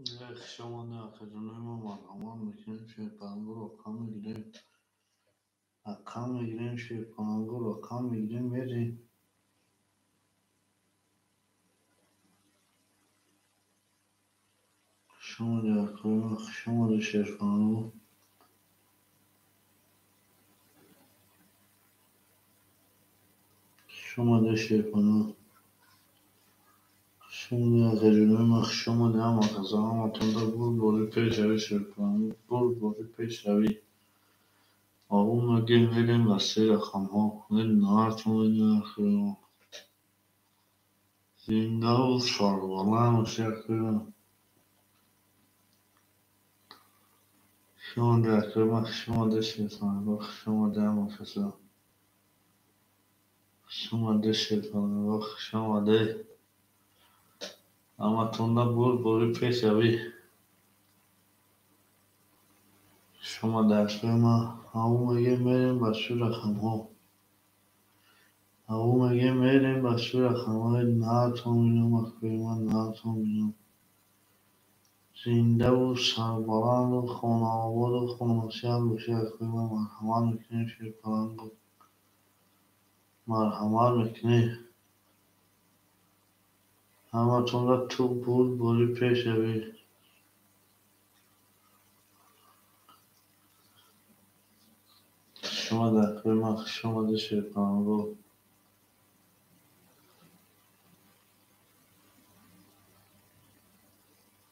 Хуш омадед, акаҷонои мо, марҳамат мекунем, шерпалангу рақам мегирем. Рақам мегирем, шерпалангу рақам мегирем, мерем. Хуш омадед, акаи мо, хуш омадед, шерпалангу. Хуш омадед, шерпаланг. Хуш омадед, акаҷонои мо, хуш омадед, ҳама каса, ҳаматонда бурдборӣ пешравӣ, шерпалангу, бурдборӣ пешравӣ. Обу мегирем, мерем ба сӯи рақамҳо. Наартон акаи мо. Зиндаву сарбаланд бошед, акаи мо. Хуш омадед, акаи мо, хуш омадед, шерпалангу, хуш омадед, ҳама каса. Хуш омадед, шерпалангу, хуш омадед. Ҳаматонда бурдборӣ пешравӣ. Хуш омадед, акаи мо. Обу мегирем, мерем ба сӯи рақамҳо. Обу мегирем, мерем ба сӯи рақамҳои наартон бинам, акаи мо, наартон бинам. Зиндаву сарбаланду хонаободу хонасиҳат бошед, акаи мо, марҳамат мекунем, шерпалангу. Марҳамат мекунем. Ҳаматонда ту бурдборӣ пешравӣ. Хуш омадед, акаи мо, хуш омадед, шерпалангу.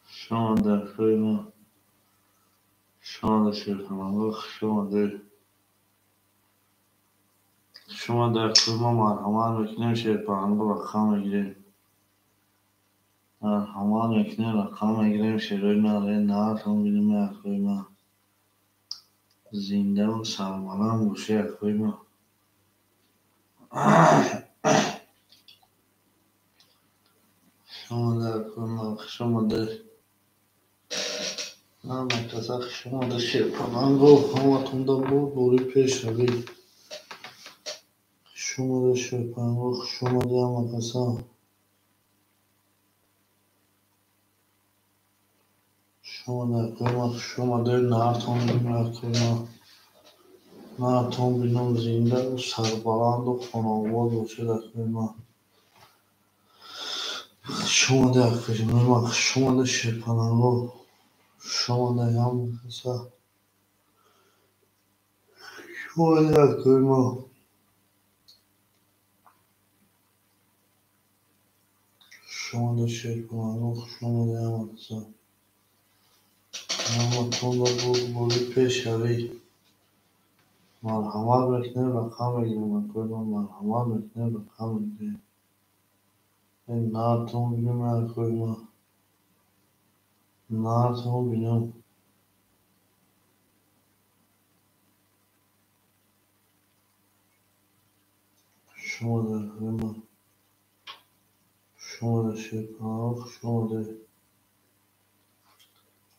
Хуш омадед, акаи мо. Хуш омадед, шерпалангу, хуш омадед. Хуш омадед, акаи мо, марҳамат мекунем, шерпалангу, рақам мегирем. Марҳамат мекунем, рақам мегирем, шерои наре, наартон бинем, акаи мо. Зиндаву сарбаланд бошед, акаи мо. Хуш омадед, акаи мо, хуш омадед. Ҳама каса хуш омадед, шерпалангу, ҳаматонда бурдборӣ пешравӣ. Хуш омадед, шерпалангу, хуш омадед, ҳама каса. Хуш омадед, акаи мо, хуш омадед, наартон бинем, акаи мо. Наартон бинам, зиндаву сарбаланду хонаобод бошед, акаи мо. Хуш омадед, акаҷонои мо, хуш омадед, шерпалангу. Хуш омадед, ҳама каса. Хуш омадед, акаи мо. Хуш омадед, шерпалангу, хуш омадед, ҳама каса. Ҳаматонда бурдборӣ пешравӣ. Марҳамат мекунем, рақам мегирем, акаи мо, марҳамат мекунем, рақам мегирем. Наартон бинем, акаи мо. Наартон бинам. Хуш омадед, акаи мо. Хуш омадед, шерпалангу, хуш омадед.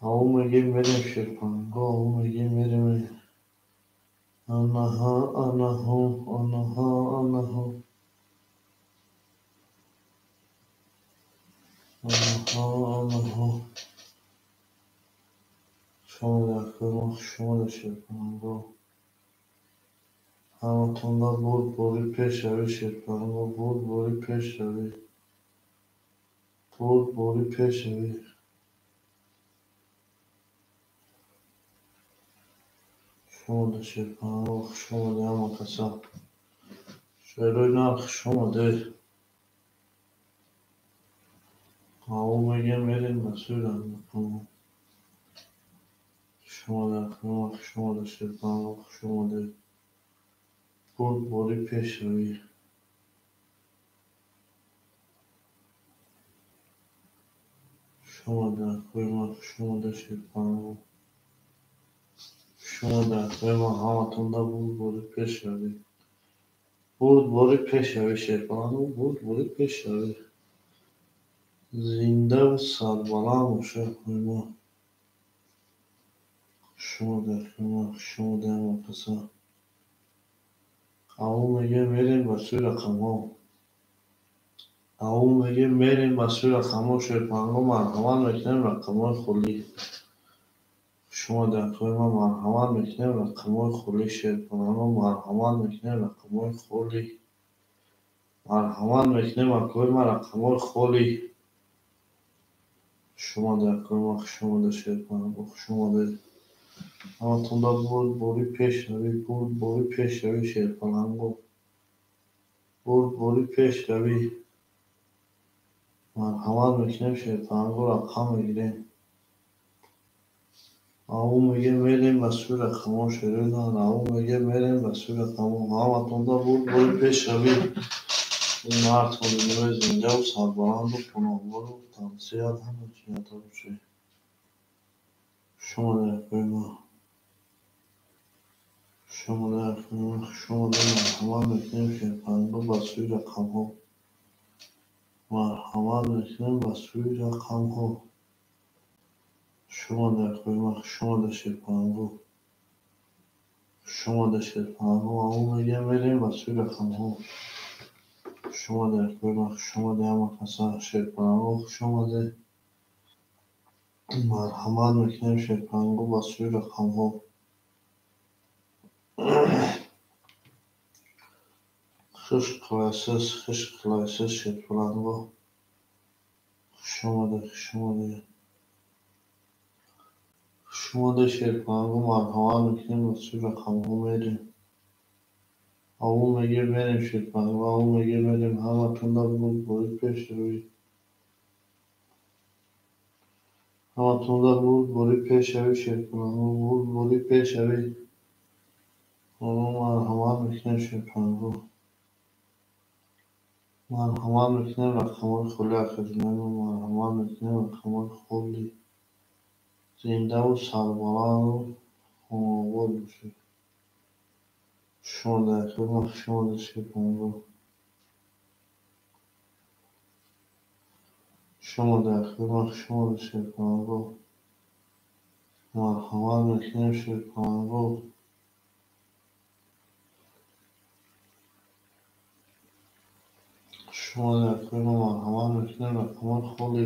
Обу мегирем, мерем, шерпалангу, обу мегирем, мерем. Анаҳа, анаҳу, анаҳа, анаҳу. Анаҳа, анаҳу. Хуш омадед, акаи мо, хуш омадед, шерпалангу. Ҳаматонда бурдборӣ пешравӣ, шерпалангу, бурдборӣ пешравӣ. Бурдборӣ пешравӣ. Хуш омадед, шерпалангу, хуш омадед, ҳама каса. Шерои нар, хуш омадед. Обу мегирем, мерем ба сӯи рақамҳо. Хуш омадед, акаи мо, хуш омадед, шерпалангу, хуш омадед. Бурдборӣ пешравӣ. Хуш омадед, акаи мо, хуш омадед, шерпалангу. Хуш омадед, акаи мо, ҳаматонда бурдборӣ пешравӣ. Бурдборӣ пешравӣ, шерпалангу, бурдборӣ пешравӣ. Зиндаву сарбаланд бошед, акаи мо. Хуш омадед, акаи мо, хуш омадед, ҳама каса. Обу мегирем, мерем ба сӯи рақамҳо. Ау мегем мерем ба сӯи рақамҳо шерпаланго, марҳамат мекунем рақамҳои холӣ. Хуш омадед акои ман, марҳамат мекунем рақамҳои холӣ шерпаланго, марҳамат мекунем рақамҳои холӣ. Марҳамат мекунем акои ман рақамҳои холӣ. Хуш омадед акои ман, хуш омадед шерпаланго, хуш омадед. Ҳаматонда бурдборӣ пешравӣ, бурдборӣ пешравӣ шерпаланго. Бурдборӣ пешравӣ. Марҳамат мекунем шерпаланго, рақам мегирем. Ау мегем мерем ба сӯи рақамҳо шерӯнан, ау мегем мерем ба сӯи рақамҳо. Ҳаматонда бурдборӣ пешравӣ. Мардтон бинӯи зиндаву сарбаланду хонаободу тансиҳат ҳама ҷиҳата бошед. Хуш омадед акои ман. Хуш омадед акои ман, хуш омадед. Марҳамат мекунем шерпаланго ба сӯи рақамҳо. Марҳамат мекунем ба сӯи рақамҳо. Хуш омадед акои ман, хуш омадед шерпаланго. Хуш омадед шерпаланго. Ау мегем мерем ба сӯи рақамҳо. Хуш омадед акои ман, хуш омадед ҳама каса шерпаланго, хуш омадед. Марҳамат мекунем шерпаланго ба сӯи рақамҳо. Хуш қилайсиз, хуш қилайсиз шерпаланго. Хуш омадед, хуш омадед. Хуш омадед шерпаланго, марҳамат мекунем ба сӯи рақамҳо мерем. Ау мегем мерем шерпаланго, ау мегем мерем. Ҳаматонда бурдборӣ пешравӣ. Ҳаматонда бурдборӣ пешравӣ шерпаланго, бурдборӣ пешравӣ. Марҳамат мекунем шерпаланго. Марҳамат мекунем рақамҳои холӣ акаҷонои ман, марҳамат мекунем рақамҳои холӣ. Зиндаву сарбаланду хонаобод бошед. Хуш омадед акои ман, хуш омадед шерпаланго. Хуш омадед акои ман, хуш омадед шерпаланго. Марҳамат мекунем шерпаланго. Хуш омадед акои ман, марҳамат мекунем рақамҳои холӣ.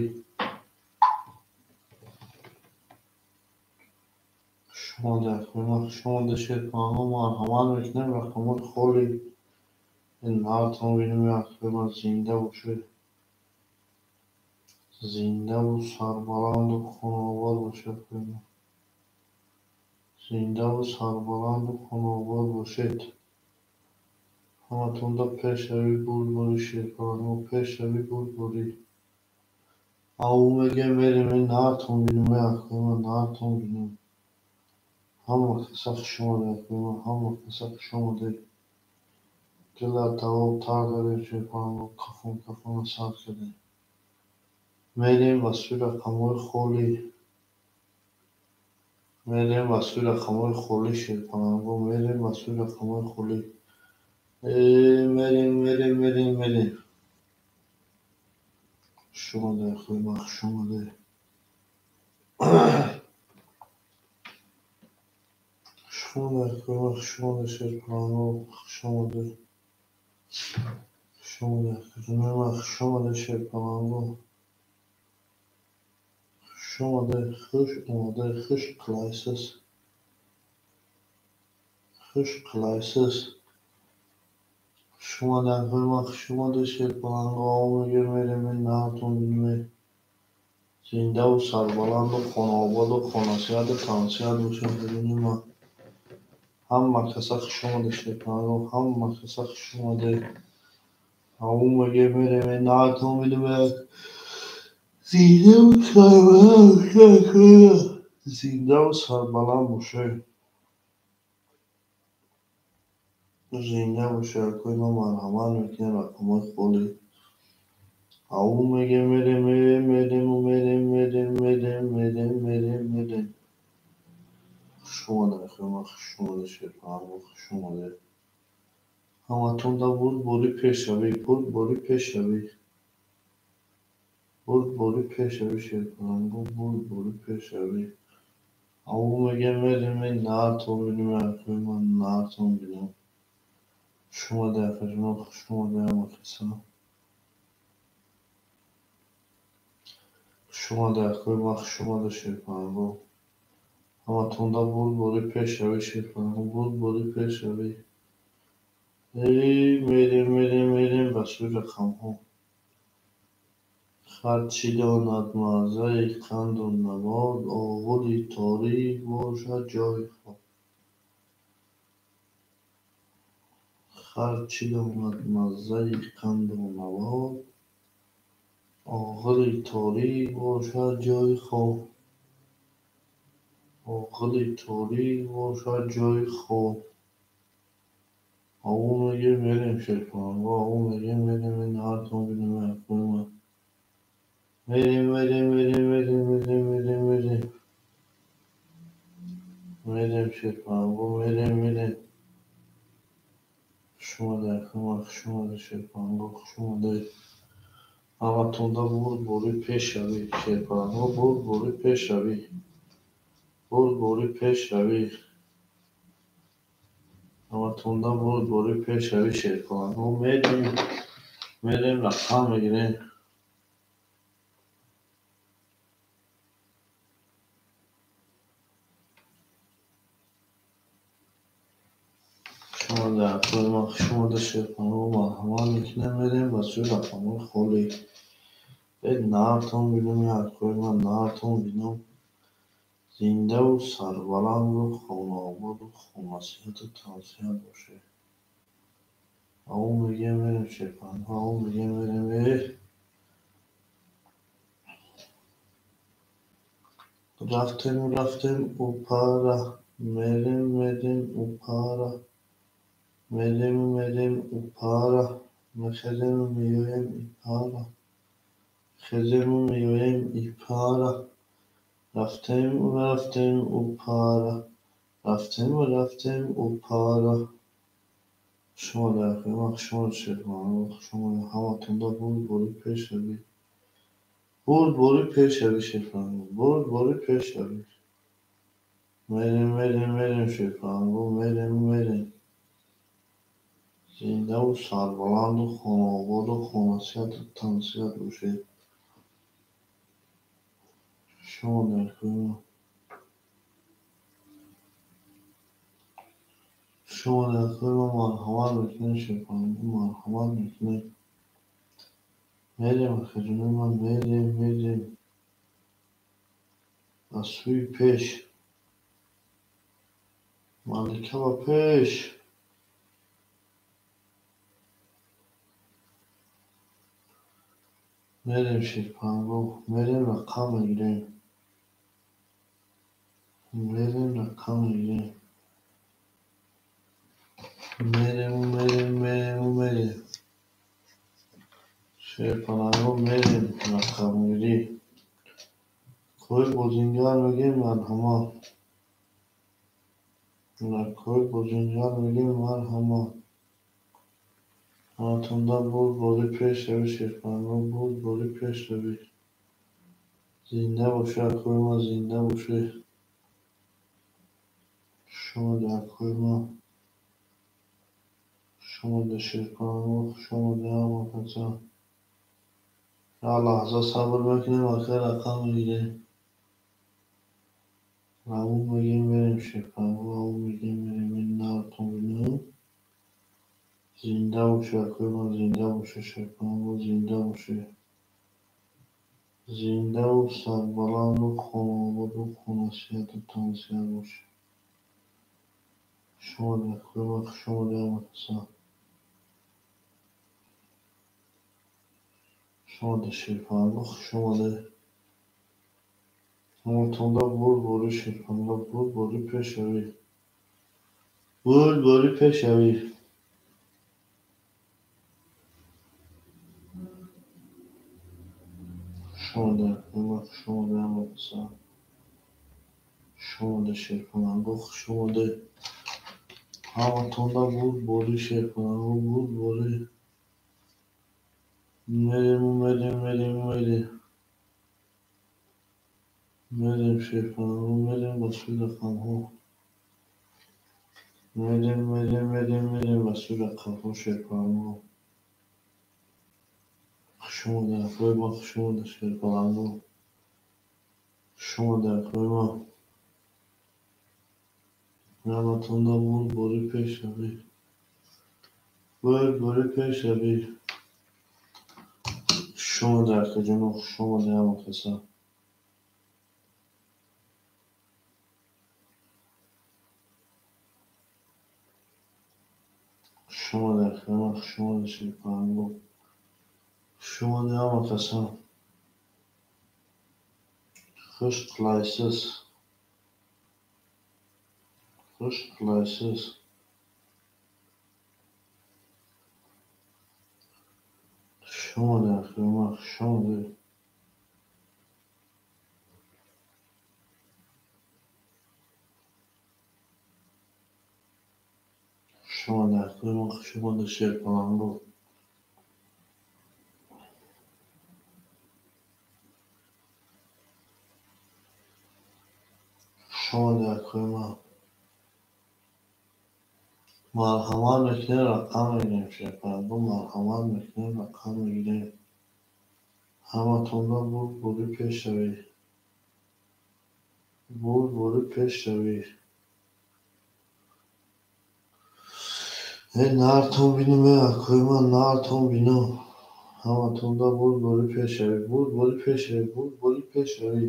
Хуш омадед акои ман, хуш омадед шерпаланго, марҳамат мекунем рақамҳои холӣ. Нартон бинем акои ман, зинда бошед. Зиндаву сарбаланду хонаобод бошед акои ман. Зиндаву сарбаланду хонаобод бошед. Ҳаматонда пешравӣ, бурдборӣ шерпаланго, пешравӣ, бурдборӣ. Ау мегем мерем нартон бинем акои ман, нартон бинем. Ҳама каса хуш омадед акои ман, ҳама каса хуш омадед. Дила давоб тар кардем шерпаланго, кафон кафона сар кардем. Мерем ба сӯи рақамҳои холӣ. Мерем ба сӯи рақамҳои холӣ шерпаланго, мерем ба сӯи рақамҳои холӣ. Мерем, мерем, мерем, мерем. Хуш омадед акои ман, хуш омадед. Хуш омадед акои ман, хуш омадед шерпаланго, хуш омадед. Хуш омадед акаҷонои ман, хуш омадед шерпаланго. Хуш омадед, хуш омадед, хуш қилайсиз. Хуш қилайсиз. Хуш омадед акои ман, хуш омадед шерпаланго. Ау мегем мерем нартон бинем. Зиндаву сарбаланду хонаободу хонасиҳату тансиҳат бошед акаҷонои ман. Ҳама каса хуш омадед шерпаланго, ҳама каса хуш омадед. Ау мегем мерем нартон бинем. Зиндаву сарбаланд бошед акои ман. Зиндаву сарбаланд бошед. Зинда бошед акои ман, марҳамат мекунем рақамҳои холӣ. Ау мегем мерем, мерем, мерем, мерем, мерем, мерем, мерем, мерем. Хуш омадед акои ман, хуш омадед шерпаланго, хуш омадед. Ҳаматонда бурдборӣ пешравӣ, бурдборӣ пешравӣ. Бурдборӣ пешравӣ шерпаланго, бурдборӣ пешравӣ. Ау мегем мерем нартон бинем акои ман, нартон бинем. Хуш омадед акаҷонон, хуш омадед ҳама каса. Хуш омада, акои ман, хуш омада, шерпаланго. Ҳаматонда бурдборӣ, пешравӣ, шерпаланго, бурдборӣ, пешравӣ. Эй, мерем, мерем, мерем ба сӯи рақамҳо. Хар чӣ донад маззаи қанду набот, оғили торик бошад ҷои хоб. Хар чӣ донад маззаи қанду набот, оғили торик бошад ҷои хоб. Оғили торик бошад ҷои хоб. Аву мегем, мерем, шерпаланго, аву мегем, мерем, наҳартон бинем, акои ман. Мерем, мерем, мерем, мерем, мерем, мерем, мерем. Мерем, шерпаланго, мерем, мерем. Хуш омада, акои ман, хуш омада, шерпаланго, хуш омада. Ҳаматонда бурдборӣ, пешравӣ, шерпаланго, бурдборӣ, пешравӣ. Бурдборӣ, пешравӣ. Ҳаматонда бурдборӣ, пешравӣ, шерпаланго. Мерем, мерем, рақам мегирем. Хуш омада, акои ман, хуш омада, шерпаланго, марҳамат мекунем, мерем ба сӯи рақамҳои холӣ. Э, наҳартон бинам, акои ман, наҳартон бинам. Зиндаву сарбаланду хонаободу хонасиҳату тансиҳат бошед. Аву мегем, мерем, шерпаланго, аву мегем, мерем. Э, рафтему, рафтем упара, мерем, мерем упара, мерему, мерем упара, мехезему, меоем ипара, хезему, меоем ипара. Рафтем, рафтем упара, рафтем, рафтем упара. Хуш омада, акои ман, хуш омада, шерпаланго, хуш омада. Ҳаматонда бурдборӣ, пешравӣ. Бурдборӣ, пешравӣ, шерпаланго, бурдборӣ, пешравӣ. Мерем, мерем, мерем, шерпаланго, мерем, мерем. Зиндаву сарбаланду хонаободу хонасиҳату тансиҳат бошед. Хуш омада, акои ман. Хуш омада, акои ман, марҳамат мекунем, шерпаланго, марҳамат мекунем. Мерем, акаҷонои ман, мерем, мерем. Ба сӯи пеш. Малика ба пеш. Мерем, шерпаланго, мерем, рақам мегирем. Мерем, рақам мегирем. Мерему, мерем, мерему, мерем. Шерпаланго, мерем, рақамгирӣ. Кӯи бозингар мегем, марҳамат. Кӯи бозингар мегем, марҳамат. Ҳаматонда бурдборӣ, пешравӣ, шерпаланго, бурдборӣ, пешравӣ. Зинда бошед, акои ман, зинда бошед. Хуш омада, акои ман. Хуш омада, шерпаланго, хуш омада, ҳама каса. Як лаҳза сабр мекунем, ака, рақам мегирем. Равун мегем, мерем, шерпаланго, равун мегем, мерем, наҳартон бинам. Зинда бошед, акои ман, зинда бошед, шерпаланго, зинда бошед. Зиндаву сарбаланду хонаободу хонасиҳату тансиҳат бошед. Хуш омада, акои ман, хуш омада, ҳама каса. Хуш омада, шерпаланго, хуш омада. Ҳаматонда бурдборӣ, шерпаланго, бурдборӣ, пешравӣ. Бурдборӣ, пешравӣ. Хуш омада, акои ман, хуш омада, ҳама каса. Хуш омада, шерпаланго, хуш омада. Ҳаматонда бурдборӣ, шерпаланго, бурдборӣ. Мерему, мерем, мерем, мерем. Мерем, шерпаланго, мерем ба сӯи рақамҳо. Мерем, мерем, мерем, мерем ба сӯи рақамҳо, шерпаланго. Хуш омада, акои ман, хуш омада, шерпаланго. Шумо дар кӯи ҳаматонда бурдборӣ пешравӣ. Бурдборӣ пешравӣ. Шумо дар куҷоно хуш омадед ҳама каса. Шумо дар кӯи хуш омадед шерпаланго. Хуш омадед ҳама каса. Хуш қулайсиз. Хуш қулайсиз. Шумо дар кӯи хуш омадед. Шумо дар кӯи хуш омадед шерпаланго. Шумо дар кӯи марҳамат мекунем, рақам мегирем шерпаланго, марҳамат мекунем, рақам мегирем. Ҳаматонда бурдборӣ пешравӣ. Бурдборӣ пешравӣ. Нартон бинум, акои ман, нартон бинум. Ҳаматонда бурдборӣ пешравӣ, бурдборӣ пешравӣ, бурдборӣ пешравӣ.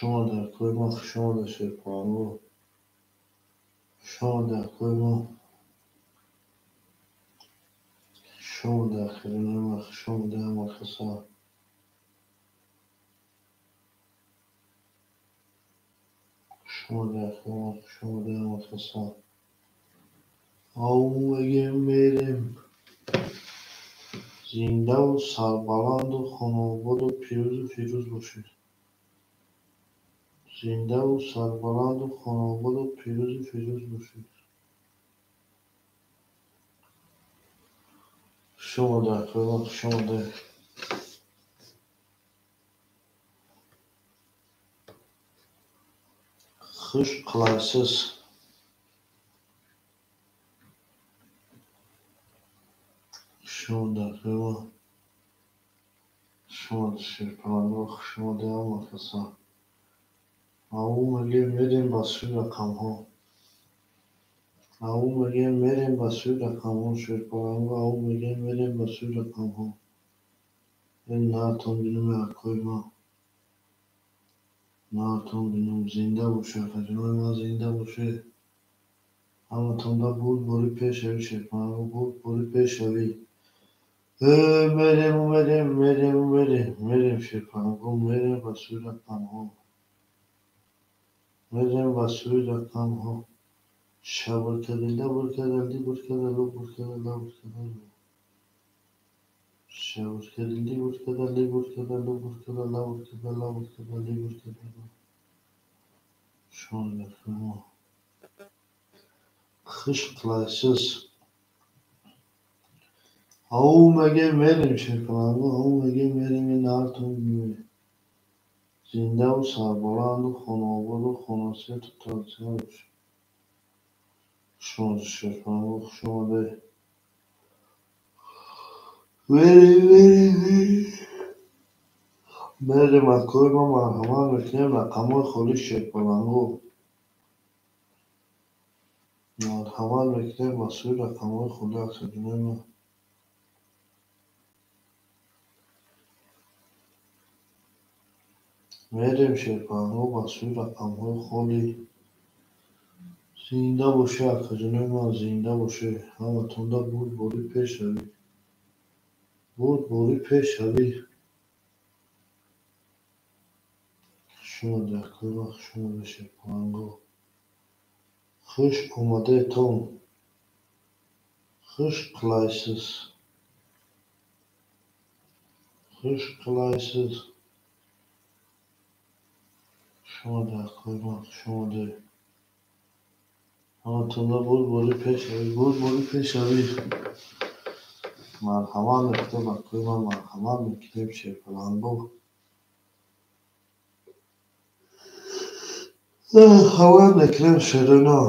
Шумо дар кӯи ма хуш омадед шерпаланго. Шумо дар кӯи ма. Шумо дар кӯи ма хуш омадед ҳама каса. Шумо дар кӯи ма хуш омадед ҳама каса. Ав мегем мерем. Зиндаву сарбаланду хонаободу пирӯзу фирӯз бошед. Зиндаву сарбаланду хонаободу пирӯзу фирӯз бошед. Шумо дар кӯи хуш омадед. Хуш қулайсиз. Шумо дар кӯи шумо шерпаланго хуш омадед ҳама каса. Ав мегем мерем ба сӯи рақамҳо. Ав мегем мерем ба сӯи рақамҳо шерпаланго, ав мегем мерем ба сӯи рақамҳо. Нартон бинум акои ман. Нартон бинум, зинда бошед, акаҷонои ман, зинда бошед. Ҳаматонда бурдборӣ пешравӣ шерпаланго, бурдборӣ пешравӣ. Мерем, мерем, мерем, мерем, мерем шерпаланго, мерем ба сӯи рақамҳо. Мерем ба сӯи рақамҳо. Шабуркадилда буркадалди буркадалу буркадала буркадалу. Шабуркадилди буркадалди буркадалу буркадала буркадала буркадалди буркадалу. Шумо дар кӯи ма. Хуш қулайсиз. Ав мегем мерем шерпаланго, ав мегем мерем нартон бинем. Зиндаву сарбаланду хонаободу хонасиҳату тансиҳат бошед. Шумо шерпаланго хуш омадед. Мерем, мерем, мерем. Мерем акои ма, марҳамат мекунем рақамҳои холӣ шерпаланго. Марҳамат мекунем ба сӯи рақамҳои холӣ акаҷонои ман. Мерем шерпаланго ба сӯи рақамҳои холӣ. Зинда бошед акаҷонои ман, зинда бошед. Ҳаматонда бурдборӣ пешравӣ. Бурдборӣ пешравӣ. Шумо дар кӯи хуш омадед шерпаланго. Хуш омадедтон. Хуш қулайсиз. Хуш қулайсиз. Шумо дар кӯи хуш омадед. Ҳаматонда бурдборӣ пешравӣ, бурдборӣ пешравӣ. Марҳамат мекунем акои ман, марҳамат мекунем шерпаланго. Марҳамат мекунем шероно.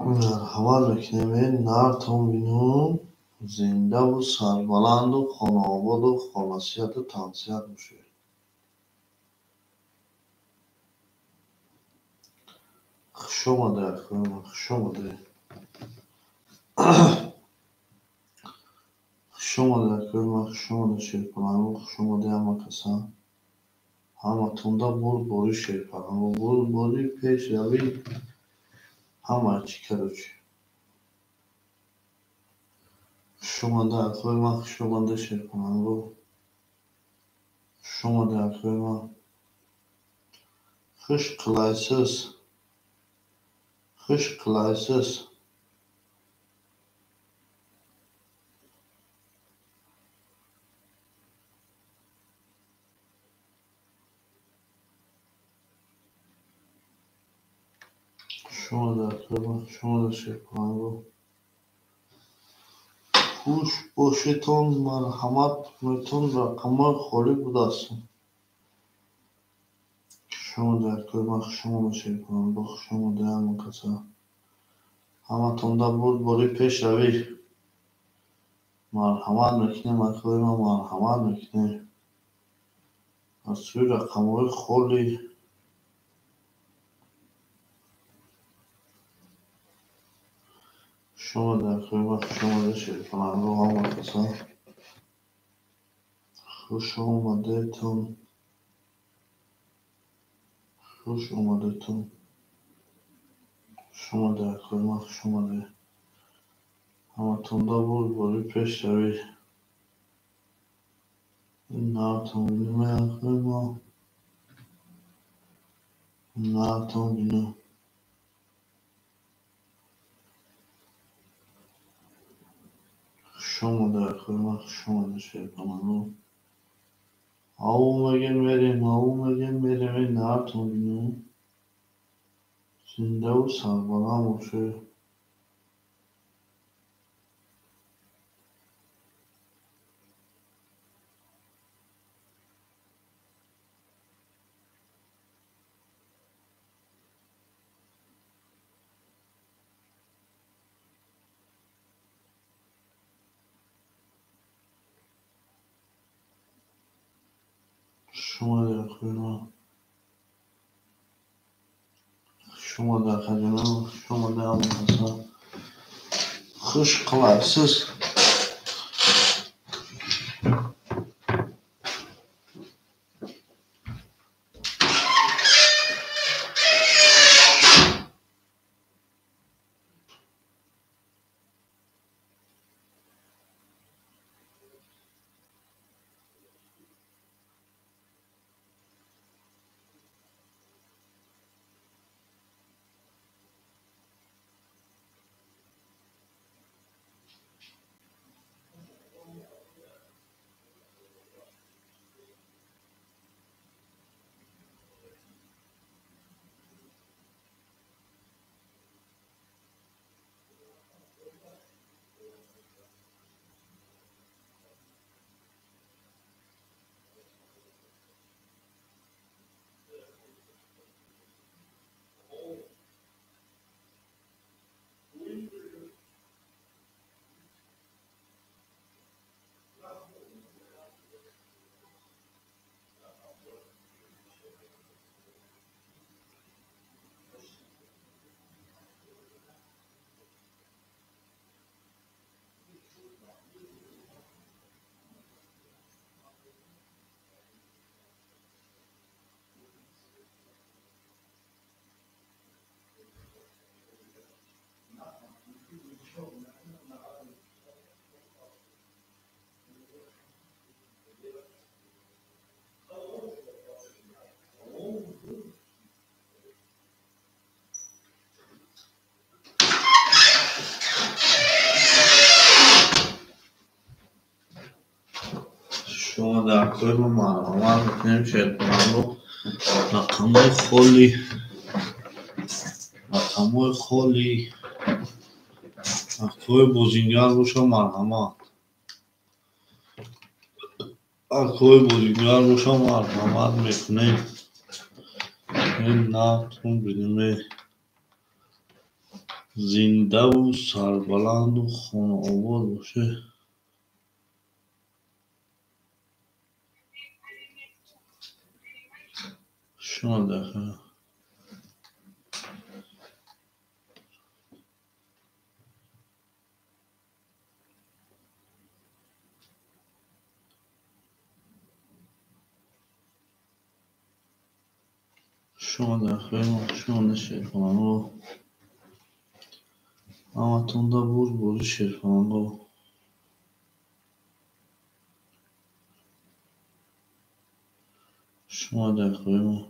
Марҳамат мекунем, нартон бинум, зиндаву сарбаланду хонаободу хонасиҳату тансиҳат бошед. Хуш омадед, акои ман, хуш омадед. Хуш омадед, акои ман, хуш омадед, шерпаланго, хуш омадед ҳама каса. Ҳаматонда бурдборӣ, шерпаланго, бурдборӣ, пешравӣ, ҳама чӣ, короче. Хуш омадед, акои ман, хуш омадед, шерпаланго. Хуш омадед, акои ман. Хуш қилайсиз. Хуш қилайсиз. Хуш омадед, акои ман, хуш омадед, шерпаланго. Хуш бошедтон, марҳамат кунедтон, рақамҳои холӣ будааст. Хуш омадед, акои ман, хуш омадед, шерпаланго, хуш омадед ҳама каса. Ҳаматонда бурдборӣ, пешравӣ. Марҳамат мекунем, акои ман, марҳамат мекунем. Аз сӯи рақамҳои холӣ. Хуш омадед, акои ман, хуш омадед, шерпаланго, ҳама каса. Хуш омадедтон. Хуш омадедтон. Хуш омадед, акои ман, хуш омадед. Ҳаматонда бурдборӣ, пешравӣ. Нартон бинум, акои ман. Нартон бинум. Хуш омадед, акои ман, хуш омадед, шерпаланго. Ав мегем мерем, ав мегем мерем, нартон бинум. Зиндаву сарбаланд бошед. Хуш омадед, акои ман. Хуш омадед, акаҷонам, хуш омадед ҳама каса. Хуш қилайсиз. Шумо дар кори мо марҳамат мекунем, шерпаланго, рақамҳои холӣ, рақамҳои холӣ. Акои бозингар боша, марҳамат. Акои бозингар боша, марҳамат мекунем. Ин нартон бинуме. Зиндаву сарбаланду хонаобод бошед. Хуш омадед, ака. Хуш омадед, акои мо, хуш омадед, шерпаланго. Ҳаматонда бурдбори шерпаланго. Хуш омадед, акои мо.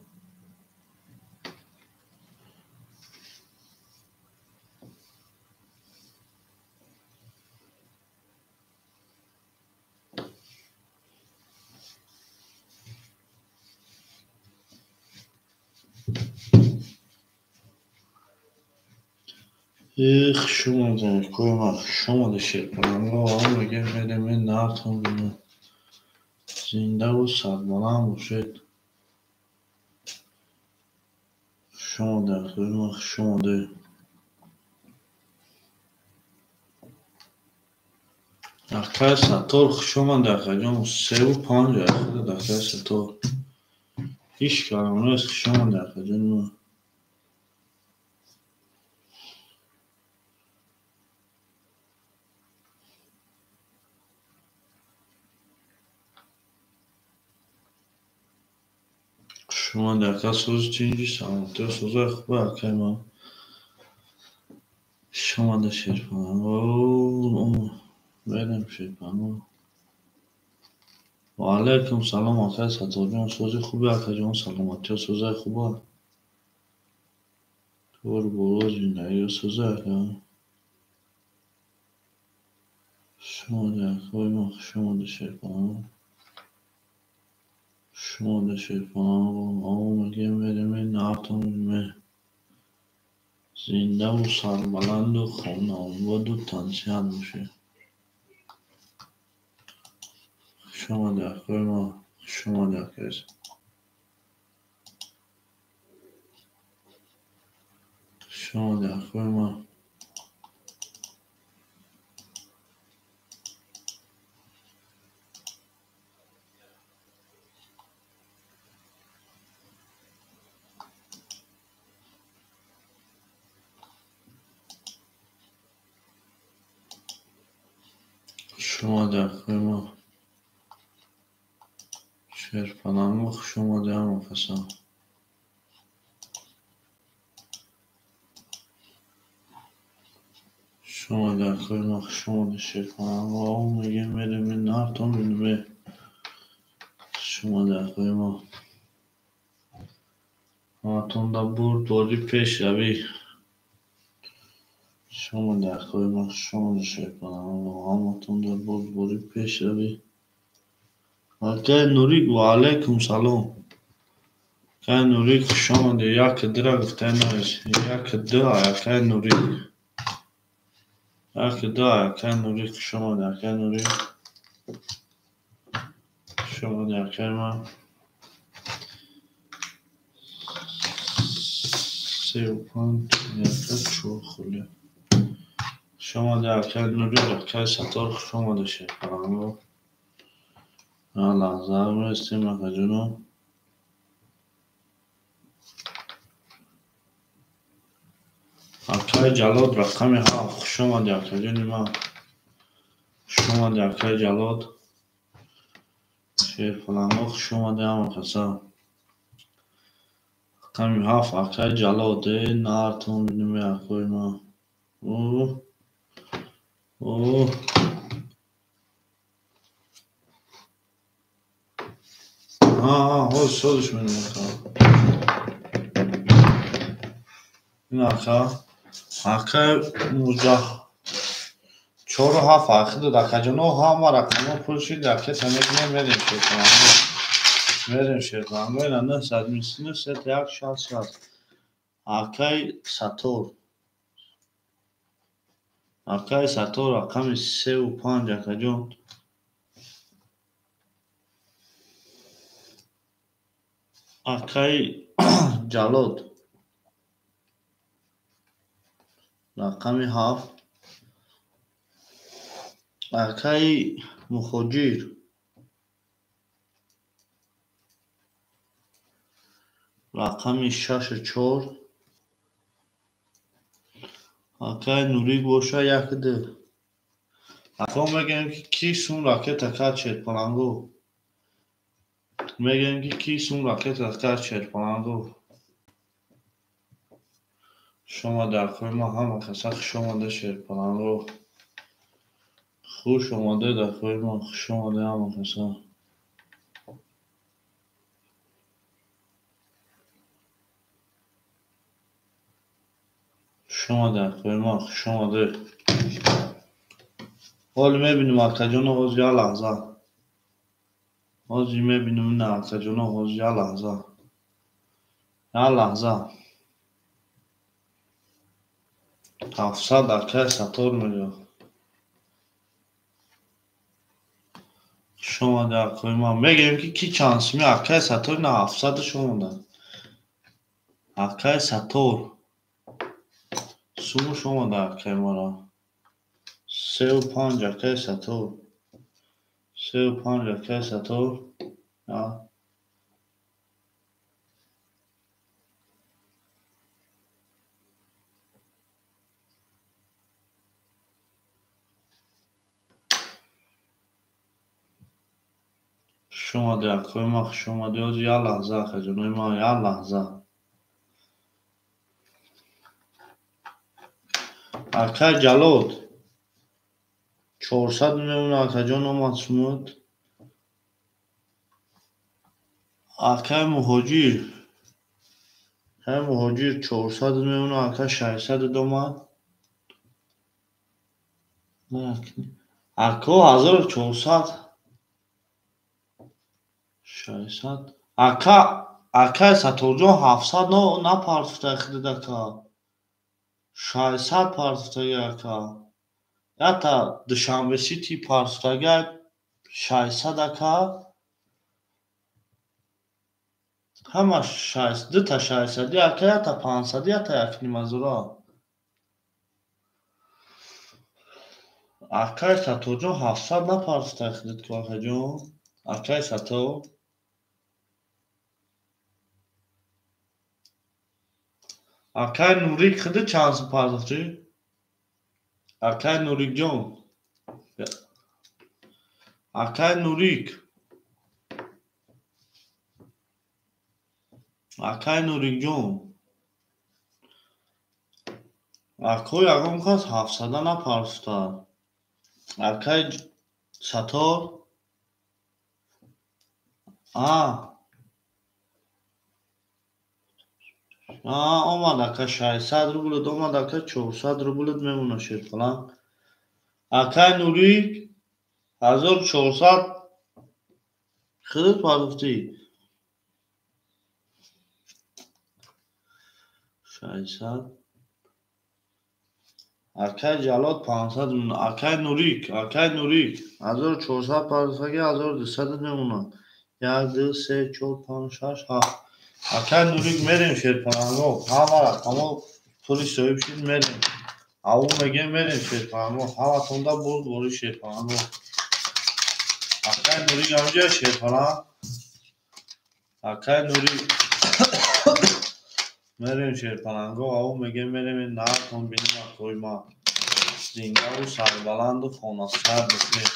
Хуш омадед, акои ма, хуш омадед, шерпаланго. Ҳама мегӯем, мерем, нартон бинем. Зиндаву сарбаланд бошед. Хуш омадед, акои ма, хуш омадед. Акаи Саттор, хуш омадед, акаҷон. 3-5 худат, акаи Саттор. Ҳеҷ калом нест, хуш омадед, акаҷони ман. Хуш омадед, ака. Сози тинҷи, саломатиё, созаи хубе, акаи ман. Хуш омадед, шерпаланго. Мерем, шерпаланго. Ва алайкум салом, акаи Сатторҷон. Сози хубе, акаҷон, саломатиё, созаи хуба. Кор боло, зиндагиё, соза, ака. Хуш омадед, акои ман, хуш омадед, шерпаланго. Хуш омадед, шерпаланго. Ҳама мегӯем, мерем, нартон бинем. Зиндаву сарбаланду хонаободу тансиҳат бошед. Хуш омадед, акои ман, хуш омадед, акаи. Хуш омадед, акои ман. Хуш омадед, акои ман. Шерпаланго, хуш омадед, ҳама каса. Хуш омадед, акои ман, хуш омадед, шерпаланго. Ҳама мегӯем, мерем, нартон бинем. Хуш омадед, акои ман. Ҳаматонда бурдбори пешравӣ. Хуш омадед, акои ман, хуш омадед, шерпаланго. Ҳаматонда бурдбори пешравӣ. Акаи Нурик, ва алайкум салом. Акаи Нурик, хуш омадед. 1-2-ра гуфтаи навис. 1-2, акаи Нурик. 1-2, акаи Нурик, хуш омадед, акаи Нурик. Хуш омадед, акаи ман. 3-5, 1-4 холия. Хуш омадед, акаи Нурик, акаи Саттор, хуш омадед, шерпаланго. Лаҳза мерасем, акаҷоно. Акаи Ҷалод, рақами 7, хуш омадед, акаҷони ман. Хуш омадед, акаи Ҷалод. Шерпаланго, хуш омадед, ҳама каса. Рақами 7, акаи Ҷалод. Нартон бинем, акои ман. Ҳозир созиш менам, ака. Ин ака, акаи музаф 4-7 ахидад, акаҷоно, ҳама рақамҳо пур шид, ракета мекунем, мерем шерпаланго. Мерем шерпаланго, ина 929 3 1 60 60. Акаи Саттор. Акаи Саттор, рақами 3-5, акаҷон. Акаи Ҷалод. Рақами 7. Акаи Мухоҷир. Рақами 6-4. Акаи Нурик боша 1-2. Ако мегӯем ки ки сум ракета кард Шерпаланго. Мегӯем ки ки сум ракета кард Шерпаланго. Хуш омада акои ман, ҳама каса хуш омада Шерпаланго. Хуш омадед акои ман, хуш омада ҳама каса. Хуш омада акои ман, хуш омадед. Ҳоле мебинем акаҷоно, ҳозир як лаҳза. Ҳозир мебинем ина акаҷоно, ҳозир як лаҳза. Як лаҳза. 700 акаи Сатор мегӯяд. Хуш омада акои ман. Мегӯем ки ки чанд суми акаи Сатор ина 700-аш омада. Акаи Сатор. Сумуш омада акаи мара. 3-5 акаи Сатор. 3-5 акаи Сатор. Хуш омадед акои ман, хуш омадед. Ҳозир як лаҳза акаҷонои ман, як лаҳза. Акаи Ҷалод 400 мемонад акаҷон омад сумуд. Акаи Муҳоҷир, акаи Муҳоҷир 400 мемонад, ака 600 омад. Ако 1400 600. Ака, акаи Саторҷон 700 напартофта худат ака. 600 партофтаги ака. Ята Душанбе Сити партофтаги 600 ака. Ҳама дута 600 ака, ята 500, ята 1,5 ҳазора. Акаи Саторҷон 700 напартофта худат ку акаҷон. Акаи Сатор. Акаи Нурик худат чанд сум партофтӣ? Акаи Нурикҷон. Акаи Нурик. Акаи Нурикҷон. Ако ягон кас 700 напартофта. Акаи Сатор. Омад ака 600 рублд омад ака 400 рублд мемонад Шерпаланг. Акаи Нурик 1400 худат партофтӣ. 600. Акаи Ҷалод 500. Акаи Нурик, акаи Нурик 1400 партофтаги 1200 мемонад. 1 2 3 4 5 6 7. Акаи Нурик мерем Шерпаланго. Ҳама рақамо пули соҳиб шуд мерем. Аву мегем мерем Шерпаланго. Ҳаматонда бурд бори Шерпаланго. Акаи Нурик ҳамҷоя Шерпаланг. Акаи Нурик мерем Шерпаланго. Аву мегем мерем наатон бинем акои ман. Зиндаву сарбаланду хонасар бошед.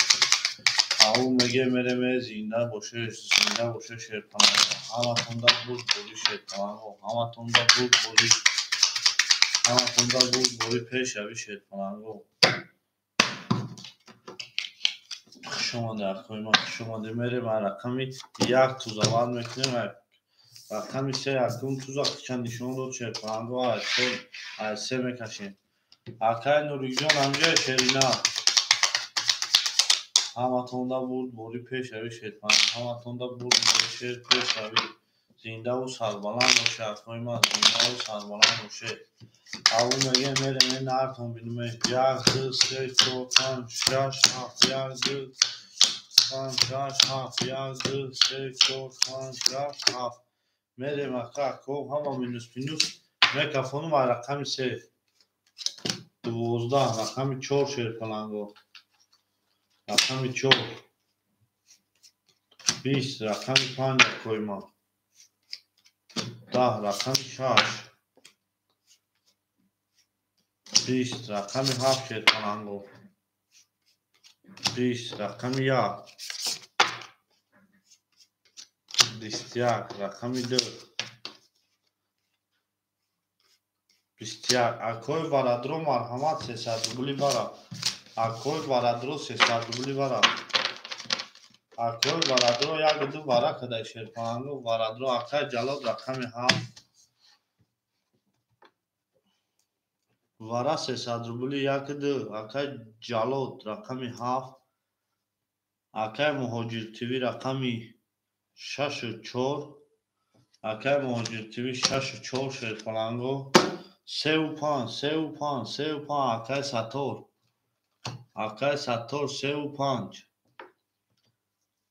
Аву мегем мерем зинда боше, зинда боше Шерпаланго. Ҳаматонда бурд бори Шерпаланго. Ҳаматонда бурд бори. Ҳаматонда бурд бори пешрави Шерпаланго. Хуш омадед акои ман, хуш омадед. Мерем рақами 1 тузават мекунем. Рақами 3 якум туза чанд нишон дод Шерпаланго. Аз 3 мекашем. Акаи Нурикҷон ҳамҷоя Шерина. Ҳаматонда бурд бори пешрави Шерпаланг. Ҳаматонда бурд бори шер пешрави. Зиндаву сарбаланд бошед акои ман, зиндаву сарбаланд бошед. Аву мегем мерем наартон бинем. 1 2 3 4 5 6 7 1 2 5 6 7 1 2 3 4 5 6 7. Мерем ака, ако ҳама минус минус мекафонум рақами 3. 12 рақами 4 шерпаланго. Рақами 4. 20 рақами 5 акои ман. 10 рақами 6. 20 рақами 7 шерпаланго. 20 рақами 1. 21 рақами 2. 21 акои варадро марҳамат 300 рубли бара. Акои варадро 300 рубли бара. Акои варадро 1-2 вара кадай шерпаланго. Варадро акай Ҷалол рақами 7. Вара 300 рубли 1-2 акай Ҷалол рақами 7. Акай Муҳоҷир ТВ рақами 6-4. Акай Муҳоҷир ТВ 6-4 шерпаланго. 3-5 3-5 3-5 акай Сатор. Акай Сатор 3-5.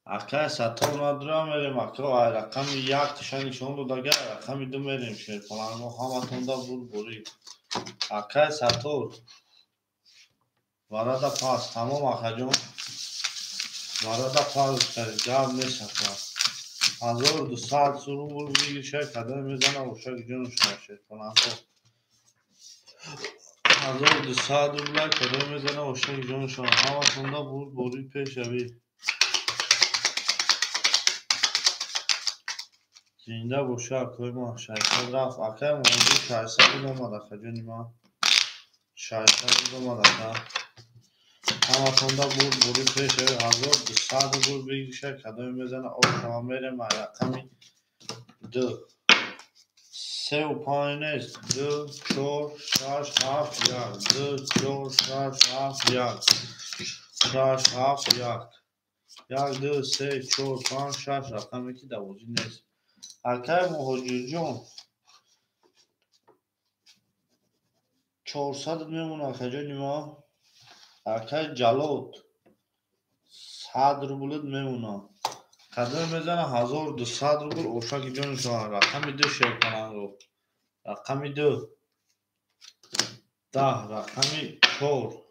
Акай Сатор надорам мерем ака ай рақами 1 тиша нишон додага рақами 2 мерем шерпаланго. Ҳаматонда бурборӣ. Акай Сатор варада пас тамом акаҷон. Варада пас гап нест ака. 1200 рубл мегирша кадом мезана ошак ҷону шумо шерпаланго. 1200 рубла кадом мезана ошак ҷону шумо. Ҳаматонда бурборӣ пешравӣ. Зинда боша акои ман. 600 рафт. Акай Муҳоҷир 600 омад акаҷони ман. 600 омад ака. Ҳаматонда бурборӣ пешравӣ. 1200 рубл бигирша кадом мезана ошава мерем ай рақами 2. 3-5 нест. 2 4 6 7 1. 2 4 6 7 1. 6 7 1. 1 2 3 4 5 6 рақаме ки дар бозӣ нест. Акай Муҳоҷирҷон 400 мемонад акаҷони ман. Акай Ҷалол 100 рублит мемонад. Кадом мезана 1200 рубл ошаки ҷони шумо. Рақами 2 шерпаланго. Рақами 2. 10 рақами 4.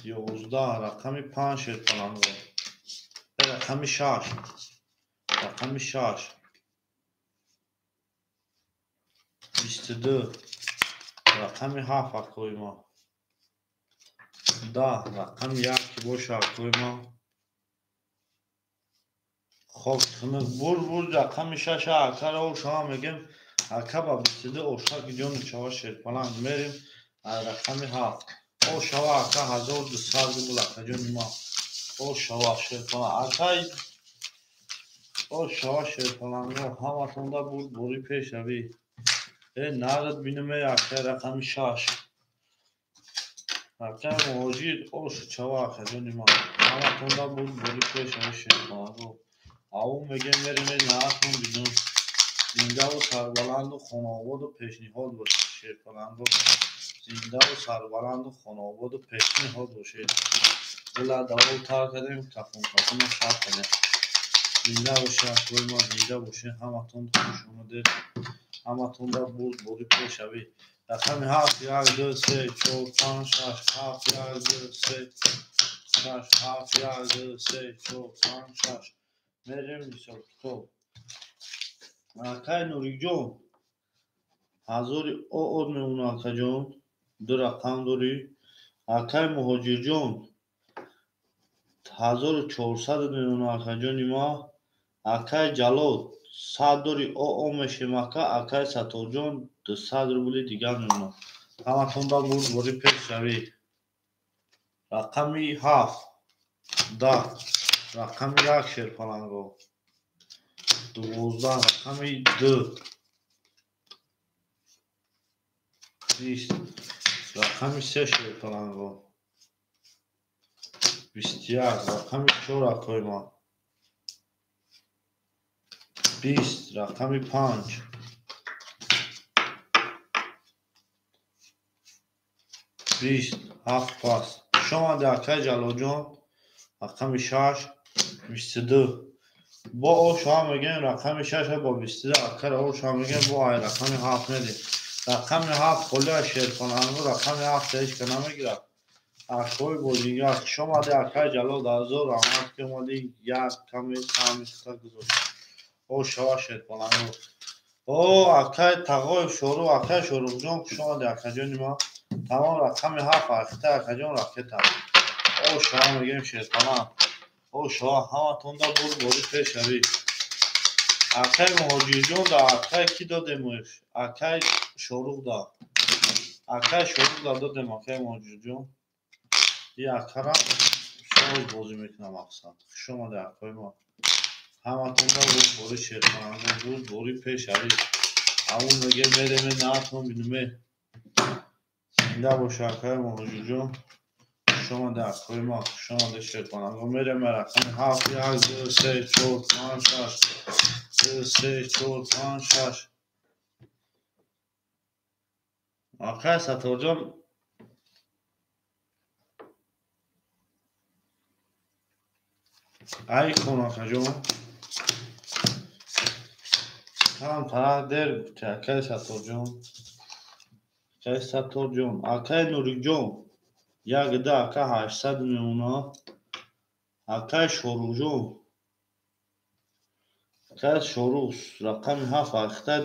11 рақами 5 шерпаланго. Рақами 6. Рақами 6. 22 рақами 7 акои ман. 10 рақами 1 ки боша акои ман. Хоб хунук бур бур рақами 6 акара ошава мегем. Ака ба 22 ошаки ҷону чава шерпаланг мерем ай рақами 7. Ошава ака 1200 рубл акаҷони ман. Ошава шерпаланг. Акай ошава шерпаланго. Ҳаматонда бурборӣ пешравӣ. Нарад бинаме акай рақами 6. Акай Муҳоҷир ошу чава акаҷони ман. Ҳаматонда бурборӣ пешравӣ шерпаланго. Аву мегем мерем наратон бинам. Зиндаву сарбаланду хонаободу пешниҳод бошед шерпаланго. Зиндаву сарбаланду хонаободу пешниҳод бошед. Дила давол тар кардем, кафон кафона сар кардем. Зинда бошед акои ман, зинда бошед. Ҳаматон хуш омадед. Ҳаматонда бурборӣ пешравӣ. Рақами 7 1 2 3 4 5 6 7 1 2 3 6 7 1 2 3 4 5 6. Мерем ҳисоб китоб. Акай Нурикҷон 1000 оод мемонад акаҷон. 2 рақам дорӣ. Акай Муҳоҷирҷон 1400 мемонад акаҷони ман. Акай Ҷалол 100 дорӣ оо мешем ака. Акай Сатторҷон 200 рубли дигар мемонад. Ҳаматонда бурборӣ пешравӣ. Рақами 7 10 рақами 1 шерпаланго. 12 рақами 2. 20 рақами 3 шерпаланго. 21 рақами 4 акои ман. 20 рақами 5. 20 7 пас. Хуш омадед акай Ҷалолҷон. Рақами 6 22. Бо ошава мегем рақами 6 бо 22 акара ошава мегем бо ай рақами 7 медем. Рақами 7 холия шерпаланго, рақами 7 ҳеч ка намегирад. Акои бозингар, хуш омадӣ, акай Ҷалол, ҳазор раҳмат ки омадӣ, як каме саҳми худта гузошт. О шава шерпаланго. О акай Тағоев Шорух, акай Шорухҷон, хуш омадӣ, акаҷони ман. Тамом, рақами 7 ахта, акаҷон, ракета. О шава мегӯем шерпаланг. О шава, ҳаматонда бурдборӣ пешравӣ. Акай Муҳоҷирҷон да, акай ки додемш? Акай Шорух да. Акай Шорух да додем, акай Муҳоҷирҷон. И акара шоз бозӣ мекунам мақсад. Хуш омадӣ, акои ман. Ҳаматонда бурдборӣ шерпаланго, бурдборӣ пешравӣ. Аввал мегӯем мереме наатон бинуме. Зинда боша, акай Муҳоҷирҷон. Хуш омадӣ, акои ман, хуш омадӣ шерпаланго. Мереме рақами 7, 1, 2, 3, 4, 5, 6. 2, 3, 4, 5, 6. Акай Сатторҷон, ай кун, акаҷон. Камтар дер гуфти, акай Сатторҷон. Акай Сатторҷон, акай Нурикҷон, як да ака 800 мемона. Акай Шорухҷон, акай Шорух, рақами 7 ахта,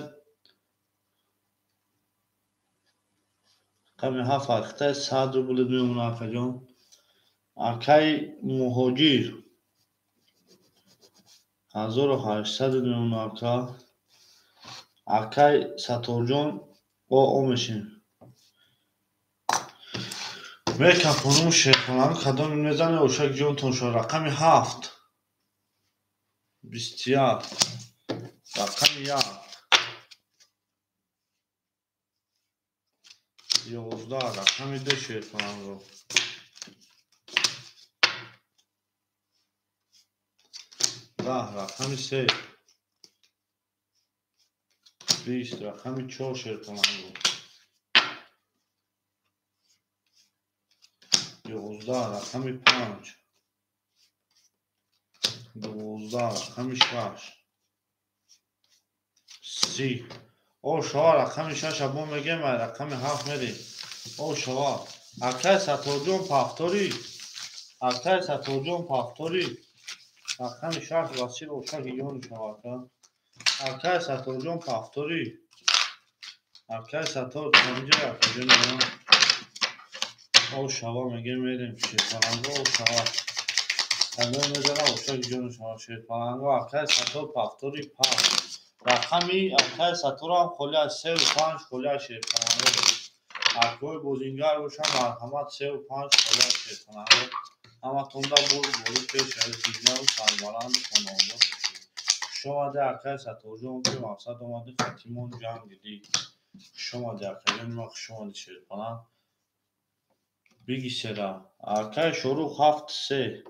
рақами 7 ахта 100 рубл мемона, акаҷон. Акай Муҳоҷир 1800 мемона, ака. Акай Сатторҷон, о мешем. Мекафонум шерпаланг, кадом мезане ошак ҷонтон шо. Рақами 7, 21, рақами 1, 11, рақами 2 шерпаланго. 10, рақами 3, 20, рақами 4 шерпаланго. 11, рақами 5, 12, рақами 6, 30. О шава, рақами 6 або мегем, рақами 7 мерем. О шава, акай Сатторҷон пафторӣ, акай Сатторҷон пафторӣ, рақами 6 васил ошак ҷон шава, ака. Акай Сатторҷон пафторӣ, акай Саттор танҷа, акаҷони ман. О шава мегем мерем шерпаланго, о шава. Кадом мезана ошак ҷони шава шерпаланго, акай Саттор пафтори пафт. Рақами акай Сатторам холия 3 ва 5 холия шерпаланго. Акои бозингар бошам, марҳамат, 3 ва 5 холия шерпаланго. Ҳаматонда бурдборӣ пеш аз зинда ва сарбаланду хонаобод бошед. Хуш омадӣ, акай Сатторҷон, ки мақсад омадӣ, хатимон ҷанг дидӣ. Хуш омадӣ, акаҷони ман, хуш омадӣ шерпаланг. Бигисера. Акай Шорух 7 3.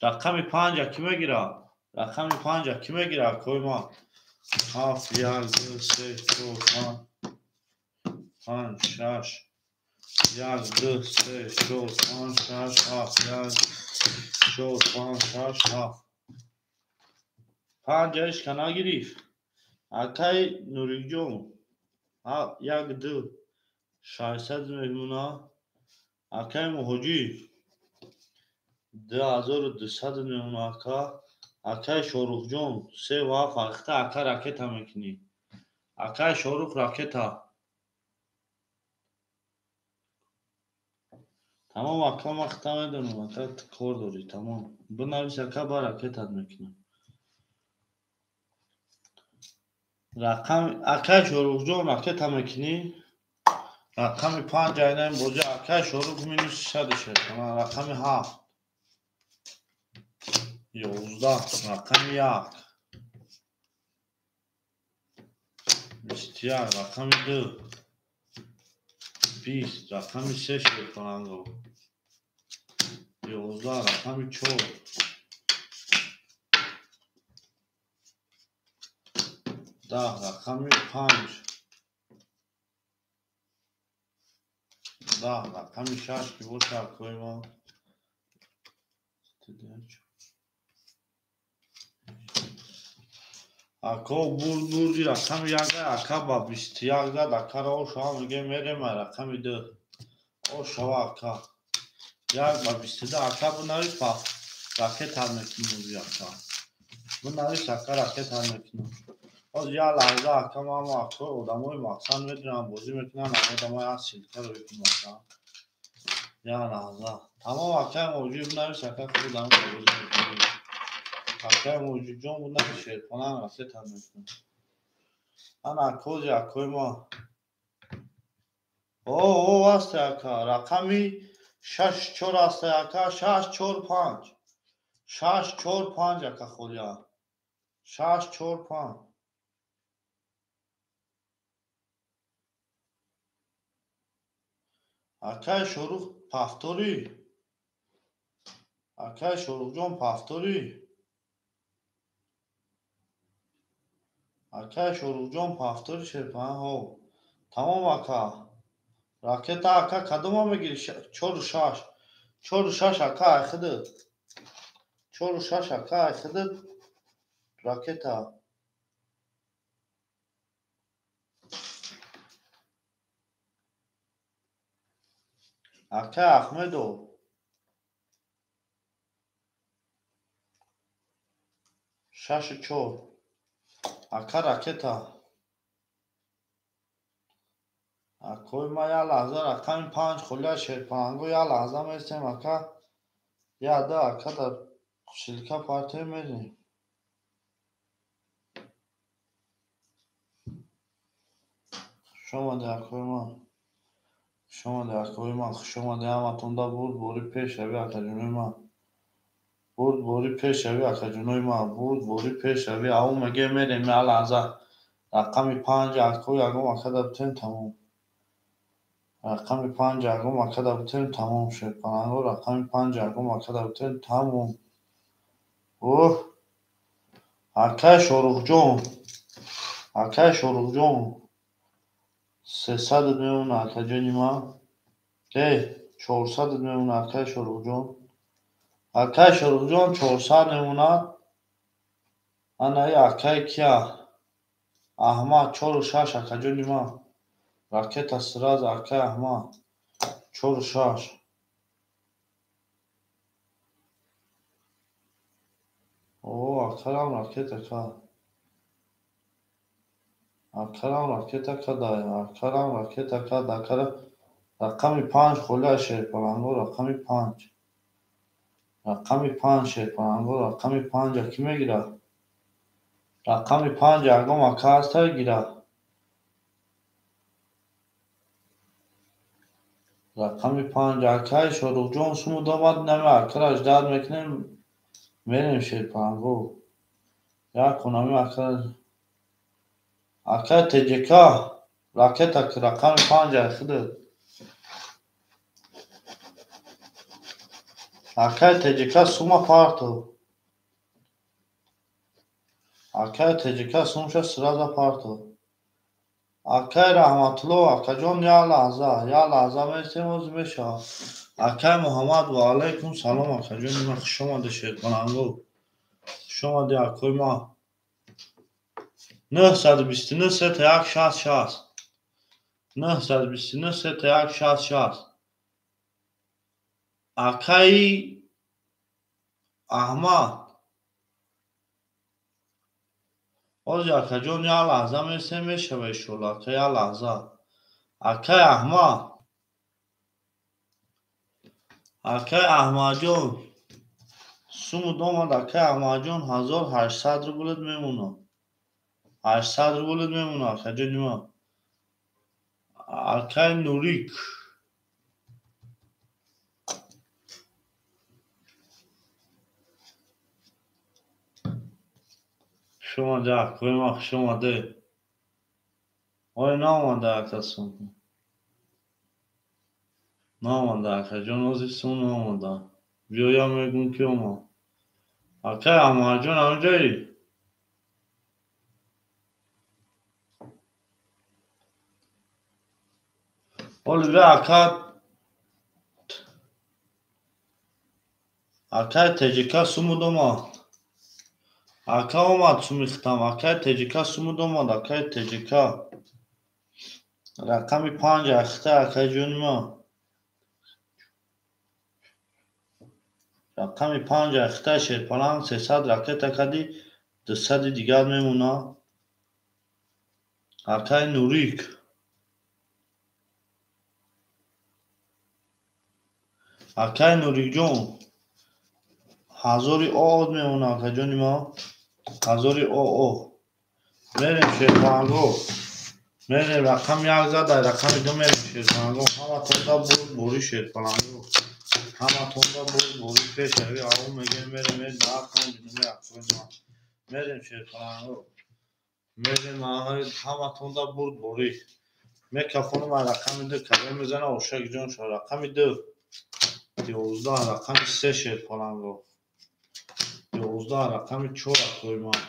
Рақами 5 ки мегирад? Рақами 5 ки мегирад, акои ман? 7, 1, 2, 3, 4, 5, 6, 1, 2, 3, 4, 5, 6, 7, 1, 4, 5, 6, 7. 5 ҳеч ка нагирифт. Акай Нурикҷон, 1, 2, 600 мемона. Акай Муҳоҷир 2200 мемона, ака. Акай Шорухҷон 3 ва 7 ахта, ака ракета мекунӣ. Акай Шорух ракета. Тамом, ака, ман худам медонам, ака, ту кор дорӣ, тамом. Бинавис, ака, ба ракетат мекунам. Рақам акай Шорухҷон ракета мекунӣ. Рақами 5 айнаем бозӣ, акай Шорух минус 106. Рақами 7, 11, рақами 1, 21, рақами 2, 20, рақами 3 шерпаланго. 11, рақами 4, 10, рақами 5, 10, рақами 6 ки боша, акои ман. Ака бурд бурди рақами 1 ака ба 21 зад акаро ошава мегем мерем рақами 2. Ошава ака. 1 ба 22 ака бинавис па ракета мекунем ака. Бинавис ака ракета мекунем. Ҳозир як лаҳза ака ман ака одамои мақсад медонам бозӣ мекунанд, одамои аз силка мекунам ака. Як лаҳза. Тамом акаи мавҷуд бинавис ака худам бозӣ мекунем. Акаи мавҷудҷон бинавис шерхона ракета мекунем. Ана акози акои ма. О, аст ака. Рақами 6 4 аст ака, 6 4 5. 6 4 5 ака холия. 6 4 5. Акай Шорух пафторӣ. Акай Шорухҷон пафторӣ. Акай Шорухҷон пафторӣ шерпаҳан ҳо. Тамом ака. Ракета ака кадома мегирӣ? 4 6. 4 6 ака айхидит. 4 6 ака айхидит. Ракета. Акай Ахмедов. 6 4. Ака ракета. Акои ма як лаҳза рақами 5 холия шерпаҳанго як лаҳза местем ака. Як ду ака дар шилка партия мерем. Хуш омадӣ акои ман. Хуш омадӣ акои ман. Хуш омадӣ ҳаматонда бурд бори пешравӣ акаҷонои ман. Бурд бори пешравӣ акаҷонои ман. Бурд бори пешравӣ. Аву мегем мерем як лаҳза. Рақами 5 акои ягон ака да бутем тамом. Рақами 5 ягон ака да бутем тамом шерпаҳанго. Рақами 5 ягон ака да бутем тамом. Оҳ. Акай Шорухҷон. Акай Шорухҷон. 300 мемона акаҷони ман. 400 мемона акай Шорухҷон. Акай Шорухҷон 400 мемонад. Анаи акай кия? Аҳмад 4 6 акаҷони ман. Ракета сразу акай Аҳмад 4 6. О, акарам ракета кард. Акарам ракета кадай. Акарам ракета кард. Акара рақами 5 холия шерпаланго. Рақами 5. Рақами 5 шерпаланго. Рақами 5 ки мегирад? Рақами 5 ягон ака ҳаста гирад. Рақами 5 акаи Шорухҷон суму домад нами акара ждат мекунем мерем шерпаланго. Як кунами акара акаи ТЖК ракета рақами 5 айхидит. Акаи ТЖК сума парту. Акаи ТЖК сумша сразу парту. Акаи Раҳматулло акаҷон як лаҳза, як лаҳза местем ҳозир мешавад. Акаи Муҳаммад ва алайкум салом акаҷони ман, хуш омадӣ шерпаланго. Хуш омадӣ акои ман. 929 3 1 6 6. 929 3 1 6 6. Акаи Аҳмад. Ҳозир акаҷон як лаҳза местем мешава иншоалло ака як лаҳза. Акаи Аҳмад. Акаи Аҳмадҷон. Сумуд омад акаи Аҳмадҷон 1800 рублет мемонад. 800 рублет мемонад акаҷони ман. Акаи Нурик. Хуш омадӣ акои ман, хуш омадӣ. Ой наомада ака сум. Наомада акаҷон, ҳозир сум наомада. Биёям мегӯм ки омад. Акаи Аҳмадҷон ҳамҷоӣ? Оли бия ака акаи ТЖК сумуд омад. Ака омад суми хитам, акай ТЖК сумуд омад, акай ТЖК. Рақами 5 ахта акай ҷони ман. Рақами 5 ахта шерпаланг 300 ракета кади, 200 дигар мемона. Акай Нурик. Акай Нурикҷон, 1000 ОО мемона, акаҷони ман. 1000 ОО. Мерем шерпаланго. Мерем рақами 1 зад, рақами 2 мерем шерпаланго. Ҳаматонда бурд бори шерпаланго. Ҳаматонда бурд бори пешави ау мегем мерем даҳтон бинуме акои ман. Мерем шерпаланго. Мерем ҳаматонда бурд бори. Мекафонам рақами 2 кадом мезана ошак ҷон шо рақами 2. 11 рақами 3 шерпаланго. 11 рақами 4 акои ман.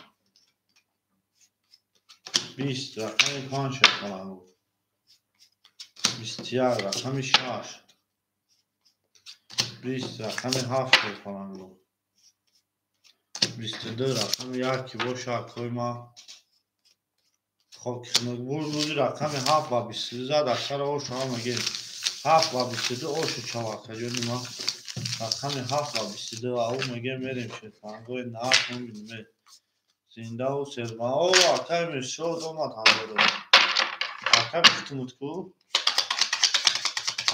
20 рақами 5 шерпаланго. 21 рақами 6. 20 рақами 7 шерпаланго. 22 рақами 1 ки боша акои ман. Хок хунукбур рӯзи рақами 7 ба 22 зад, аксара ошу ҳам мегем. 7 ба 22 ошу чав акаҷони ман. Рақами 7 ба 22 ау мегем мерем шерпалангои наҳ мебинем. Зиндаву серба. О, акай Миршод омад ҳамроҳ. Акай гуфтумуд ку?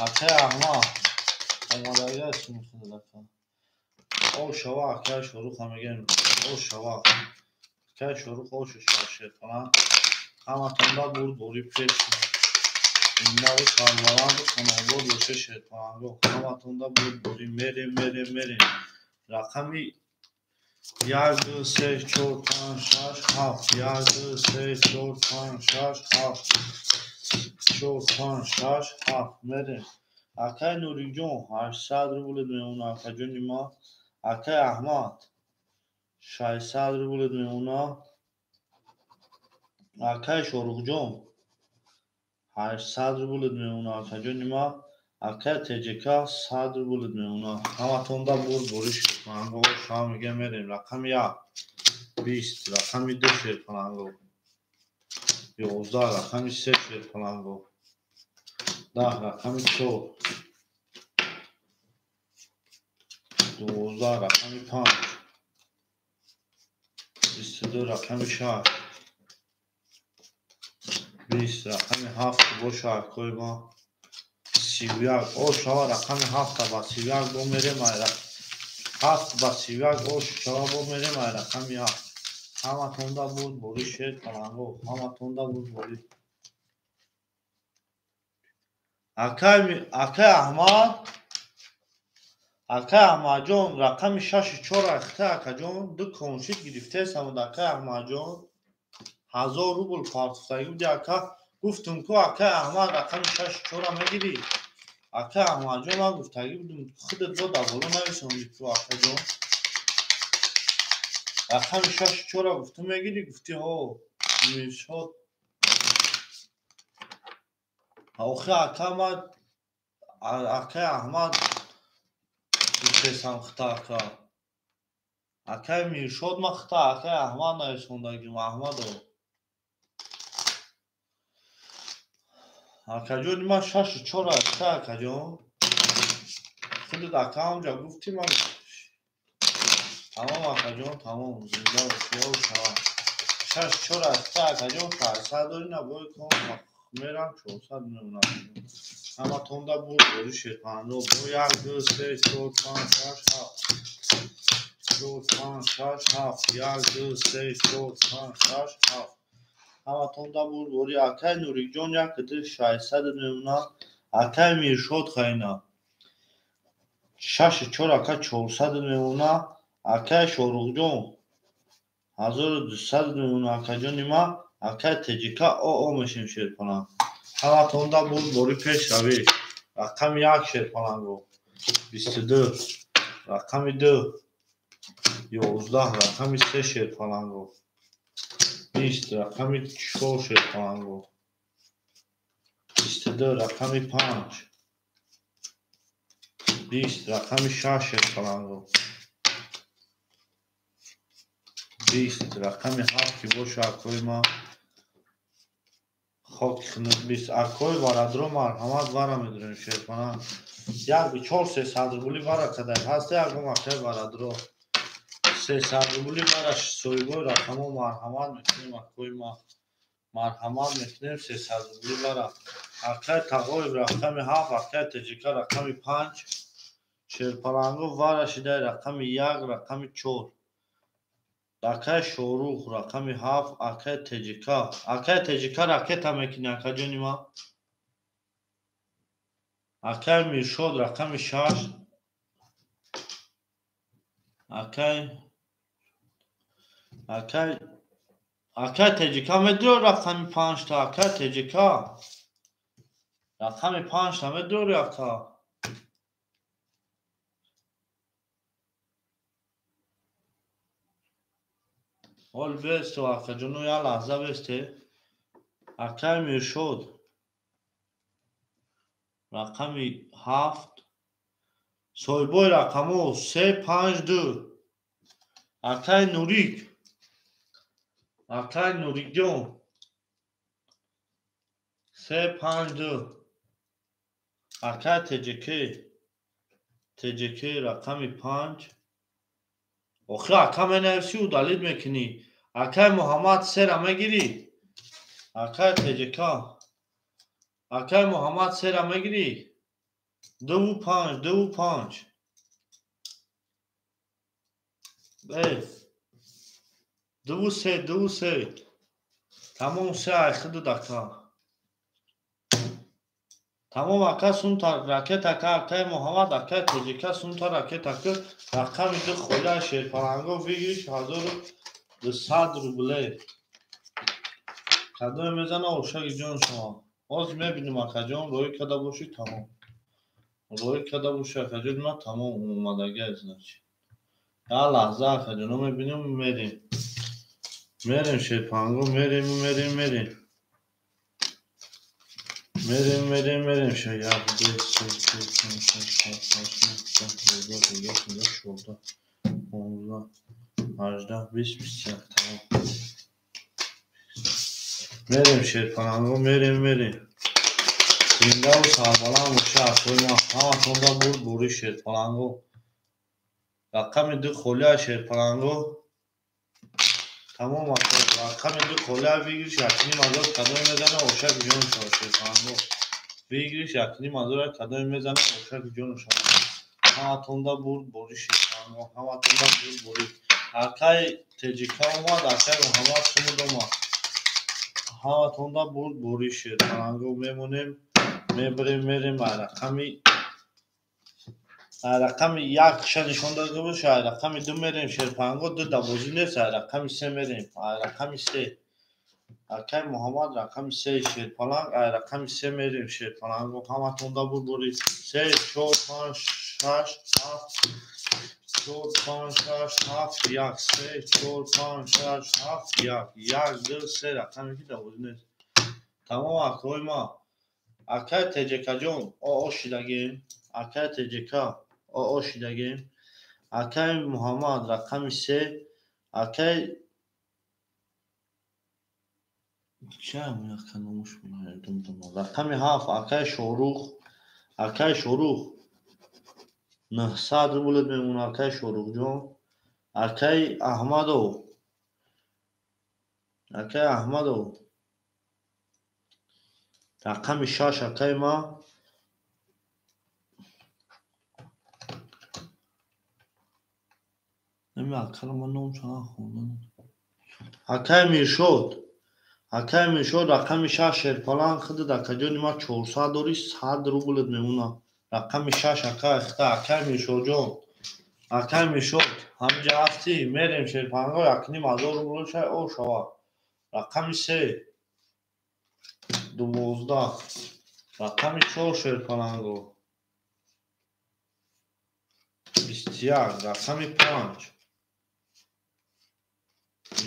Акай Аҳмад омадагиа сумуд худат ака. О шава акай Шоруха мегем. О шава. Акай Шорух ошу шава шерпаланг. Ҳаматонда бурд бори пеш. Зиндаву сарбаланду хонобод боше шерпаланго. Ҳаматонда бурд бори мерем, мерем, мерем. Рақами 1, 2, 3, 4, 5, 6, 7. 1, 2, 3, 4, 5, 6, 7. 4, 5, 6, 7. Мерем. Акай Нурикҷон, 800 рублет мемона, акаҷони ман. Акай Аҳмад, 600 рублет мемона. Акай Шорухҷон, 800 рублет мемона, акаҷони ман. Акай ТЖК 100 рублет мемона. Ҳаматонда бурд бори шерпаланго. Шава мегем мерем. Рақами 1 20, рақами 2 шерпаланго. 11 рақами 3 шерпаланго. 10 рақами 4. 12 рақами 5. 22 рақами 6. 20 рақами 7 боша акои ман. 31 о шава рақами 7 ба 31 бо мерем ай 7 ба 31 о шава бо мерем ай рақами 1. Ҳаматонда бурд бори шерпаланго. Ҳаматонда бурд бори. Акай Аҳмад, акай Аҳмадҷон рақами 6 4 ахта акаҷон ду коншит гирифтесамуд акай Аҳмадҷон. 1000 рубл партофтагӣ буди ака. Гуфтум ку акай Аҳмад рақами 6 4 мегирӣ. Акай Аҳмадҷон ман гуфтагӣ будум худат бо дар боло нависондӣ ку акаҷон. Рақами 6 4 гуфтум мегирӣ, гуфтӣ ҳо. Миршод. Охи ака ман акай Аҳмад гуфтесам хита ака. Акай Миршод ман хита акай Аҳмад нависондагим Аҳмадо. Акаҷони ман 6 4 ахта акаҷон. Худат ака ҳамҷа гуфтӣ ман. Тамом акаҷон, тамом. Зинда бошӣ, шава. 6 4 ахта акаҷон 600 дорӣ на бой кун. Мерам 400 мемонам. Ҳаматонда бурд бори шерпаланго. Бо 1, 2, 3, 4, 5, 6, 7. 4, 5, 6, 7. 1, 2, 3, 4, 5, 6, 7. Ҳаматонда бурд бори. Акай Нурикҷон 1 2 600 мемона. Акай Миршод хайна. 6 4 ака 400 мемона. Акай Шорухҷон 1200 мемона акаҷони ман. Акай ТЖК ОО мешем шерпаланг. Ҳаматонда бурд бори пешравӣ. Рақами 1 шерпаланго. 22 рақами 2. 11 рақами 3 шерпаланго. 20 рақами 4 шерпаланго. 22 рақами 5. 20 рақами 6 шерпаланго. 20 рақами 7 ки боша акои ма хок 20 акои варадро марҳамат вара медурем шерпаланг 1 4 300 рубли вара кадай ҳаста ягон акои варадро 300 рубли вара соҳибои рақамо марҳамат мекунем акои ма марҳамат мекунем 300 рубли вара акай Тағоев рақами 7 акай Теҷика рақами 5 шерпаланго вара шидай рақами 1 рақами 4 акай Шорух рақами 7 акай Теҷика акай Теҷика ракета мекунӣ акаҷони ма акай Миршод рақами 6 акай акай акай Теҷика медиёр рақами 5 та акай Теҷика рақами 5 та медиёри ака ҳол бесту акаҷону як лаҳза бесте акай Миршод рақами 7 соҳибои рақамо 3 5 2 акай Нурик акай Нурикҷон 3 5 2 акай Теҷике Теҷике рақами 5 охир ака менависӣ удалить мекунӣ акай Муҳаммад 3-ра мегирӣ акай Теҷика акай Муҳаммад 3-ра мегирӣ 2 5 2 5 2 3 2 3 тамом 3 айхидуд ака тамом ака сумта ракета ака акай Муҳаммад акай Теҷика сумта ракета ки рақами 2 холия шерпаланго выигрыш 1200 рубле кадоме мезана ошаги ҷон шумо ҳозир мебинем акаҷон роӣ када бошӣ тамом роӣ када бошӣ акаҷони ман тамом омадагиа значит як лаҳза акаҷоно мебинем мерем мерем шерпаланго мерем мерем мерем мерем мерем мерем ша 1 2 3 4 5 6 7 8 9 10 11 12 13 14 18 20 21 тамом мерем шерпаланго мерем мерем зиндаву сарбаланд боша акои ма ҳаматонда бурд бури шерпаланго рақами 2 холия шерпаланго тамом акои рақами 2 холия выигрыш 1,5 кадоме мезана ошаки ҷону шава шерпаланго выигрыш 1,5 кадоме мезана ошаки ҷону шава ҳаматонда бурд бури шерпаланго ҳаматонда бурд бури акай Теҷика омад акай Муҳаммад сумуд омад ҳаматонда бурд бури шерпаланго мемонем мебарем мерем рақами 1 ша нишон дода боша рақами 2 мерем шерпаланго 2 да бозӣ нест рақами 3 мерем рақами 3 акай Муҳаммад рақами 3 шерпаланг рақами 3 мерем шерпаланго ҳаматонда бурд бури 3 4 5 6 7 4 5 6 7 1 3 4 5 6 7 1 1 2 3 рақаме ки да бозӣ нест тамом акои ма акай Теҷикаҷон оо шидагем акай Теҷика оо шидагем акай Муҳаммад рақами 3 акай рақами 7 акай Шорух акай Шорух 900 рублет мемонад акай Шорухҷон акай Аҳмадов акай Аҳмадов рақами 6 акай ма акай Миршод акай Миршод рақами 6 шерпаланг хидид акаҷони ма 400 дори 100 рублет мемонад рақами 6 акай хита акай Миршодҷон акай Миршод ҳамҷа ҳастӣ мерем шерпаланго 1,5 рубл шай о шава рақами 3 12 рақами 4 шерпаланго 21 рақами 5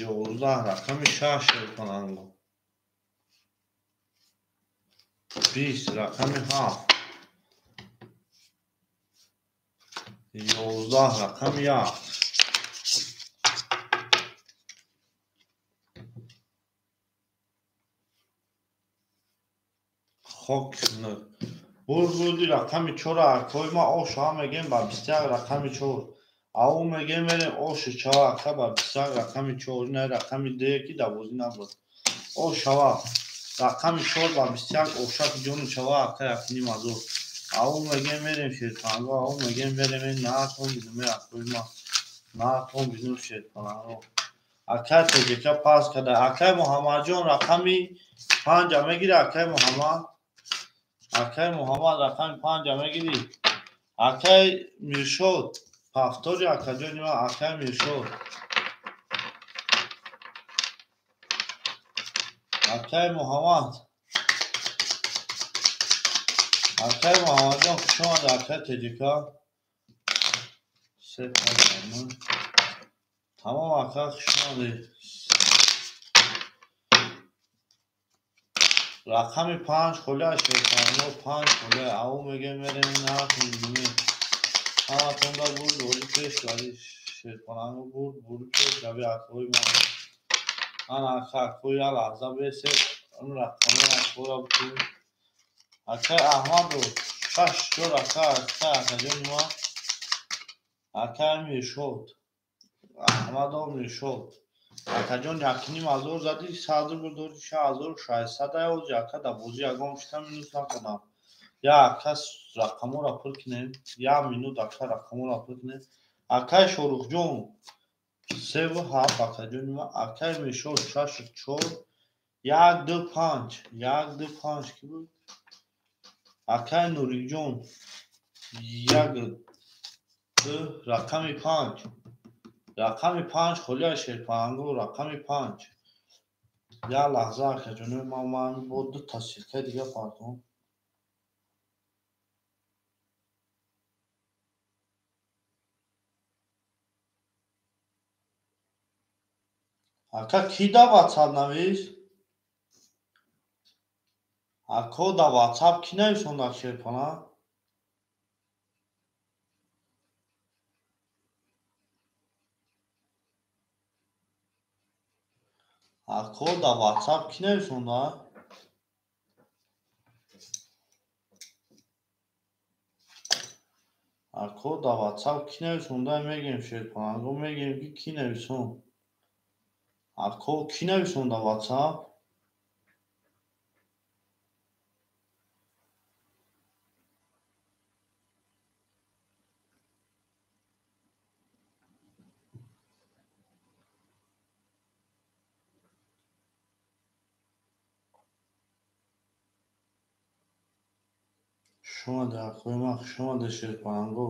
11 рақами 6 шерпаланго 20 рақами 7 11 рақами 1 Хок бурд бурди рақами 4 акои ма оша мегем ба 21 рақами 4. Ау мегем мерем оши чава ака ба 21 рақами 4. Ина рақами 2 ки дар бозӣ набуд. Ош шава рақами 4 ба 21 ошак ҷону чава ака 1,5 ҳазор. Ау мегем мерем шерпанго, ау мегем мерем наатон бинуме акои ма. Наатон бинум шерпанго. Акай Тоҷика пас када. Акай Муҳаммадҷон рақами 5 мегири, акай Муҳаммад. Акай Муҳаммад рақами 5 мегири. Акай Миршод, повтори акаҷони ман, акай Миршод. Акай Муҳаммад. Акай Муҳаммадҷон хуш омадӣ, акай Тоҷика. Се панҷ. Тамом ака, хуш омадӣ. Рақами 5 холӣ шерпанго, 5 холӣ. Ау мегем мерем наатон бинуме. Ҳаматонда бурд бори пеш рави шерпанго, бурд бори пеш рави акои ма. Ана ака акои як лаҳза бесе он рақами акора бикун. Акай Аҳмаду 6 4 ака, ака акаҷони ма. Акай Миршод. Аҳмадов Миршод. Акаҷон 1,5 ҳазор задӣ, 100 рубл дори, 6600 ай ҳозир ака дар бозӣ ягон чиза минус накардам. Я ака рақамҳоро пур кунем. Як минут ака рақамҳоро пур кунем. Акай Шорухҷон 3 ва 7 акаҷони ман. Акай Миршод 6 4 1 2 5 1 2 5 ки буд? Акай Нурикҷон 1 2 рақами 5. Рақами 5 холӣ аз шерпанго, рақами 5. Як лаҳза акаҷонои ман, ман бо дута ссылкаи дига партом. Ака кӣ дар ватсап навист? Ако дар ватсап кӣ нависонда шерпана? Ако дар ватсап кӣ нависонда? Ако дар ватсап кӣ нависонда мегӯем шерпананго, мегӯем ки кӣ нависон. Ако кӣ нависон дар ватсап? Хуш омадед акои ман, хуш омадед шерпананго.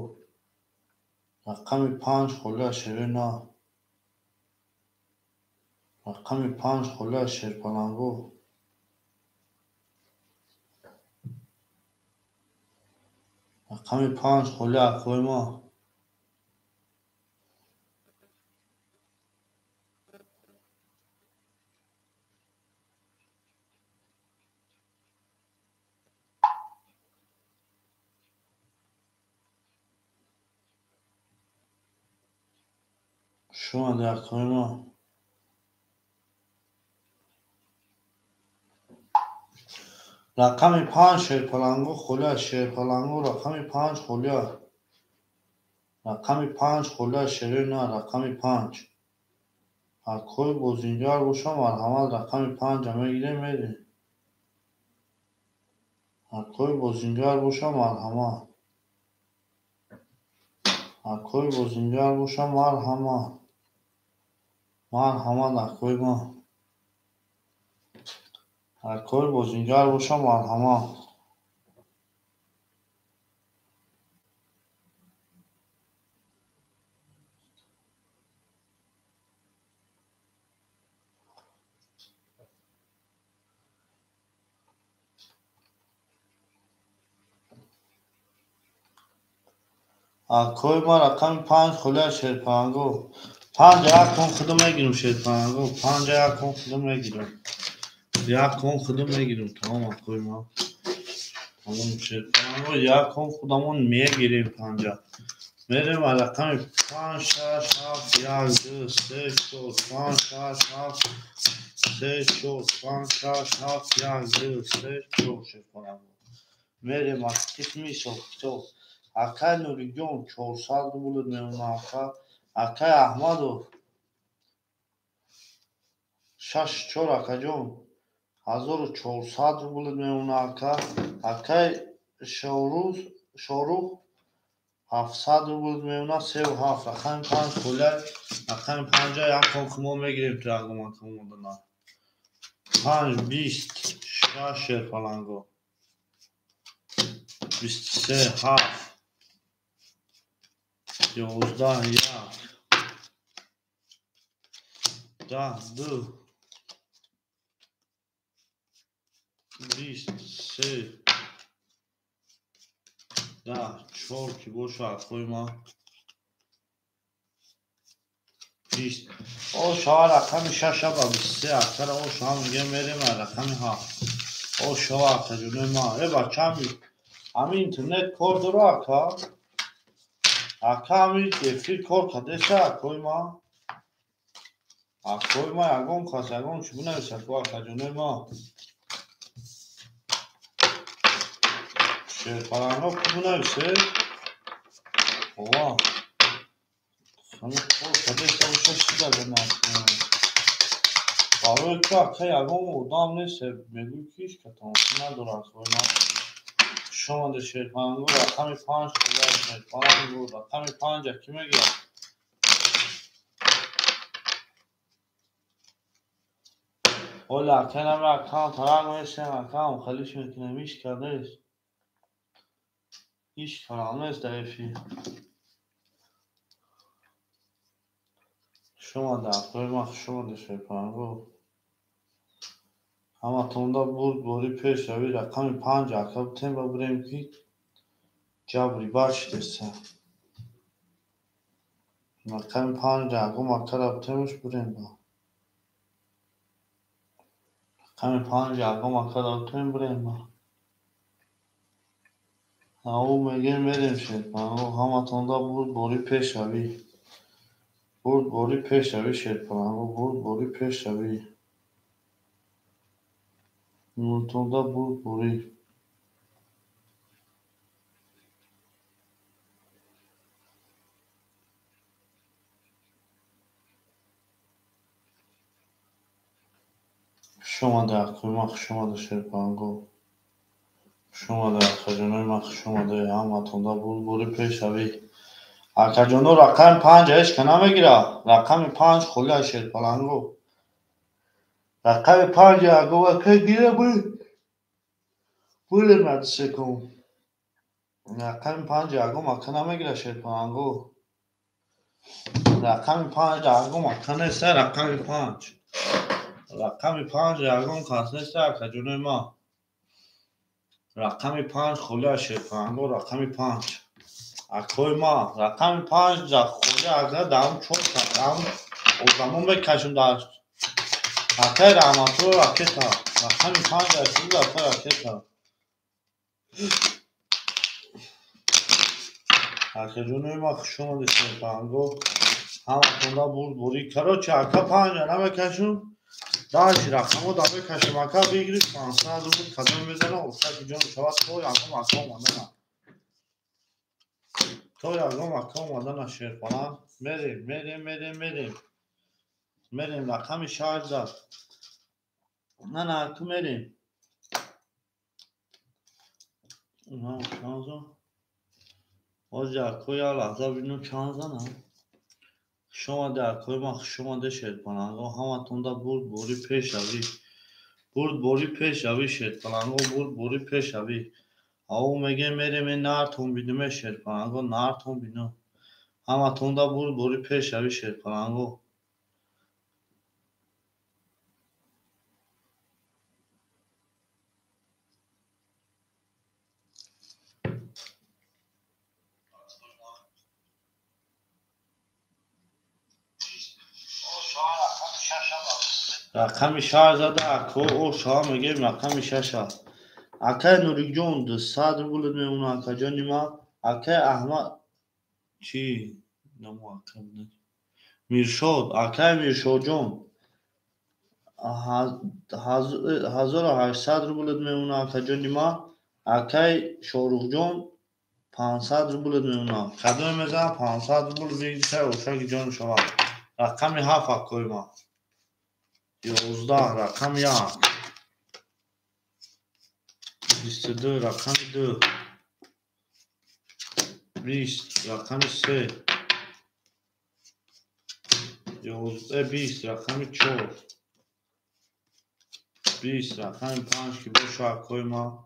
Рақами 5 холӣ аз шерои нав. Рақами 5 холӣ аз шерпаланго. Рақами 5 холӣ акои ман. Хуш омадед акои ман. Рақами 5 шерпаланго холӣ аст. Шерпаланго рақами 5 холӣ аст. Рақами 5 холӣ аст шерои нав, рақами 5. Акои бозингар бошам, марҳамат, рақами 5 мегирем, мерем. Акои бозингар бошам, марҳамат. Акои бозингар бошам, марҳамат. Марҳамат акои ман. Акои бозингар бошам, марҳамат. Акои ман рақами 5 холӣ аст шерпанго. 5 як кун худо мегирам шерпанго. 5 як кун худо мегирам. Як кун худо мегирам. Тамом акои ман. Тамом шерпанго як кун худамон мегирем 5. Мерем аз рақами 5 6 7 1 2 3 4 5 6 7. 3, 4, 5, 6, 7, 1, 2, 3, 4 шерпаланго. Мерем аз қисми ҳисоб-китоб. Акай Нурикҷон 400 рублит мемонад ака. Акай Аҳмадов 6-4 акаҷон 1400 рублит мемонад ака. Акай Шорух 700 рублит мемонад, 3,7. Рақами 5 холай, рақами 5 як кон мо мегирем то ягон макон модана. 5 20 6 шерпаланго. 23 7 11 1 10 2 23 10 4 ки боша акои ма 20. О шава рақами 6 ба 23 акара о шава мегем мерем рақами 7. О шава акаҷонои ма. Э бачами ами интернет кор дора ака? Ака ами эфир кор кардеса акои ма? Акои ма ягон кас ягон чӣ бинависа ку акаҷонои ма? Шерпаланго ку бинависе? Ова. Ами кор кардеса боша чӣ дагана? Барои ки ака ягон одам нест, мегӯй ки ҳеч ка тамошо надора акои ма. Шомаде шерпаланго рақами 5 шуда шерпаланго рақами 5 ки мегирад? Ола ака нами аккаунт тарақ месем аккаунт халиш мекунем ҳеч ка нест. Ҳеч кара нест дар эфир. Шомаде акои ма, хушомаде шерпаланго. Ҳаматонда бурдборӣ пешравӣ рақами 5 ака бутем ба бирем ки ҷабри бар шидеса. Рақами 5 ягон акара бутемш бирем ба. Рақами 5 ягон акара бутем бирем ба. Ау мегем мерем шерпаланго. Ҳаматонда бурдборӣ пешравӣ. Бурдборӣ пешравӣ шерпаланго, бурдборӣ пешравӣ. Ҳаматонда бурдборӣ. Хушомаде акои ма, хушомаде шерпаланго. Хушомаде акаҷонои ма, хушомаде. Ҳаматонда бурдборӣ пешравӣ. Акаҷоно рақами 5 ҳеч ка намегирад. Рақами 5 холӣ аз шерпаланго. Рақами 5 ягон ака гира бурем секун. Рақами 5 ягон ака намегирад шерпаланго. Рақами 5 ягон ака нест, рақами 5. Рақами 5 ягон кас нест акаҷонои ма. Рақами 5 холӣ аз шерпаланго, рақами 5. Акои ма, рақами 5 холӣ ака даҳум 4 даҳум одамо мекашем дар акаи Раҳматулло ракета. Рақами 5 аз ака ракета. Акаҷонои ма хушомадед шерпаланго. Ҳаматонда бурдборӣ. Короче, ака 5 намекашем. Дальше рақамҳо да мекашем. Ака бигирид 500 рубл кадом мезана, охаки ҷон шавад то ягон ака омадана. То ягон ака омадана шерпаланг. Мерем, мерем, мерем, мерем. Мерем рақами 6 зад. На, на, ту мерем. На, чанд зад? Ҳозир акои як лаҳза бинем чанд зана. Хушомаде акои ма, хушомаде шерпаланго. Ҳаматонда бурдборӣ пешравӣ. Бурдборӣ пешравӣ шерпаланго, бурдборӣ пешравӣ. Ау мегем мерем нартон бинем шерпаланго, нартон бинем. Ҳаматонда бурдборӣ пешравӣ шерпаланго. Рақами 6 зада ако о шава мегем рақами 6. Акай Нурикҷон 200 рублит мемонад акаҷони ма. Акай Аҳмад чӣ намо ака буд? Миршод, акай Миршодҷон. 1800 рублет мемона акаҷони ман. Акай Шоҳрухҷон 500 рублет мемона. Кадоме мезанам 500 рубл бигирсай ошаки ҷон шавад. Рақами 7 акои ман. 11 рақами 1. 22 рақами 2. 20 рақами 3. 11 20 рақами 4. 20 рақами 5 ки боша акои ман.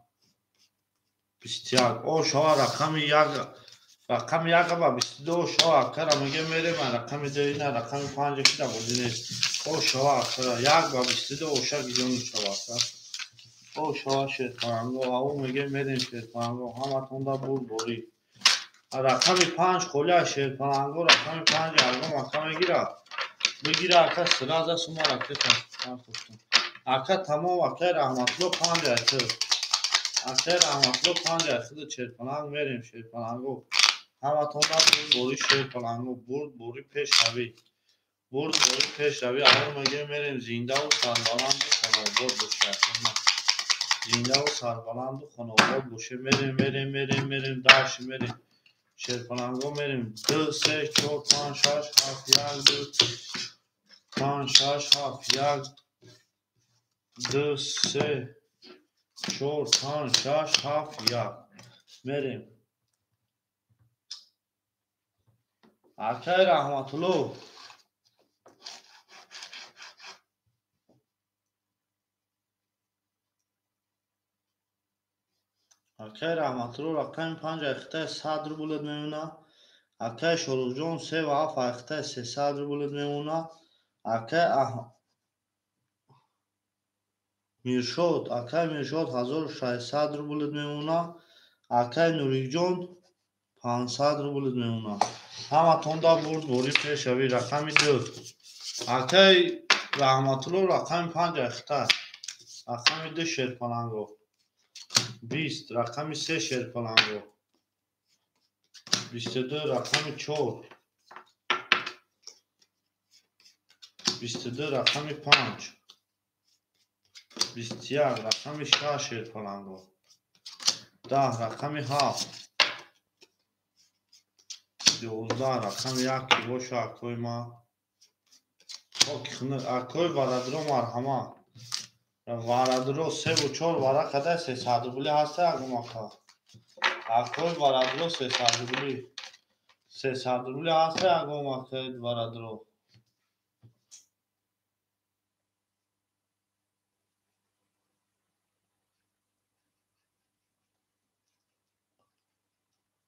21 о шава рақами 1 рақами 1 ба 22 шава акара меге мерем рақами 2 ина рақами 5 ки дар бозӣ нест. О шава акара 1 ба 22 оша гиҷон шава ака. О шава шерпаланго ау меге мерем шерпаланго ҳаматонда бурдборӣ. Рақами 5 холия шерпаланго рақами 5 ягон ака мегирад. Бигира ака сразу сума ракета. Ака тамом акай Раҳматулло 5 айти. Акай Раҳматулло 5 айти шерпаланг мерем шерпаланго. Ҳаматонда бурдборӣ шерпаланго бурдборӣ пешравӣ. Бурдборӣ пешравӣ ау меге мерем зиндаву сарбаланду хонаобод боше. Зиндаву сарбаланду хонаобод боше. Мерем мерем мерем мерем дальше мерем. Шерпаланго мерем 2 3 4 5 6 7 1 2 5 6 7 1 2 3 4 5 6 7 1 мерем. Акай Раҳматулло акай Раҳматулло рақами 5 айхитаи 100 рублет мемона. Акай Шоҳрухҷон 3 ва 7 айхитаи 300 рублет мемона. Акай Миршод, акай Миршод 1600 рублет мемона. Акай Нурикҷон 500 рублет мемона. Ҳаматонда бурдборӣ пешравӣ рақами 2. Акай Раҳматулло рақами 5 айхита. Рақами 2 шерпаланго. 20 рақами 3 шерпаланго. 22 рақами 4. 22 рақами 5. 21 рақами 6 шерпаланго. 10 рақами 7. 11 рақами 1 ки боша акои ман. Акои Варадро марҳамат. Варадро 3 ва 4 варақа дар 300 рубли ҳаста ягон ака. Акои Варадро 300 рубли. 300 рубли ҳаста ягон акаи Варадро.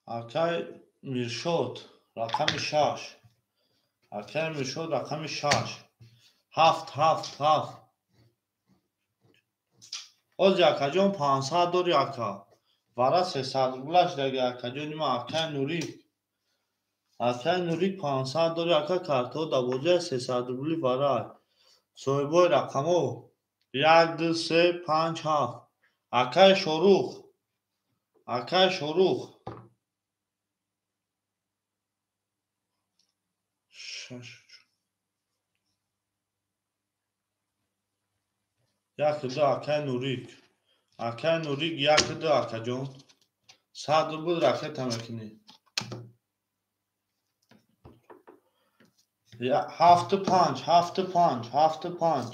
Акай Миршод рақами 6. Акай Миршод рақами 6. 7 7 7. Ози акаҷон 500 дори ака. Вара 300 рублаш даги акаҷони ман акай Нурик. Акай Нурик 500 дори ака картао дар бозии 300 рубли вара. Соҳибои рақамҳо 1 2 3 5 7. Акай Шоҳрух. Акай Шоҳрух. 6 1 2 акай Нурик. Акай Нурик 1 2 акаҷон. 100 рубл ракета мекунӣ. 7 5 7 5 7 5.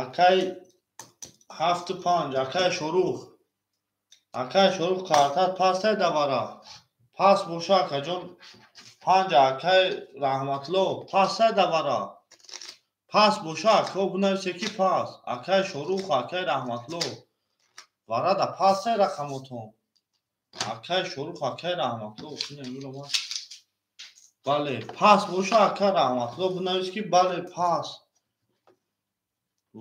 Акай 7 5 акай Шоҳрух. Акай Шоҳрух картат пастай давара. Пас боша акаҷон. 5 акай Раҳматулло пастай давара. Пас боша ака бинависе ки пас. Акай Шоҳрух акай Раҳматулло. Варада пастай рақамотон. Акай Шоҳрух акай Раҳматулло. Бале пас боша ака Раҳматулло бинавис ки бале пас.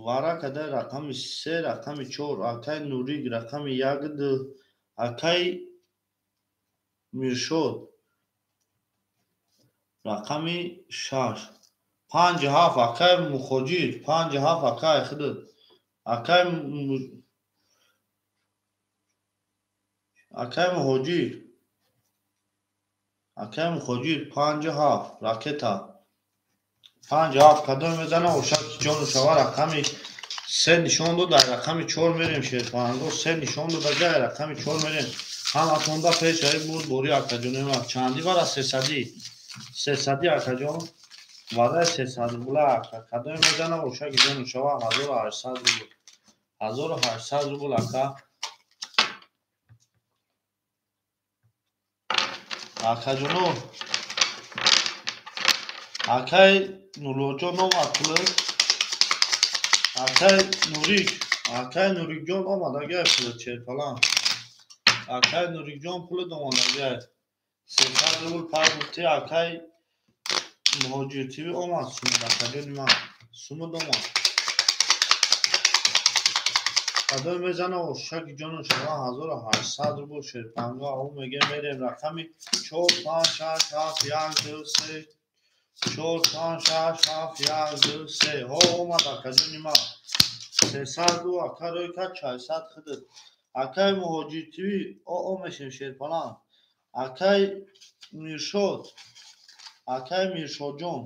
Вара кадай рақами 3 рақами 4 акай Нурик рақами 1 2 акай Миршод рақами 6 5 7 акай Мухоҷир 5 7 акай худат акай акай Муҳоҷир акай Мухоҷир 5 7 ракета. 5 7 кадом мезана ошак ҷону шава рақами 3 нишон дод, дар рақами 4 мерем шерпаланго 3 нишон дод, дар рақами 4 мерем. Ҳаматонда пешаи буд бори акаҷони ман. Чанди вара 300? 300 акаҷон. Вараи 300 рубла ака. Кадом мезана ошак ҷону шава 1800 рубл. 1800 рубл ака. Акаҷоно акай Нурлоҷон омад пулы. Акай Нурик, акай Нурикҷон омад агар пулы черпалан. Акай Нурикҷон пулы омад агар. 300 рубл пардохти акай Муҳоҷир ТВ омад сумуд акаҷони ман. Сумуд омад. Кадом мезана ошаки ҷону шава 1800 рубл шерпанго ау меге мерем рақами 4 5 6 7 1 2 3 4 5 6 7 1 2 3 ҳо омад акаҷони ман. 300 ду ака рӯй кард 600 худат. Акай Муҳоҷир ТВ о мешем шерпалан. Акай Миршод, акай Миршодҷон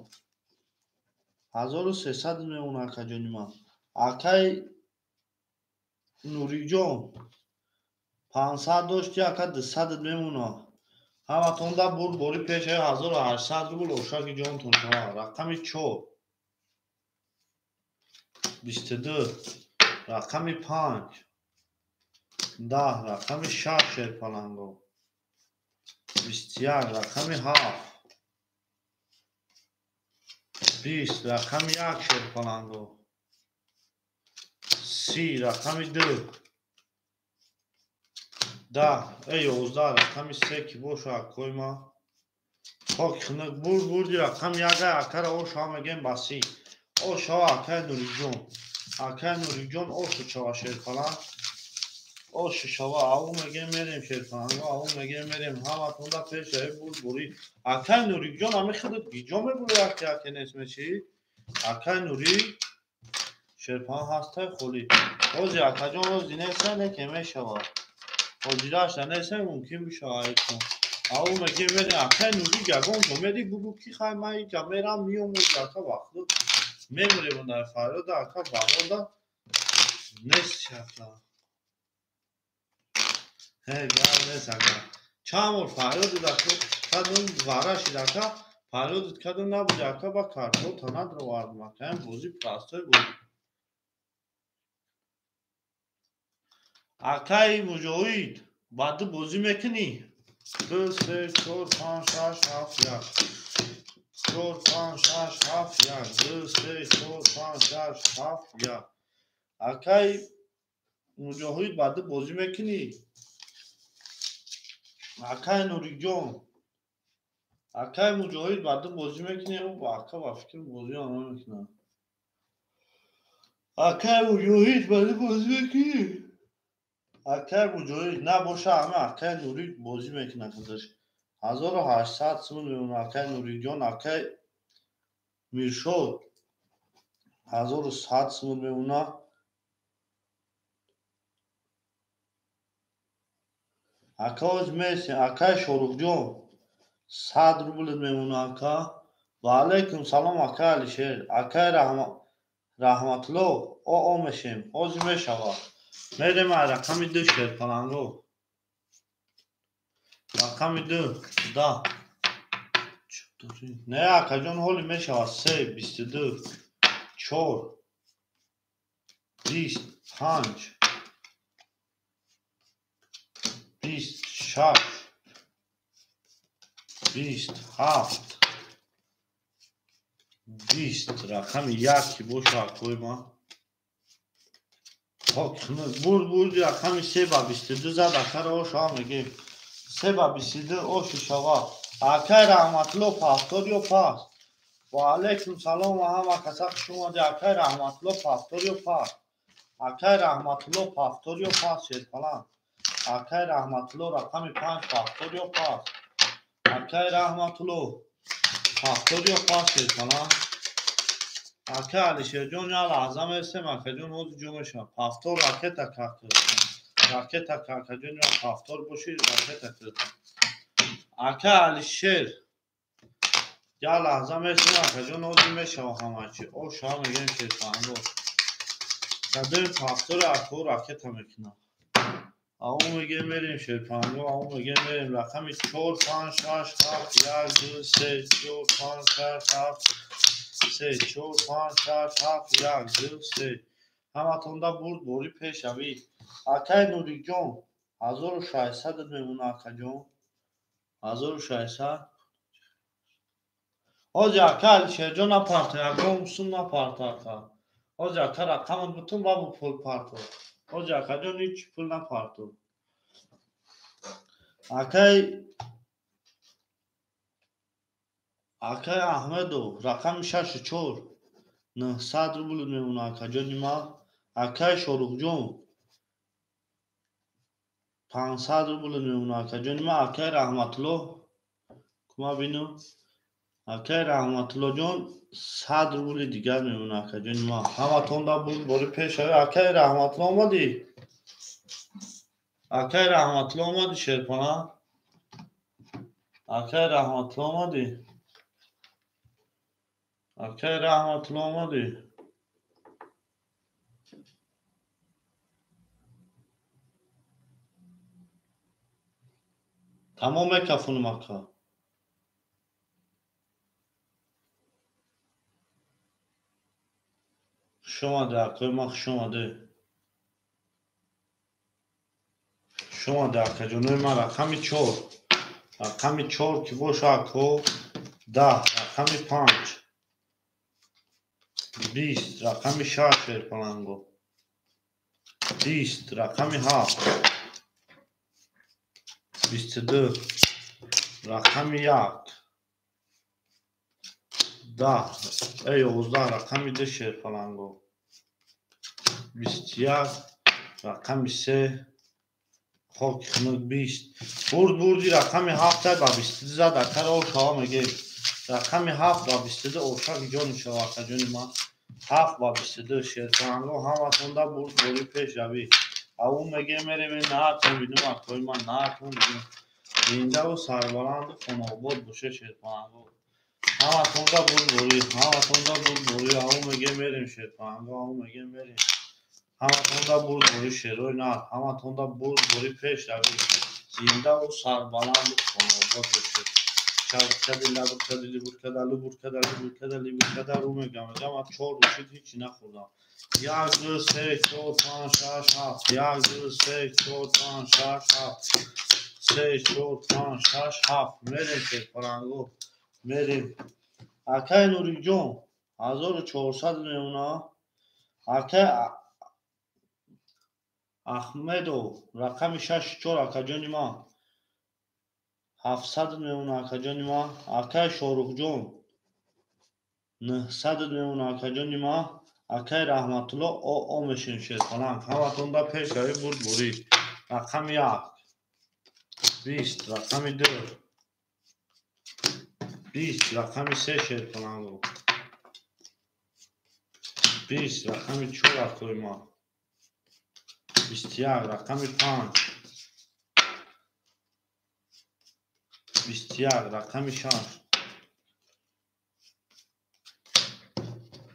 1300 мемонад акаҷони ман. Акай Нурикҷон 500 дошти ака 200 мемонад. Ҳаматонда бурд бори пешаи 1800 рубл ошаки ҷонтон шава. Рақами 4 22 рақами 5 10 рақами 6 шерпаланго 21 рақами 7 20 рақами 1 шерпаланго 30 рақами 2 10 11 рақами 3 ки боша акои ма. Хоки хунук бурд бурди рақами 1 акара ошава мегем ба 30. Ошава акай Нурикҷон. Акай Нурикҷон ошу шава шерпалан. Ошу шава ау мегем мерем шерпаланго ау мегем мерем ҳаматонда пешаи бурд бури. Акай Нурикҷон ами худат гиҷо мебури яке яке нест меши? Акай Нурик шерпалан ҳастай холи. Ҳози акаҷон рози нестан неке мешавад. Ҳозираша нестан мумкин бишавад айкон. Ау мегем мерем акай Нурик ягон ҷо мери бугу ки хай ман иҷа мерам миём ози ака вақту мемурем дар фарёда ака баҳорда нест ака. Ҳе гап нест ака. Чанд бор фарёд кардум вара шид ака фарёдат кардум набуди ака ба картота надровардум ака. Ин бозӣ простой буд. Акай Муҷоҳид ба ду бозӣ мекунӣ? 2 3 4 5 6 7 1 4 5 6 7 1 2 3 4 5 6 7 1 Акай Муҷоҳид ба ду бозӣ мекунӣ? Акай Нурикҷон, акай Муҷоҳид ба ду бозӣ мекунӣ? Ака ба фикр бозӣ ҳам намекунад. Акай Муҷоҳид ба ду бозӣ мекунӣ? Акай Муҷоҳид набоша ҳама акай Нурик бозӣ мекунад худаш. 1800 сум мемонад акай Нурикҷон. Акай Миршод 1100 сум мемонад. Ака оз меси акай Шорухҷон 100 рубл мемонад ака. Ва алайкум салом акай Алишер. Акай Раҳматулло о мешем. Ҳозир мешавад. Мерем ай рақами 2 шерпаланго. Рақами 2 10. Не акаҷон ҳоли мешавад 3 22 4 20 5 26 27 20 рақами 1 ки боша акои ман. Бурд бурди рақами 3 ба 22 зад акара ошава мегем. 3 ба 22 оши шава. Акай Раҳматулло повтор ё пас? Ва алайкум салом ва ҳама каса хуш омадед. Акай Раҳматулло повтор ё пас? Акай Раҳматулло повтор ё пас шерпалан? Акай Раҳматулло рақами 5 повтор ё пас? Акай Раҳматулло повтор ё пас шерпалан? Ака Алишерҷон я лаҳза мерасем акаҷон ҳозир ҷо мешавад. Повтор ракета кард. Ракета акаҷон я повтор боши ракета кард. Ака Алишер Я лаҳза месем акаҷон, озӣ мешава ҳама чи. О шава мегӯем шерпаланго. Кадои пахтори ако ракета мекунад. Ао мегӯем мерем шерпаланго, ао мегӯем мерем рақами 4 5 6 7 1 2 3 4 5 6 7 3 4 5 6 7 1 2 3. Ҳаматонда бурд бори пешравӣ. Акай Нурикҷон 1600 мемона акаҷон. 1600. Ҳозир ака Алишерҷон напарто, ягон сум напарто ака. Ҳозир ака рақамат бутун бабу пул парто. Ҳозир акаҷон ҳеҷ пул напарто. Акай Аҳмедов рақами 6 4 900 рубл мемона акаҷони ман. Акай Шоруҳҷон 500 рубл мемона акаҷони ман. Акай Раҳматулло кума бинам. Акай Раҳматуллоҷон 100 рубли дигар мемона акаҷони ман. Ҳаматонда бурд бори пешравӣ. Акай Раҳматулло омадӣ? Акай Раҳматулло омадӣ шерпана? Акай Раҳматулло омадӣ? Акай Раҳматулло омадӣ? Тамом мекафонам ака. Хуш омадӣ акои ман, хуш омадӣ. Хуш омадӣ акаҷонои ман. Рақами 4. Рақами 4 ки боша ако 10, рақами 5 20, рақами 6 шерпаланго 20, рақами 7 22, рақами 1 10, 11, рақами 2 шерпаланго 21, рақами 3 хоки хунук 20. Бурд бурди рақами 7 ба 22 зад акара о шава мегем. Рақами 7 ба 22 ошак ҷони шава акаҷони ман. 7 ба 22 шерпаланго ҳаматонда бурд бори пешравӣ. Ау мегем мерем наатон бинум акои ман, наатон бинум. Зиндаву сарбаланду хонаобод боше шерпаланго. Ҳаматонда бурд борӣ, ҳаматонда бурд борӣ. Ау мегем мерем шерпаланго, ау мегем мерем. Ҳаматонда бурд борӣ шерои нар, ҳаматонда бурд борӣ пешравӣ. Зиндаву сарбаланду хонаобод боше. Чабкади лабуркади либуркада лубуркада либуркада либуркада ру мегам мегам а 4 рушид ҳичи нахӯрдам. 1 2 3 4 5 6 7 1 2 3 4 5 6 7 3 4 5 6 7 мерем шерпаланго мерем. Акай Нурикҷон 1400 мемона. Акай Аҳмедов рақами 6 4 акаҷони ман 700 мемона акаҷони ман. Акай Шоруҳҷон 900 мемона акаҷони ман. Акай Раҳматулло о мешем шерпаланг. Ҳаматонда пешравӣ бурд борӣ. Рақами 1 20, рақами 2 20, рақами 3 шерпаланго 20, рақами 4 акои ман 21, рақами 5 21, рақами 6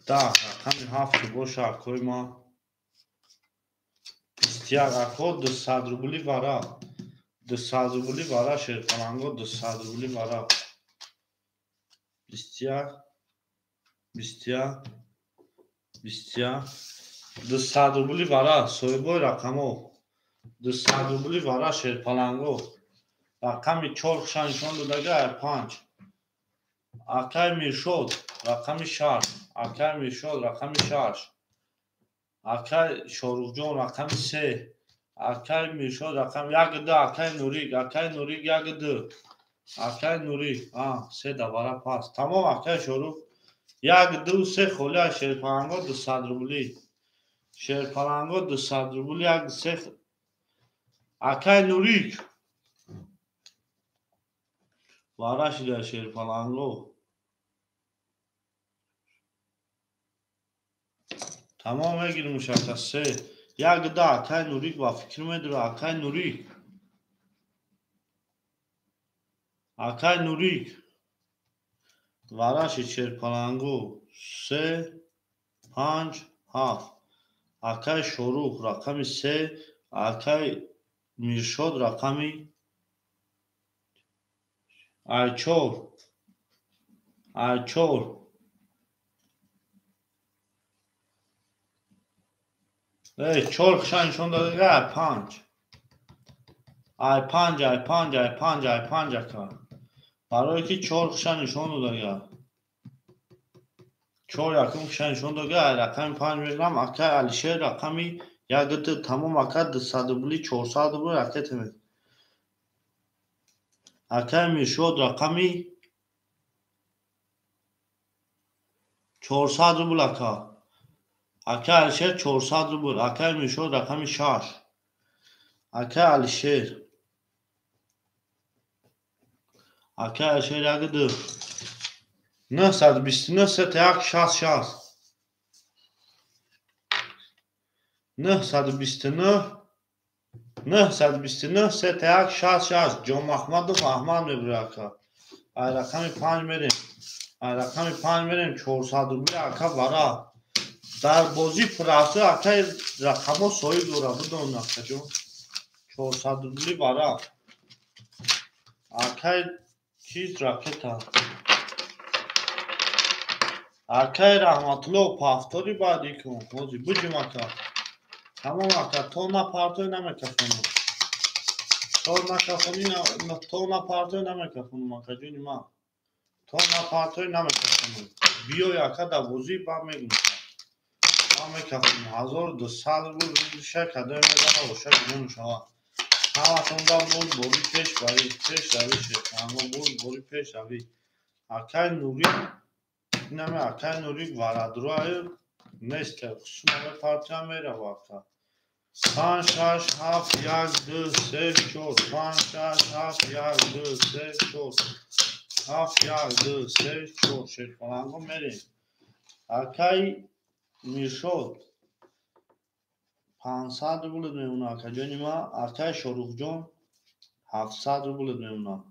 10, рақами 7 боша акои ман 21 ако 200 рубли вара 200 рубли вара шерпаланго 200 рубли вара 21 21 21 200 рубли вара соҳибои рақамҳо 200 рубли вара шерпаланго. Рақами 4 хуша нишон додага 5. Акай Миршод рақами 6. Акай Миршод рақами 6. Акай Шоруҳҷон рақами 3. Акай Миршод рақами 1 2. Акай Нурик, Акай Нурик 1 2. Акай Нурик, 3 давара пас. Тамом акай Шоруҳ 1 2 3 холия шерпаланго 200 рубли. Шерпаланго 200 рубли 1 3. Акай Нурик вара шида шерпаланго. Тамом мегирмуш ака 3 1 2. Акай Нурик ба фикр медура. Акай Нурик, Акай Нурик Вараши Черпалангу 3 5 7. Акай Шорух рақами 3, акай Миршод рақами ай 4. Ай 4. Эй, 4 хша нишон додага, ай 5. Ай 5, ай 5, ай 5, ай 5 ака. Барое ки 4 хша нишон додага. 4 якум хша нишон додага, ай рақами 5 мегирам, акай Алишер рақами 1 2 тамом ака 200 рубли 400 рубли ракета мегирам. Акай Миршод рақами 400 рубл ака. Акай Алишер 400 рубл, акай Миршод рақами 6. Акай Алишер. Акай Алишер 1 2. 929 3 1 6 6. 929 929 3 1 6 6. Ҷонмаҳмадов Аҳмад мебурад ака. Ай рақами 5 мерем. Ай рақами 5 мерем 400 рубли ака вара. Дар бозӣ пурафта акай рақамҳо соҳиб дорад, бидон акаҷон. 400 рубли вара. Акай чиз ракета. Акай Раҳматулло пафтори баъди кун. Ҳозир буҷум ака. Тамом ака, то напартой намекафонам. То накафонӣ, то напартой намекафонам акаҷони ман. То напартой намекафонам. Биёй ака дар бозӣ баъд мегӯм. Ман мекафонам. 1200 рубл ша кадоме мезана боша гумон мешавад. Ҳаматонда бурд бори пеш бари, пеш рави шерпаланго, бурд бори пеш рави. Акай Нурик, инаме акай Нурик варадруае нест, хусума мепартия мерава ака. 5 6 7 1 2 3 4 5 6 7 1 2 3 4 7 1 2 3 4 шерпаланго мерем. Акай Миршод 500 рубл мемонад акаҷони ман. Акай Шорухҷон 700 рубл мемонад.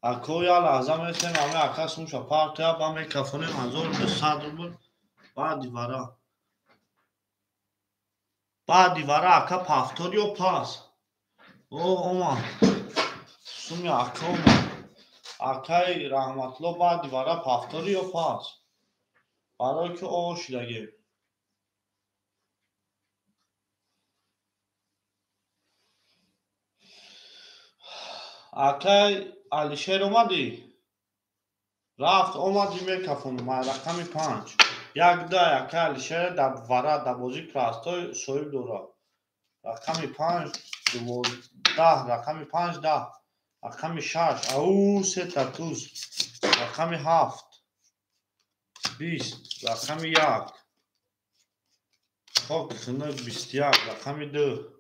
Ако я лаҳза месем аме ака сумша партия ба мекафонем 1200 рубл баъди вара. Баъди вара ака пафтор ё пас. О омад. Суми ака омад. Акай Раҳматулло баъди вара пафтор ё пас. Барое ки о шидагем. Акай Алишер омадӣ? Рафт омадӣ мекафонам ай рақами 5. 1 2 акай Алишер дар вара дар бозӣ простой соҳиб дорад. Рақами 5 12 рақами 5 10 рақами 6 ау се та туз рақами 7 20 рақами 1 хок хунук 21 рақами 2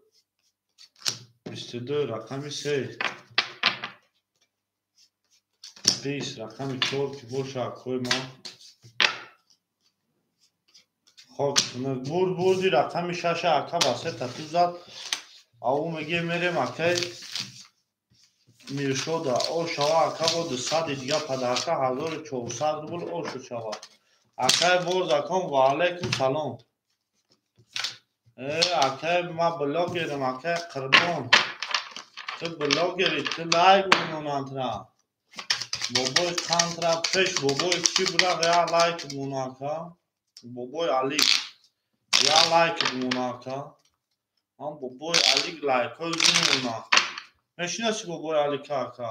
22 рақами 3 20 рақами 4 ки боша акои ман. Хок хунук бурд бурди рақами 6 ака ба се та туз зад. Ау мегем мерем акай Миршода. О шава ака бо 200 дига падарка 1400 рубл о шуд шава. Акай борз акон ва алайкум салом. Акай ма блогерам акай Қурбон. Ту блогери, ту лайк мемонандра. Бобои қандра пеш бобои чӣ бура я лайк мемона ака. Бобои Алик я лайк мемона ака. Ман бобои Алик лайкҳои зу мемона. Мешинаси бобои Алика ака?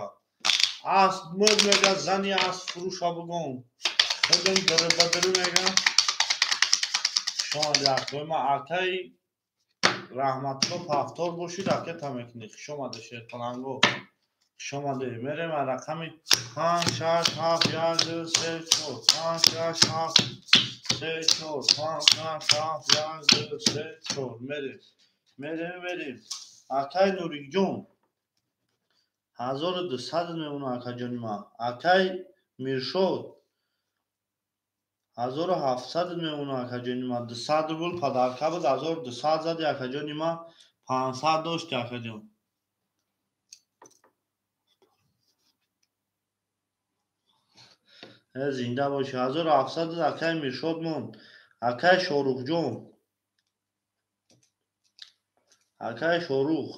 Асп мурд мега зани асп фурӯша бугон. Худам дуру ба дуру мега. Шумо акои ман акаи Раҳматулло пафтор бошид ракета мекунӣ. Хуш омадед шерпаланго. Хуш омадед. Мерем ай рақами 5 6 7 1 2 3 4 5 6 7 3 4 5 6 7 1 2 3 4 мерем. Мерем мерем. Акай Нурикҷон 1200 мемонад акаҷони ман. Акай Миршод 1700 мемонад акаҷони ман. 200 рубл падарка буд 1200 зади акаҷони ман. 500 дошти акаҷон. Зинда бошӣ. 1700 акай Миршод монд. Акай Шоҳрухҷон. Акай Шоҳрух.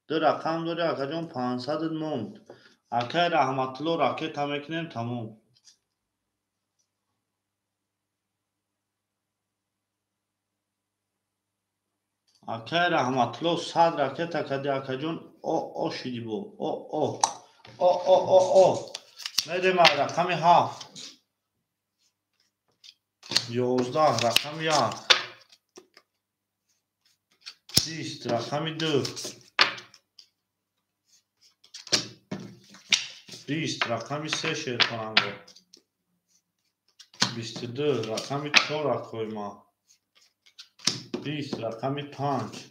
Ду рақам дори акаҷон 500 монд. Акай Раҳматулло ракета мекунем тамом. Акай Раҳматулло 100 ракета кади акаҷон о о шиди бо. О о. О о о о. Медем рақами 7. 11 рақами 1. 20 рақами 2. 20 рақами 3 шерхонанго. 22 рақами 4 акои ма. 20 рақами 5.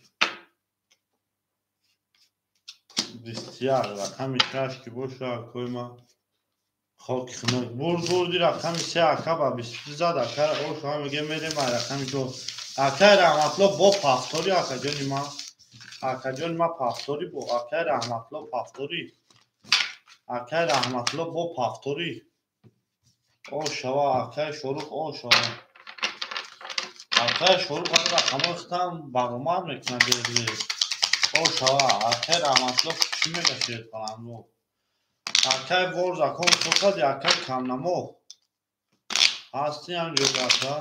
21 рақами 6 ки боша акои ма. Хоки хунук. Бурд бурди рақами 3 ака ба 22 зад ака оша меге мерем рақами 4. Акай Раҳматулло бо пафтори акаҷони ма. Акаҷони ма пафтори бо акай Раҳматулло пафтори. Акай Раҳматулло бо пафтори. О шава акай Шоҳрух о шава. Акай Шоҳрух ҳар рақамҳои худам баромад мекунад дер. О шава акай Раҳматулло чӣ мега шерхонанго? Акай вор закон сохад, акай камнамо. Ҳасти ҳам ҷода ака.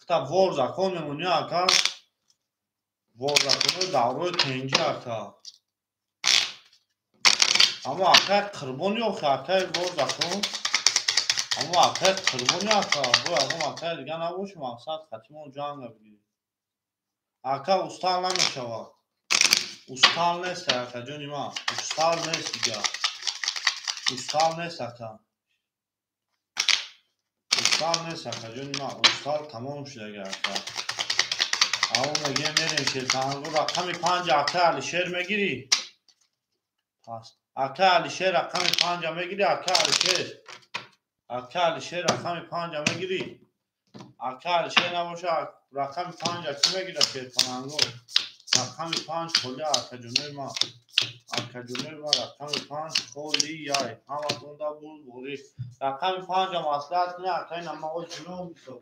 Хта вор закон мемонӣ ака. Вор законои даврои тенҷи ака. Аммо акай қурбони охи акай вор закон. Аммо акай қурбони ака. Бо ягон акай дига набоши мақсад хатимон ҷанга бигирӣ. Ака устал намешавад. Устал нест акаҷони ман. Устал нест дига. Устал нест ака. Устал нест акаҷони ман. Устал тамом шудага ака. Аво мегем мерем шерхонанго рақами 5 ака Алишер мегирӣ? Пас ака Алишер рақами 5 мегирӣ? Ака Алишер. Ака Алишер рақами 5 мегирӣ? Ака Алишер набоша рақами 5 кӣ мегирад шерхонанго? Рақами 5 холӣ акаҷонои ман. Акаҷонои ман рақами 5 холӣ яй. Ҳаматон да буд борӣ. Рақами 5 маслиҳат кунед акаи намаҳо ҷином бисоб.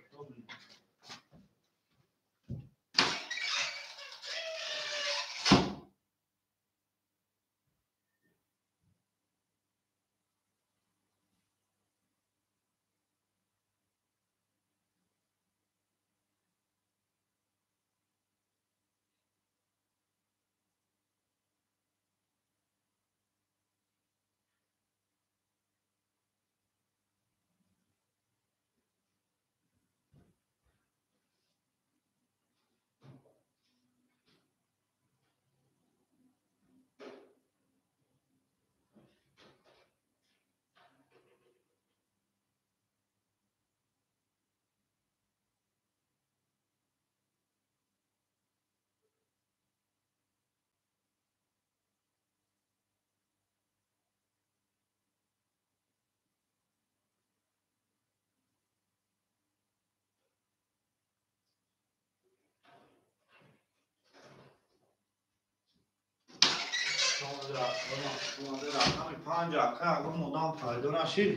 Рақами 5 ака ягон одам пайдо нашид.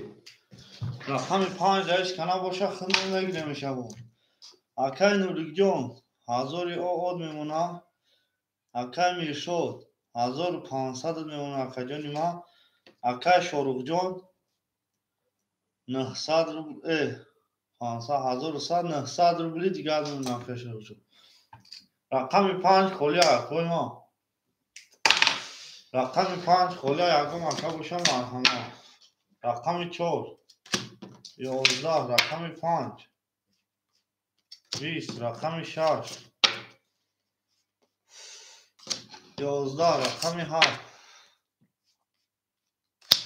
Рақами 5 даиш кана боша худмон мегирем мешавон. Акай Нурикҷон 1000 од мемона. Акай Миршод 1500 мемона акаҷони ман. Акай Шоҳрухҷон 900 рубл 500 1100 900 рубли дигар мемона акай Шоҳрухҷон. Рақами 5 холӣ акои ман. Рақами 5 холӣ ягон ака боша марҳамат. Рақами 4 11 рақами 5 20 рақами 6 11 рақами 7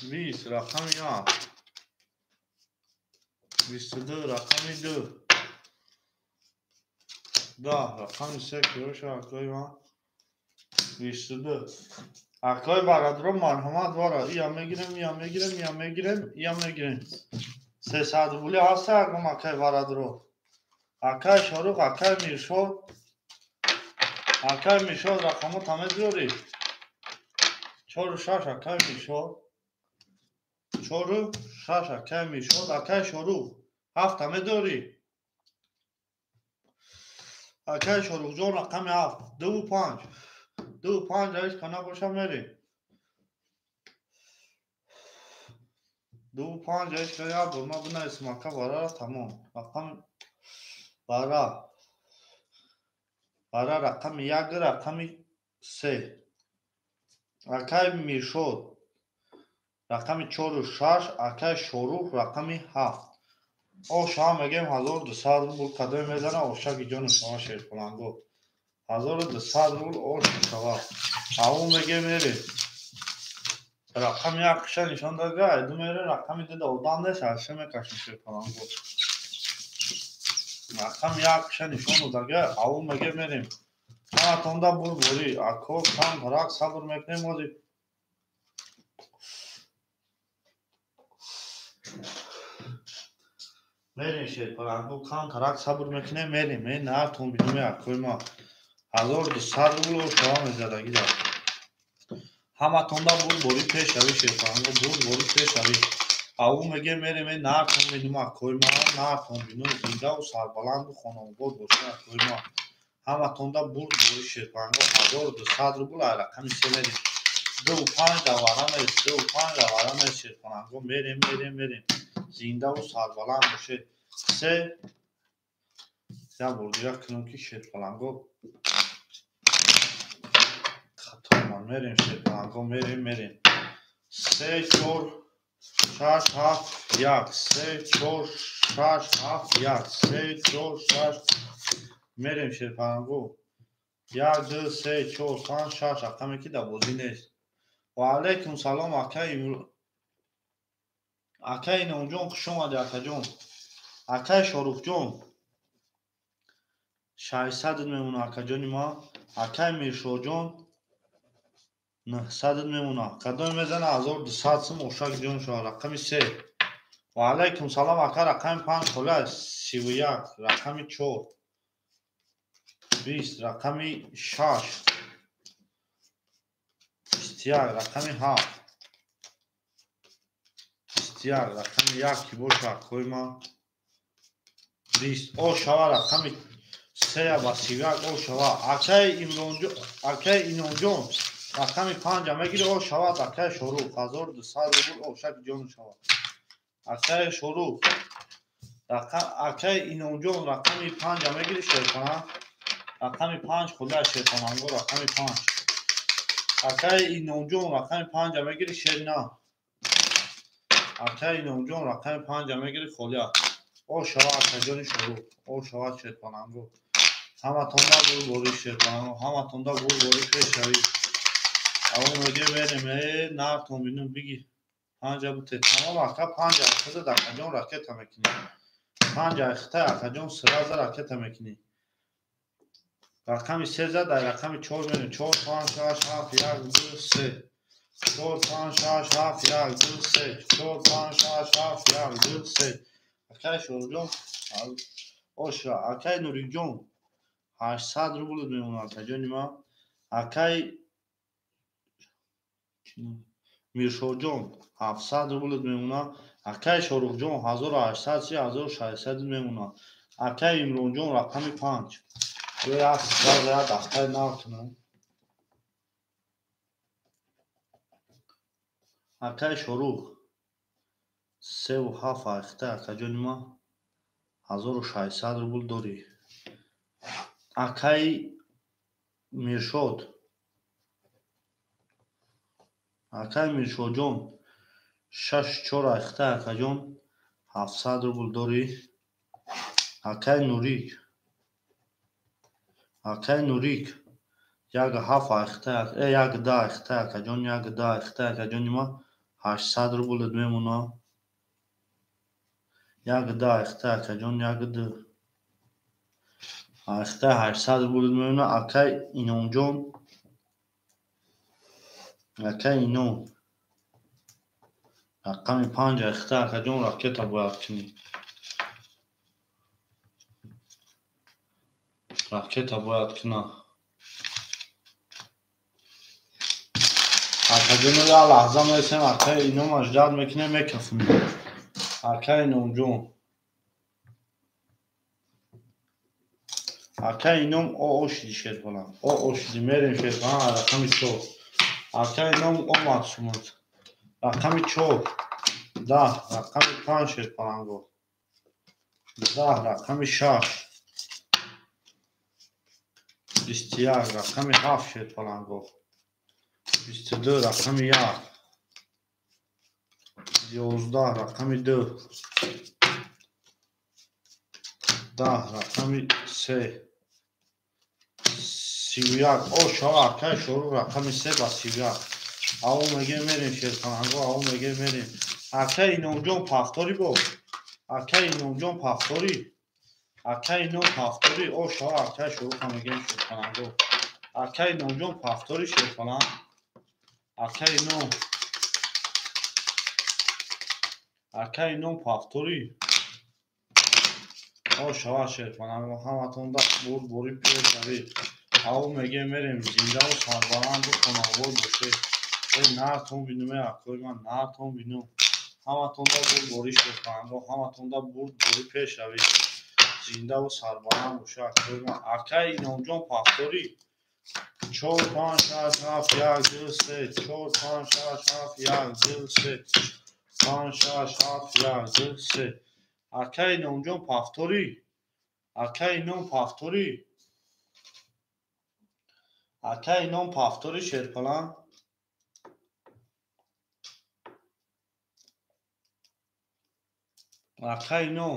20 рақами 1 22 рақами 2 10 рақами 3 ки боша акои ман 22 акои бародарон марҳамат вора. Ия мегирем, ия мегирем, ия мегирем, ия мегирем. 300 рубли ҳаста ягон акай бародарон. Акай Шоҳрух, акай Миршод. Акай Миршод рақамота мебиёрӣ? 4 6 акай Миршод. 4 6 акай Миршод, акай Шорух 7 медорӣ. Акай Шорухҷон рақами 7 2 5 2 5 раис кана боша мерем. 2 5 раис кана бор ма бинависам ака варара тамом. Рақам вара вара рақами 1 рақами 3. Акай Миршод рақами 4 6, акай Шорух рақами 7. Оша мегем 1200 рубл кадоме мезана ошаки ҷону шава шерпаланго. 1200 рубл ош шава. Аву мегем мерем. Рақами 1 киша нишон дага, айду мерем рақами 2 одам нест, арша мекашем шерпаланго. Рақами 1 киша нишон дага, аву мегем мерем. Ҳаматонда бурборӣ, ако кам рак сабр мекунем ози. Мерем шерпаланго кам тарак сабр мекунем мерем. Ме наартон бидуме акои ма. 1200 рубл шава мезадагида. Ҳаматонда бурборӣ пешавӣ шерпаланго, бурборӣ пешавӣ. Аву мегем мерем, ме наартон бидуме акои ма, наартон бинум зиндаву сарбаланду хонаобод бошед акои ма. Ҳаматонда бурборӣ шерпаланго 1200 рубл ай рақами 3 мерем. 2 5 давара нест, 2 5 давара нест шерпаланго. Мерем, мерем, мерем. Зиндаву сарбаланд бошед. 3 я бор дига кунам ки шерпаланго хатоман. Мерем шерпаланго, мерем, мерем. 3 4 6 7 1 3 4 6 7 1 3 4 6 мерем шерпаланго. 1 2 3 4 5 6 рақаме ки дар бозӣ нест. Ва алайкум салом акай акай Иномҷон, хуш омадӣ акаҷон. Акай Шорухҷон 600 мемона акаҷони ма. Акай Миршоҳҷон 900 мемона. Кадоме мезана 1200 сум ошак ҷон шава. Рақами 3. Ва алайкум салом ака. Рақами 5 хола 31, рақами 4 20, рақами 6 21, рақами 7 21, рақами 1 ки боша акои ма 20. О шава рақами 3 ба 31 о шава. Акай Имронҷон, акай Иномҷон рақами 5 мегири о шавад. Акай Шорух 1200 рубл ошак ҷон шава. Акай Шорух акай Иномҷон рақами 5 мегири шерпана. Рақами 5 худа шерпананго рақами 5. Акай Иномҷон рақами 5 мегири шерна. Акай Иномҷон рақами 5 мегири холия. О шава акаҷони Шорух, о шава шерпананго. Ҳаматонда бурборӣ шерпананго, ҳаматонда бурборӣ пешавӣ. Аву меге мерем, наартон бинум биги. 5 буте. Тамом ака 5 айхта акаҷон ракета мекунӣ. 5 айхта акаҷон сраза ракета мекунӣ. Рақами 3 зад, ай рақами 4 мерем. 4 5 6 7 1 2 3. 4 5 6 7 1 2 3. 4 5 6 7 1 2 3. Акай Шорухҷон, оша, акай Нуриҷон 800 рубл мемонад акаҷони ма. Акай Миршоҳҷон 700 рубл мемонад. Акай Шорухҷон 1800 си 1600 мемонад. Акай Имронҷон рақами 5. Як сразу дафтари нав кунам. Акай Шорух 3 7 айхта акаҷони ма 1600 рубл дорӣ. Акай Миршод, акай Миршоҳҷон 6 4 айхта акаҷон 700 рубл дорӣ. Акай Нурик, акай Нурик 1 7 айхта, 1 2 айхта акаҷон, 1 2 айхта акаҷони ма 800 рубл мемонад. 1 2 айхта акаҷон, 1 2 айхта 800 рубл мемонад. Акай Иномҷон, акай Ином рақами 5 айхта акаҷон ракета бояд кунӣ. Ракета бояд кунад. Акаҷоно як лаҳза мерасем, акаи Ином аждад мекунем, мекафонем. Акаи Иномҷон. Акаи Ином оо шиди шерпалан. Оо шиди мерем шерпалан рақами 4. Акаи Ином омад шумад. Рақами 4. 10 рақами 5 шерпаланго. 10 рақами 6. 21 рақами 7 шерпаланго. 22 рақами 1. 11 рақами 2. 10 рақами 3. 31 о шава акаи Шорух рақами 3 ба 31. Ао меге мерем шерпаланго, ао меге мерем. Акаи Иномҷон пафтори бо. Акаи Иномҷон пафтори. Акаи Ином пафтори. О шава акаи Шорух мегем шерпаланго. Акаи Иномҷон пафтори шерпаланг. Акаи Ином. Акаи Ином пафтори. О шава шерпаланго ҳаматонда бурдборӣ пешравӣ. Ао меге мерем зиндаву сарбаланду хонавод бошед. Э наатон бинум, э акои ман наатон бинум. Ҳаматонда бурдборӣ шерпаланго, ҳаматонда бурдборӣ пешравӣ. Зиндаву сарбаланд бошед акои ман. Акаи Иномҷон пафтори. 4 5 6 7 1 2 3 4 5 6 7 1 2 3 5 6 7 1 2 3. Акаи Иномҷон пафтори. Акаи Ином пафтори. Акаи Ином пафтори шерпаланг. Акаи Ином.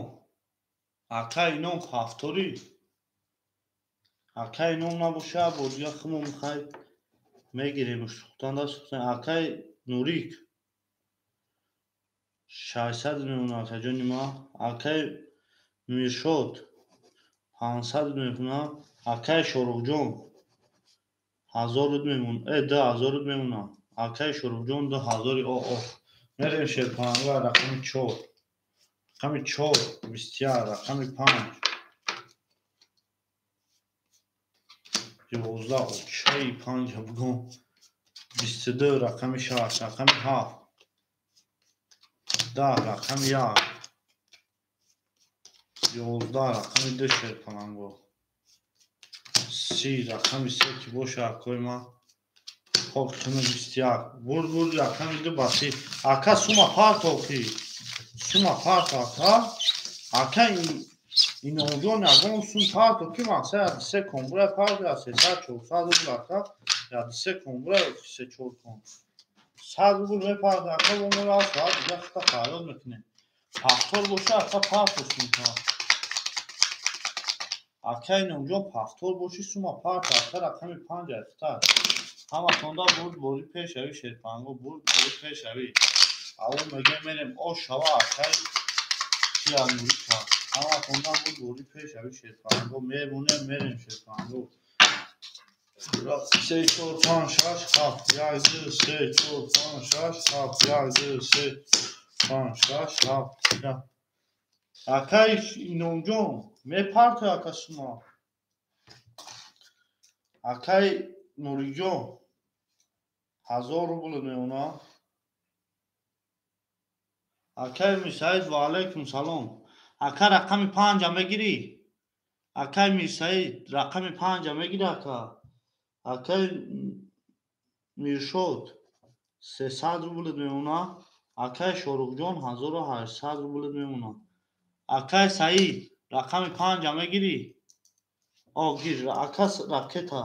Акаи Ином пафтори. Акаи Ином набоша, бо дига хумон мехай мегирем сухтанда сухтан. Акаи Нурик 600 мемонад акаҷони ма. Акаи Миршод 500 мемонад. Акаи Шорухҷон 1000 мемонад. 2000 мемонад. Акаи Шорухҷон 2000 оо. Мерем шерпаланго рақами 4. Рақами 4 21 рақами 5. 11 очаи 5 бугон. 22 рақами 6 рақами 7. 10 рақами 1. 11 рақами 2 шерпаланго. 30 рақами 3 ки боша акои ман. Хоб хина 21. Бурд бурд рақами 2 ба 30. Ака сума парто ки. Сума парто ака. Ака Иномҷон ягон сум парто ки мақсад 3 комбура парто 300 400 рубл ака. 3 комбура 3-4 ком. 100 рубл мепарто ака, бо мо аз соат дига хита фарёд мекунем. Пафтор боша ака парто сумта. Ака Иномҷон пафтор боши сума парто ака рақами 5 ахта. Ҳаматонда бурдборӣ пешравӣ шерпанго, бурдборӣ пешравӣ. Ао меге мерем о шава акаи кия Нурика. Ҳаматонда бурдборӣ пешравӣ шерпанго, мемонем мерем шерпанго. 3 4 5 6 7 1 2 3 4 5 6 7 1 2 3 5 6 7. Акаи Иномҷон мепарто ака сума. Акаи Нурикҷон 1000 рубл меона. Акаи Мирсаид ва алайкум салом. Ака рақами 5 мегирӣ? Акаи Мирсаид рақами 5 мегирӣ ака? Акаи Миршод 300 рубл меона. Акаи Шорухҷон 1800 рубл меона. Акаи Саид рақами 5 мегирӣ? О гир ака ракета.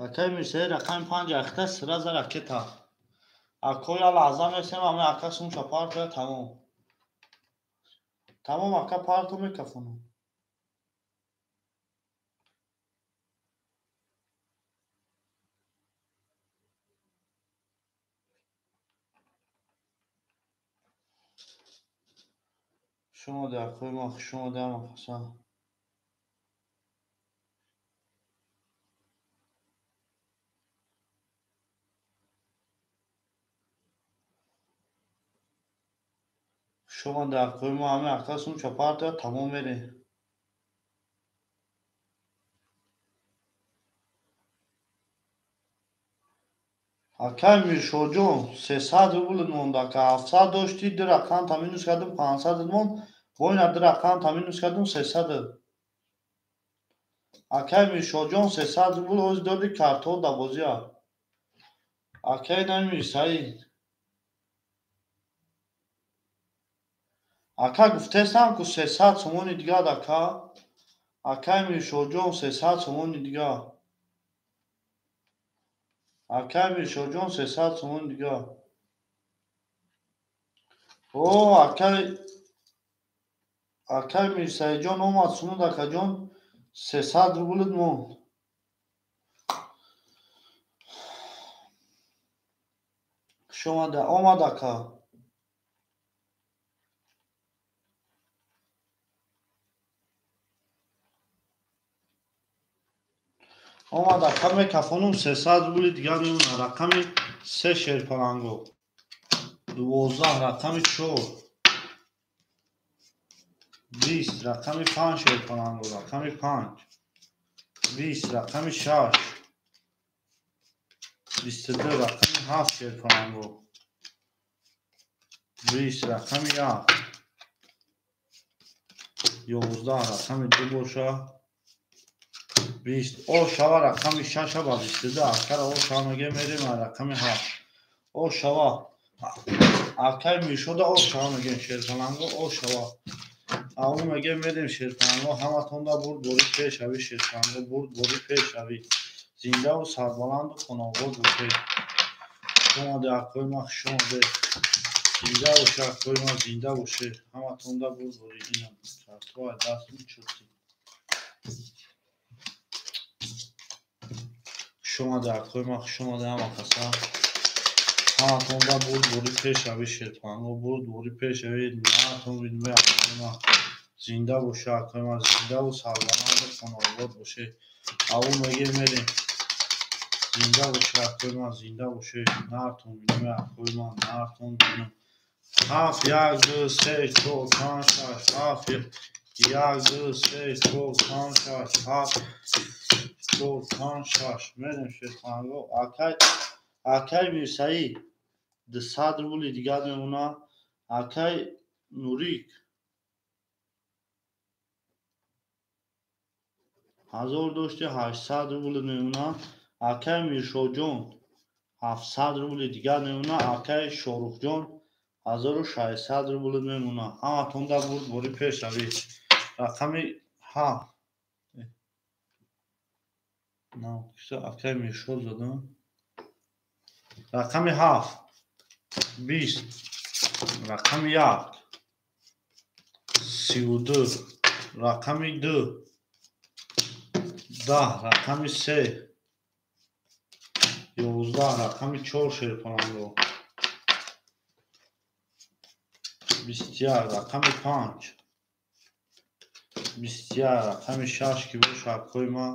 Акаи Мирсаид рақами 5 ахта сразу ракета. Акои лаҳза мерасем, ама ака сумша парто тамом. Тамом ака парто мекафонам. Шумо дар акои ма хуш омадам Ҳасан. Шумо дар акои ма ҳамин ака сумша парто тамом мерем. Акай Миршоҷон, 300 рубл монд, ака. 700 дошти, ду рақамта минус кардум, 500 монд. Бо ина ду рақамта минус кардум, 300. Акай Миршоҷон, 300 рубл ҳози доди картҳо да бозия. Акай Намирсаид. Ака гуфтесам ку 300 сомони дигар, ака. Акай Миршоҷон, 300 сомони дигар. Акай Миршоҷон, 300 сомони дигар. О, акай Мирсаидҷон омад сумуд, акаҷон, 300 рублит монд. Хуш омада, омад ака. Омад ака, мекафонум 300 рубли дигар мемонад. Рақами 3 шерпаланго. 12 рақами 4. 20 рақами 5 шерпаланго. Рақами 5. 20 рақами 6. 22 рақами 7 шерпаланго. 20 рақами 1. 11 рақами 2 боша. 20 о шава рақами 6 ба 22 акара о шава меге мерем рақами 7 о шава акай Миршода о шава мегем шерпаланго о шава аву меге мерем шерпаланго ҳаматонда бурд бори пешави шерпаланго бурд бори пешави зиндаву сарбаланду хонаобод бошед. Хуш омаде акои ман, хуш омаде. Зинда боше акои ман, зинда боше. Ҳаматонда бурд бори инам картҳои дастм чурти. Хуш омаде акои ман, хуш омаде ҳама каса. Ҳаматонда бурд бори пешави шерпаланго бурд бори пешави наатон бидме акои ман. Зинда боше акои ман, зиндаву сарбаланду хонаобод боше. Аву меге мерем. Зинда боше акои ман, зинда боше. Наатон бидме акои ман, наатон бидме. 7 1 2 3 4 5 6 7 1 2 3 4 5 6 7 4 5 6 мерем шерпаланго. Акай Мирсаид 200 рубли дигар мемонад. Акай Нурик 1000 дошти, 800 рубл мемонад. Акай Миршоҷон 700 рубли дигар мемонад. Акай Шорухҷон 1600 рубл мемонад. Ҳаматонда бурд бори пешравӣ. Рақами 7 акай Миршод задам. Рақами 7 20 рақами 1 32 рақами 2 10 рақами 3 11 рақами 4 шерпаланго 21 рақами 5 21 рақами 6 ки боша акои ман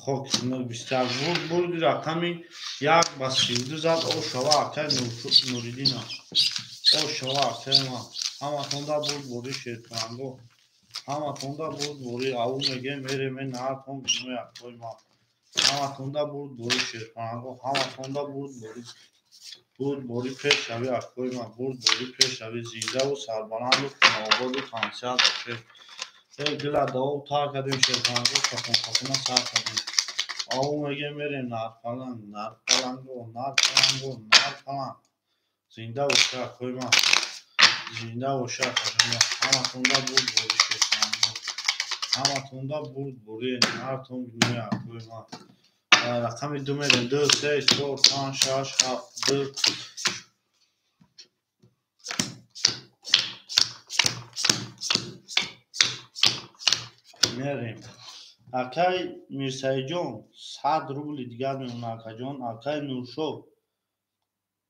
хок 21 бурд бурди рақами 1 ба 32 зад. О шава акай Нуриддина, о шава акай ман. Ҳаматонда бурд бори шерпаланго, ҳаматонда бурд бори аву мегем мерем наатон бинои акои ман. Ҳаматонда бурд бори шерпаланго, ҳаматонда бурд бори бурд бори пешрави акои ман, бурд бори пешрави зиндаву сарбаланду хонаободу тансиҳат бошед. Эй дила давоб тар кардем шерпаланго, кафон кафона сар кардем. Аву мегем мерем нарпаланг, нарпаланго, нарпаланго, нарпаланг. Зинда боша акои ман, зинда боша акои ман. Ҳаматонда бурд бори шерпаланго, ҳаматонда бурд бори наартон бинои акои ман. Рақами 2 мерем. 2 3 4 5 6 7 2 мерем. Акай Мирсаидҷон 100 рубли дигар мемонад акаҷон. Акай Нуршо,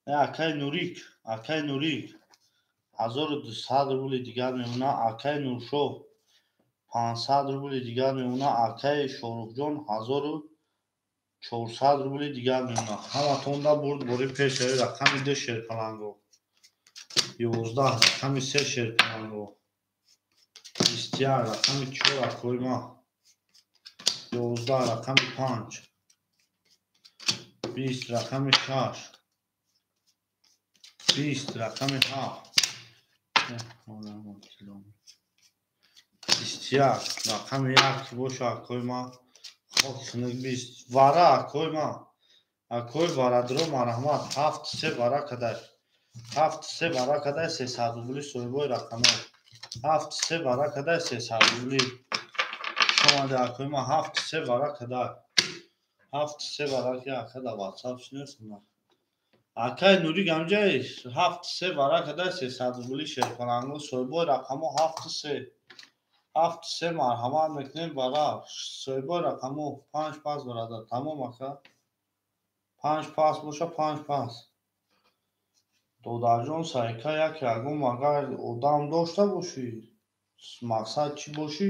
акай Нурик, акай Нурик 1200 рубли дигар мемонад. Акай Нуршо 500 рубли дигар мемонад. Акай Шорухҷон 1400 рубли дигар мемонад. Ҳаматонда бурд бори пешави. Рақами 2 шерпаланго 11 рақами 3 шерпаланго 21 рақами 4 акои ман 11 рақами 5 20 рақами 6, 20 рақами 7, 21 рақами 1 ки боша акои ман хок хунук 20 вара акои ман акои варадро марҳамат 7 3 вара кадай 7 3 вара кадай 300 рубли соҳибои рақамҳо 7 3 вара кадай 300 рубли шомаде акои ман 7 3 вара кадай 7 3 вара ки ака да ватсап шиносам акай Нурик амҷай 7 3 вара кадай 300 рубли шерпаланго соҳибои рақамҳо 7 3 7 3 марҳамат мекунем вара соҳибои рақамҳо 5 пас бародар тамом ака 5 пас боша 5 пас додарҷон сайка як ягон агар одам дошта бошӣ мақсад чӣ бошӣ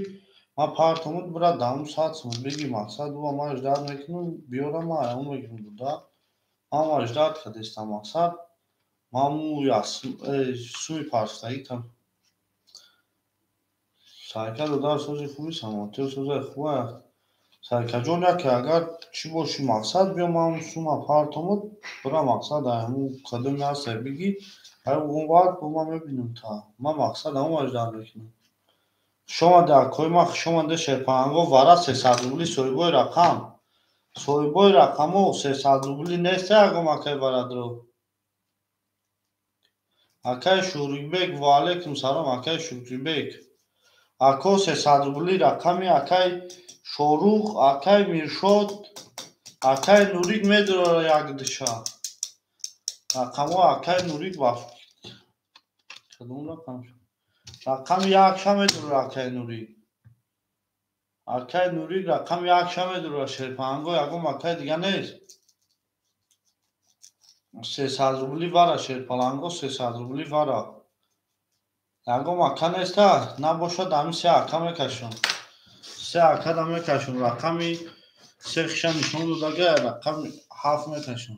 ман партомуд бира даму сад сум бигӣ мақсад ӯ ман ждат мекунам биёра ман аён мегирам дуда ман ждат кардестам мақсад ман суми парстагитам сайка додар сози хуби саломатиё созаи хуба сайкаҷон яке агар чӣ бошӣ мақсад биё ман сума партомуд бира мақсад ҳамун кадоме ҳаста бигӣ он вақт бо ман мебинам та ман мақсад ҳамон ждат мекунам шомаде акои ман хушомаде шерпаланго вара 300 рубли соҳибои рақам соҳибои рақамҳо 300 рубли нест ягон акай варадро акай Шӯрикбек ва алайкум салом акай Шӯрикбек ако 300 рубли рақами акай Шорух акай Миршод акай Нурик медорад якдиша рақамҳо акай Нурик ва кадом рақам рақами якша медорад акай Нурик акай Нурик рақами якша медорад шерпаланго ягон акай дига нест 300 рубли вара шерпаланго 300 рубли вара ягон ака неста набошад ҳамин се ака мекашам се ака да мекашам рақами се хиша нишон додага рақами 7 мекашам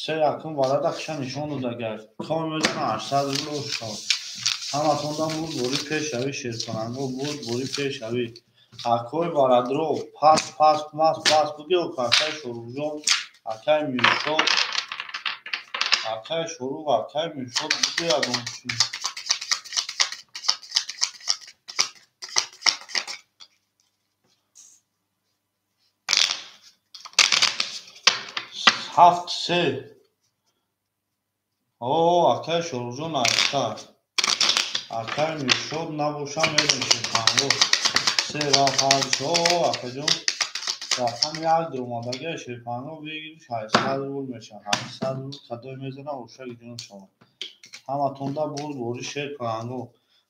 се якум варада хиша нишон додага ком мезана 800 рубл ошад ҳаматонда бурд бори пешравӣ шерпаланго бурд бори пешравӣ акои варадро пас пас мас пас буги акай Шорухҷон акай Миршод акай Шорух акай Миршод буги ягон чӣ 7 3 о акай Шорухҷон 800 акай Миршод набошам мерем шерпаланго се рафт о акаҷон рақами як дуромадагия шерпаланго бигирӣ 800 рубл мешавад 800 рубл кадое мезана ошаги ҷон шавад ҳаматонда бурд бори шерпаланго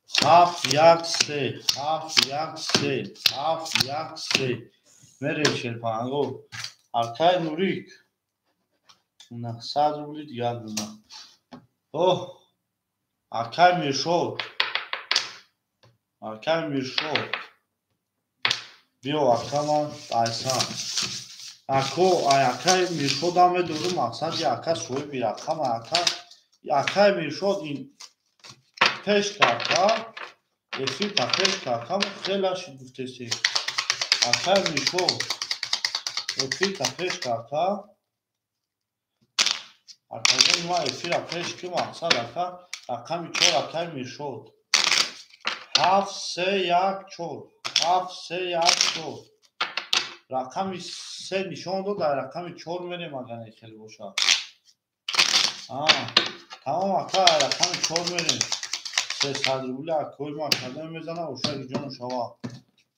7 1 3 7 1 3 7 1 3 мерем шерпаланго акай Нурик 100 рубли дигар бина оҳ акай Миршод акай Миршод биё ака ман айсан ако ай акай Миршодам медорам мақсади ака соҳиби рақам ака акай Миршод ин пеш карда эфирта пеш карда хела шид гуфтеси акай Миршод эфирта пеш карда акаҷон ман эфира пеш ки мақсад ака рақами 4 акай Миршод 7 3 1 4 7 3 1 4 рақами 3 нишон дод дар рақами 4 мерем агар хеле бошад тамом ака рақами 4 мерем 300 рубли акои ман кадоме мезана ошаги ҷону шава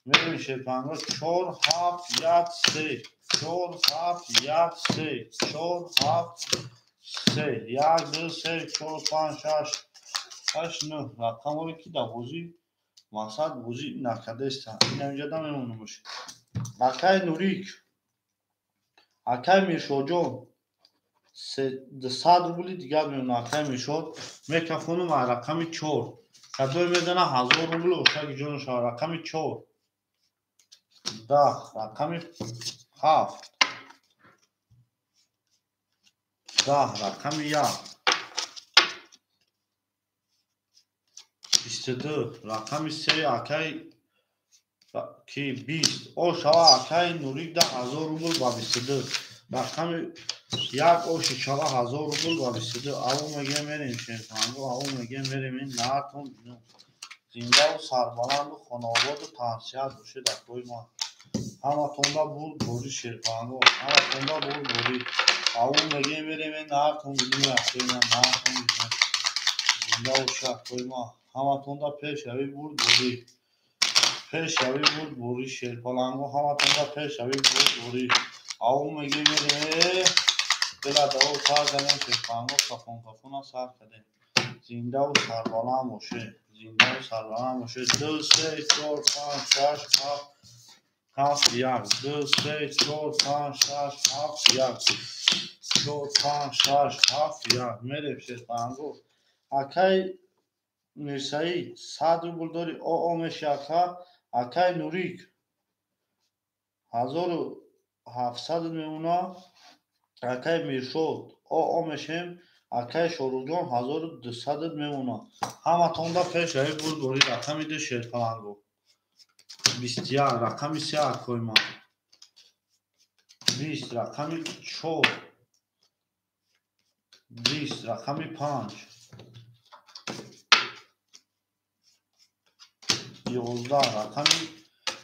мерем шерпанго 4 7 1 3 4 7 1 3 4 7 3 1 2 3 4 5 6 8 9 рақамҳое ки дар бозӣ мақсад бозӣ накардаиста инамҷада мемонам бош акай Нурик акай Миршодҷон 100 рубли дигар мемонад акай Миршод мекафонам рақами 4 кадое мезана 1000 рубл ошаги ҷону шава рақами 4 10 рақами 7 10 рақами 1 22 рақами 3 акай ки 20 о шава акай Нурик да 1000 рубл ба 22 Рақами як оши чала 1000 рубл ба 22. Аву мегем мерем шерпаланго, аву мегем мерем ин наартон бинум. Зиндаву сарбаланду хонаободу тансиҳат бошед акои ман. Ҳаматонда бурд борӣ шерпаланго, ҳаматонда бурд борӣ. Аву мегем мерем ин наартон бинум акои ман, наартон бинум. Зинда бошед акои ман. Ҳаматонда пешравӣ бурд борӣ. Пешравӣ бурд борӣ шерпаланго, ҳаматонда пешравӣ бурд борӣ. Аву мегем мерем дила даво сар кардем шерпаланго, кафон кафона сар кардем. Зиндаву сарбаланд бошед, зиндаву сарбаланд бошед. 2 3 4 5 6 7 7 1 2 3 4 5 6 7 1 4 5 6 7 1 мерем шерпаланго. Акай Мирсаид 100 рубл дори оо меши ака. Акай Нурик 1700 мемона. Акай Миршод оо мешем. Акай Шоруҷон 1200 мемона. Ҳаматонда пешравӣ бурд борӣ. Рақами 2 шерпаланго. 21 рақами 3 акои ман. 20 рақами 4. 20 рақами 5. 11 рақами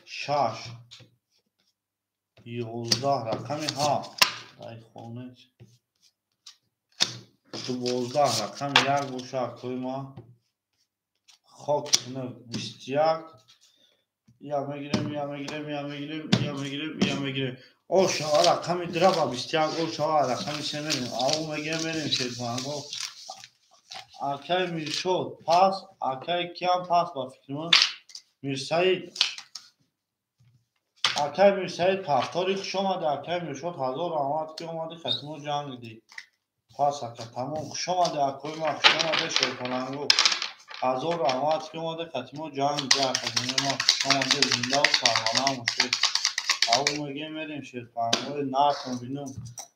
6. 11 рақами 7. Ай хона. 12 рақами 1 боша акои ман. Хок 21. Я мегирем, я мегирем, я мегирем, я мегирем, я мегирем. О шава рақами 2 ба 21, о шава рақами 3 мерем. Аву мегирем мерем шерпаланго. Акай Миршод пас, акай киям пас ба фикри ман. Мирсаид. Акай Мирсаид пахтори хуш омади. Акай Миршод 1000 раҳмат ки омади хатимо ҷанг дидӣ. Пас ака тамом хуш омади акои ман, хуш омади шерпаланго. 1000 раҳмат ки омади хатимо ҷанг дидӣ академияи ман, хуш омади. Зиндаву сарбаланд бошед. Аву мегем мерем шерпалангои нартон бинум.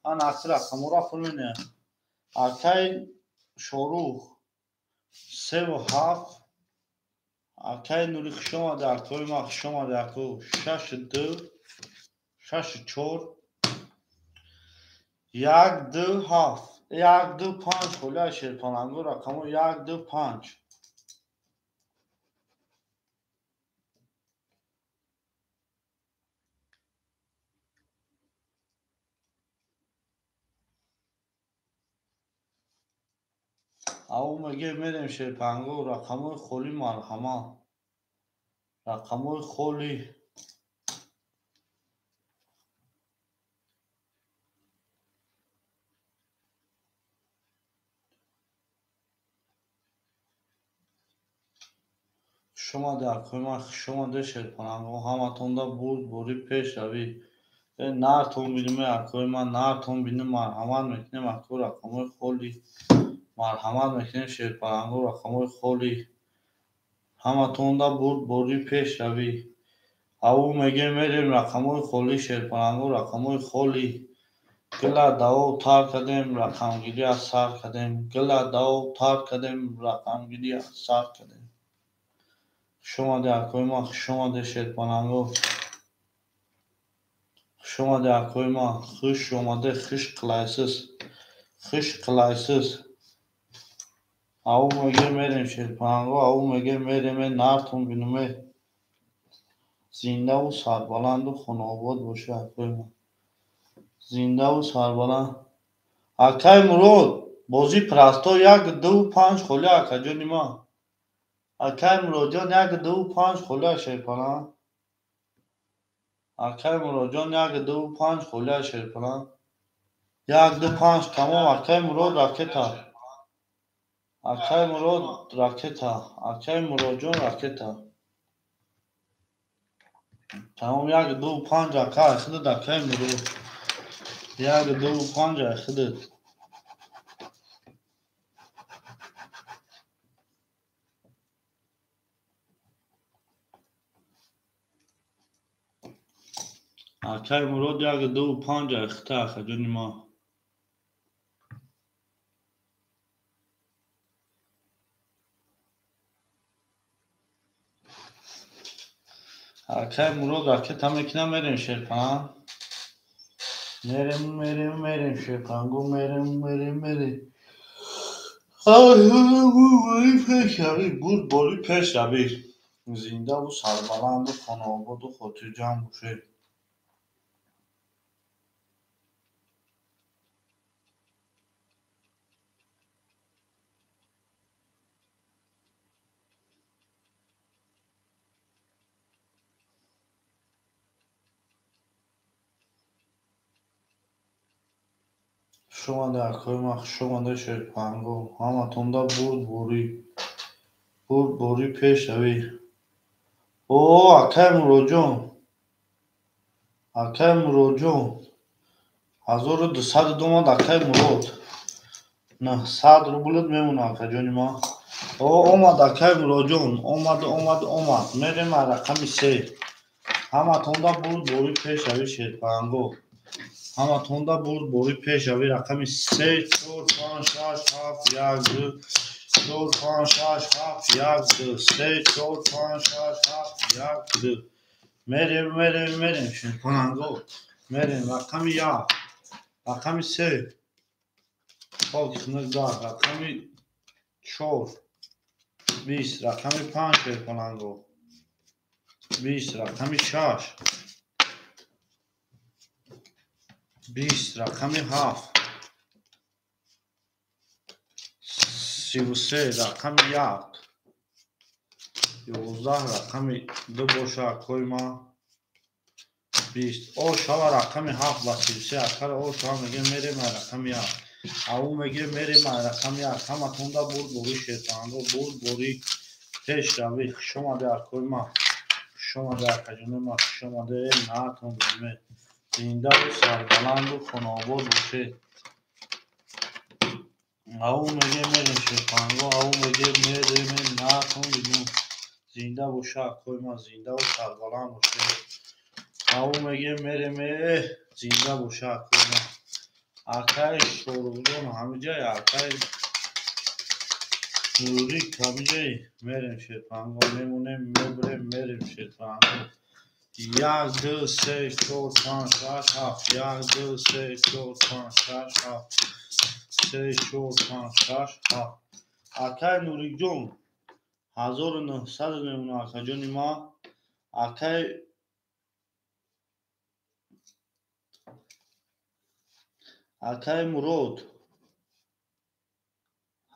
Ан акси рақамора пул менеям. Акай Шорух 3 ва 7. Акай Нури хуш омади акои ман, хуш омади ако. 6 2 6 4 1 2 7 1 2 5 холия шерпаланго рақамо 1 2 5. Аву мегем мерем шерпаланго рақамои холӣ марҳамат. Рақамои холӣ. Хуш омади акои ман, хуш омади шерпаланго. Ҳаматонда бурд борӣ пешравӣ. Нартон бинем акои ман, нартон бинем марҳамат мекунем ако рақамои холӣ. Марҳамат мекунем шерпаланго рақамои холӣ. Ҳаматонда бурд борӣ пешравӣ. Аву мегем мерем рақамои холӣ шерпаланго рақамои холӣ. Гила даво тар кардем рақамгирӣ аз сар кардем. Гила даво тар кардем рақамгирӣ аз сар кардем. Хуш омади акои ман, хуш омади шерпаланго. Хуш омади акои ман, хуш омади, хуш қилайсиз. Хуш қилайсиз. Аву мегем мерем шерпаланго, аву мегем мерем нартон бинуме. Зиндаву сарбаланду хонаобод бошед акои ман. Зиндаву сарбаланд. Акай Мурод, бозӣ просто 1 2 5 холӣ акаҷони ман. Акай Муродҷон 1 2 5 холӣ шерпаланг. Акай Муродҷон 1 2 5 холӣ шерпаланг. 1 2 5 тамом. Акай Мурод ракета. Акай Мурод ракета. Акай Муродҷон ракета. Тамом 1 2 5 ака худат акай Мурод. 1 2 5 худат. Акай Мурод 1 2 5 хита акаҷони ман. Акай Мурод ракета мекунам мерем шерпаланг. Мерем, мерем, мерем, шерпанго, мерем, мерем, мерем. Пешравӣ, бурдборӣ, пешравӣ. Зиндаву сарбаланду хонаободу хотирҷамъ бошед. Хуш омаде, акои ман, хуш омаде, шерпанго. Ҳаматонда бурдборӣ, бурдборӣ, пешравӣ. О, акай Муродҷон, акай Муродҷон, 1200 омад, акай Мурод. 900 рублит мемонад, акаҷони ман. О, омад, акай Муродҷон, омад, омад, омад. Мерем рақами се. Ҳаматонда бурдборӣ, пешравӣ, шерпанго. Ҳаматонда бурдборӣ, пешравӣ. Рақами се, чор, панҷ, шаш, ҳафт, як, ду, чор, панҷ, шаш, ҳафт, як, ду, се, чор, панҷ, шаш, ҳафт, як, ду. Мерем, мерем, мерем, шерпанго. Мерем, рақами як, рақами се, хоки хунук даҳ, рақами чор, 20, рақами панҷ, шерпанго, 20, рақами шаш, 20, рақами ҳафт, 33, рақами як, 11, рақами ду боша, акои ман, 20. О шава рақами ҳафт ба 33, акара о шава мегем, мерем рақами як. Аву мегем, мерем рақами як. Ҳаматонда бурдборӣ, шерпанго, бурдборӣ, пешравӣ. Хуш омаде, акои ман, хуш омаде, акаҷони ман, хуш омаде, наатон бемед. Зиндаву сарбаланду хонаобод бошед. Аву мегем, мерем, шерпанго, аву мегем, мерем, наатон бинум. Зинда боша, акои ман, зиндаву сарбаланд бошед. Аву мегем, мерем, зинда боша, акои ман. Акай Шоруғҷон ҳамиҷай, акай Нурик ҳамиҷай. Мерем, шерпанго, мемонем, мебирем, мерем, шерпанго. Як, ду, се, чор, панҷ, шаш, ҳафт. Як, ду, се, чор, панҷ, шаш, ҳафт. Се, чор, панҷ, шаш, ҳафт. Акай Нурикҷон, 1900 мемонад, акаҷони ман. Акай Мурод,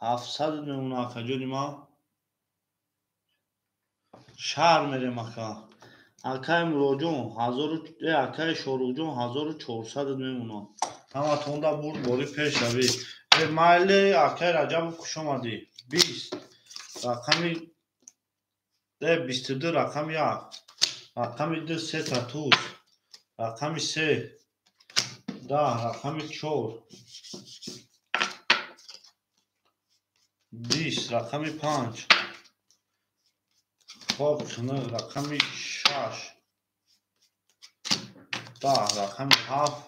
700 мемонад, акаҷони ман. Шаҳр мерем, ака. Акай Муродҷон, акай Шоруғҷон, 1400 мемонад. Ҳаматонда бурдборӣ, пешравӣ. Майли, акай Раҷабов, хуш омадӣ. 20, рақами 22, рақами як, рақами ду, сета туз, рақами се, 10, рақами чор, 20, рақами панҷ, хок хунук, рақами шаш, 10, рақами ҳафт,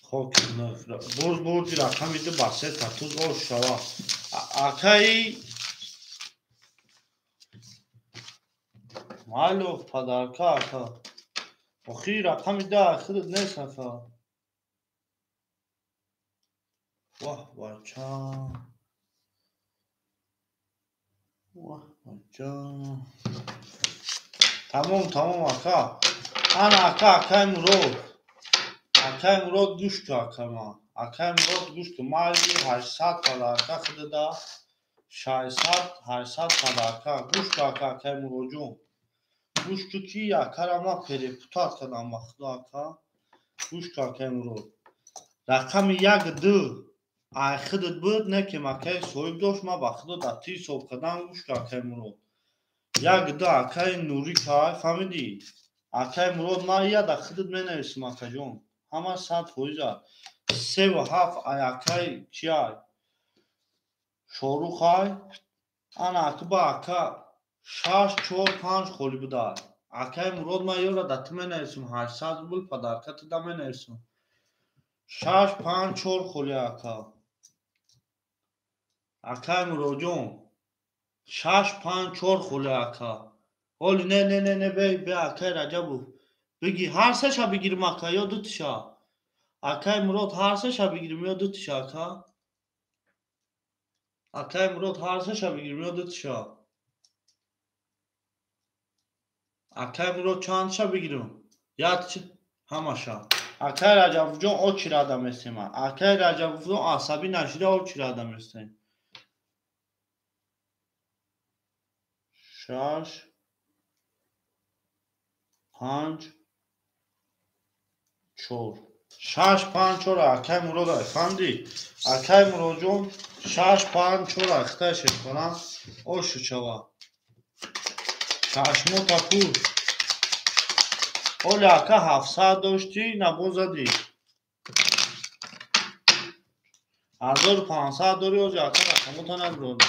хоки хунук. Бурд, бурди, рақами ду ба сета туз ош шава. Акаи Майлов, подарка, ака. Охи рақами даҳ худат нест, ака. Ваҳ, бача. Ваҳ, бача. Тамом, тамом, ака. Ана, ака, акай Мурод. Акай Мурод, гӯш кун, ака ман. Акай Мурод, гӯш кун. Майли 800 подарка худада. 600, 800 подарка. Гӯш кун, ака, акай Муродҷон. Гӯш кун, ки акара ман перепутать кардам ба худо, ака. Гӯш кун, акай Мурод. Рақами як, ду ай худат буд, не ки акай соҳиб дошт, ман ба худо дар ти ҳисоб кардам. Гӯш кун, акай Мурод. Як, ду акай Нурик ай, фаҳмидӣ? Акай Мурод, ман ия дар худат менависам, акаҷон. Ҳама 100%. Севу ҳафт ай акай чи ай? Шорух ай. Ана акба ака шаш, чор, панҷ холӣ будай. Акай Мурод, ман ёра дар ту менависам, 800 рубл подарка туда менависам. Шаш, панҷ, чор холӣ, ака. Акай Муродҷон, шаш, панҷ, чор холӣ, ака. Оли не, не, не, не, бе, бе, акай Раҷабов. Биги, ҳар сеша бигирим, ака, ё дутиша? Акай Мурод ҳар сеша бигирим ё дутиша, ака? Акай Мурод ҳар сеша бигирим ё дутиша? Акай Мурод чандша бигирим? Як ҳамаша. Акай Раҷабовҷон очирада местем. Акай Раҷабовҷон асабӣ нашида очирада местем. 6 5 4 6 5 4 акай Мурод фаҳмидӣ? Акай Муродҷон 6 5 4 ахта шефкунам ошу чава. Чашмота пуш. Оля ака 700 доштӣ набо задӣ. 1500 дорӣ ози ака рақамота набиродӣ.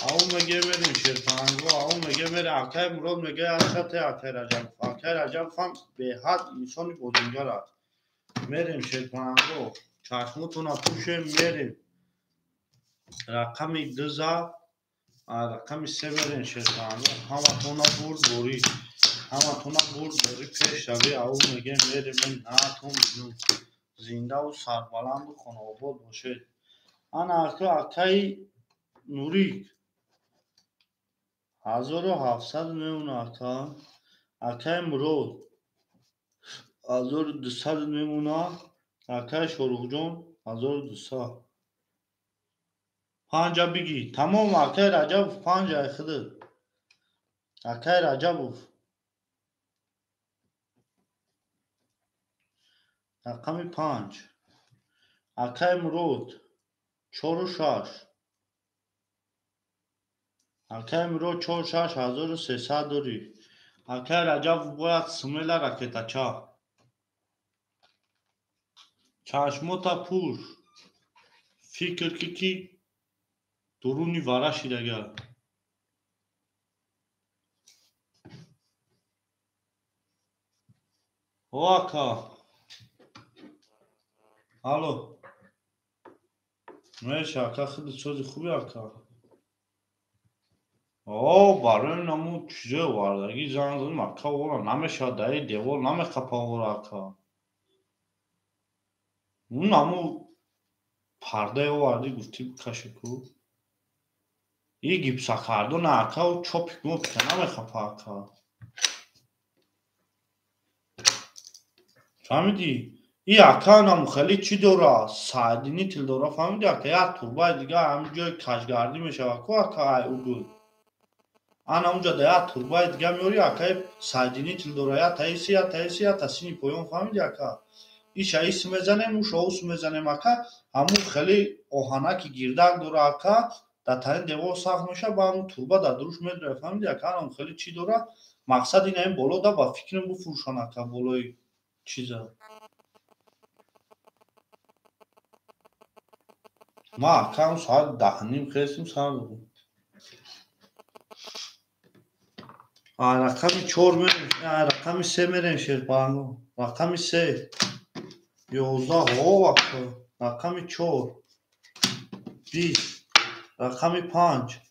Ау меге мерим шерпанго, ау меге мерим акай Мурод меге ашате акай Раҷабов. Акай Раҷабов ҳам беҳад инсони бозингар аст. Мерим шерпанго, чашмотона пӯшем мерим. Рақами 2 зад, рақами 3 мерем шерпанго, ҳаматона бурд борӣ. Ҳаматона бурд борӣ пешравӣ, ау меге мерим наатон бинум. Зиндаву сарбаланду хонаобод бошед. Ана акаи Нурик 1700 мемона ака. Акаи Мурод 1200 мемона. Акаи Шоруҳҷон 1200. Панҷа бигӣ. Тамом акаи Раҷабов панҷа худат. Акаи Раҷабов рақами 5. Акаи Мурод 4 6. Акаи Мурод 4 6 1300 дорӣ. Акаи Раҷабов бояд смела ракетача. Чашмота пӯш. Фикр ки ки дуруни вара шидага. О ака. Алло. Меша ака худат сози хуби ака. О, барои наму чизои овардагӣ занг задам ака ора намешавад дар ин девор намехапа ора ака. Он наму пардае овардӣ гуфтӣ бикаши ку. И гипсакардона ака чопик мопика намехапа ака. Фаҳмидӣ? И ака наму хеле чӣ дора? Соединитель дора, фаҳмидӣ ака? Як турбаи дига ҳамин ҷои кашгардӣ мешавад ку ака ай угул. Ана унҷа да як турбаи дига меорӣ ака соединитель дора, як таиси, як таиси, як тасини поён, фаҳмидӣ ака? Иша ис мезанем, уша ус мезанем ака, ҳамун хеле оҳанаки гирдак дора ака, дар таин девор сахт мешавад, ба ҳамун турба дар дуруш медорад, фаҳмидӣ ака? Ана хеле чӣ дора? Мақсад ин ҳамин боло да ба фикрам бифурӯшанд ака болои чиза. Ма ака ҳам соат 10:30 хестим сар додем. Рақами 4 мерем, рақами 3 мерем шерпанго. Рақами 3 11 о ака. Рақами 4 20. Рақами 5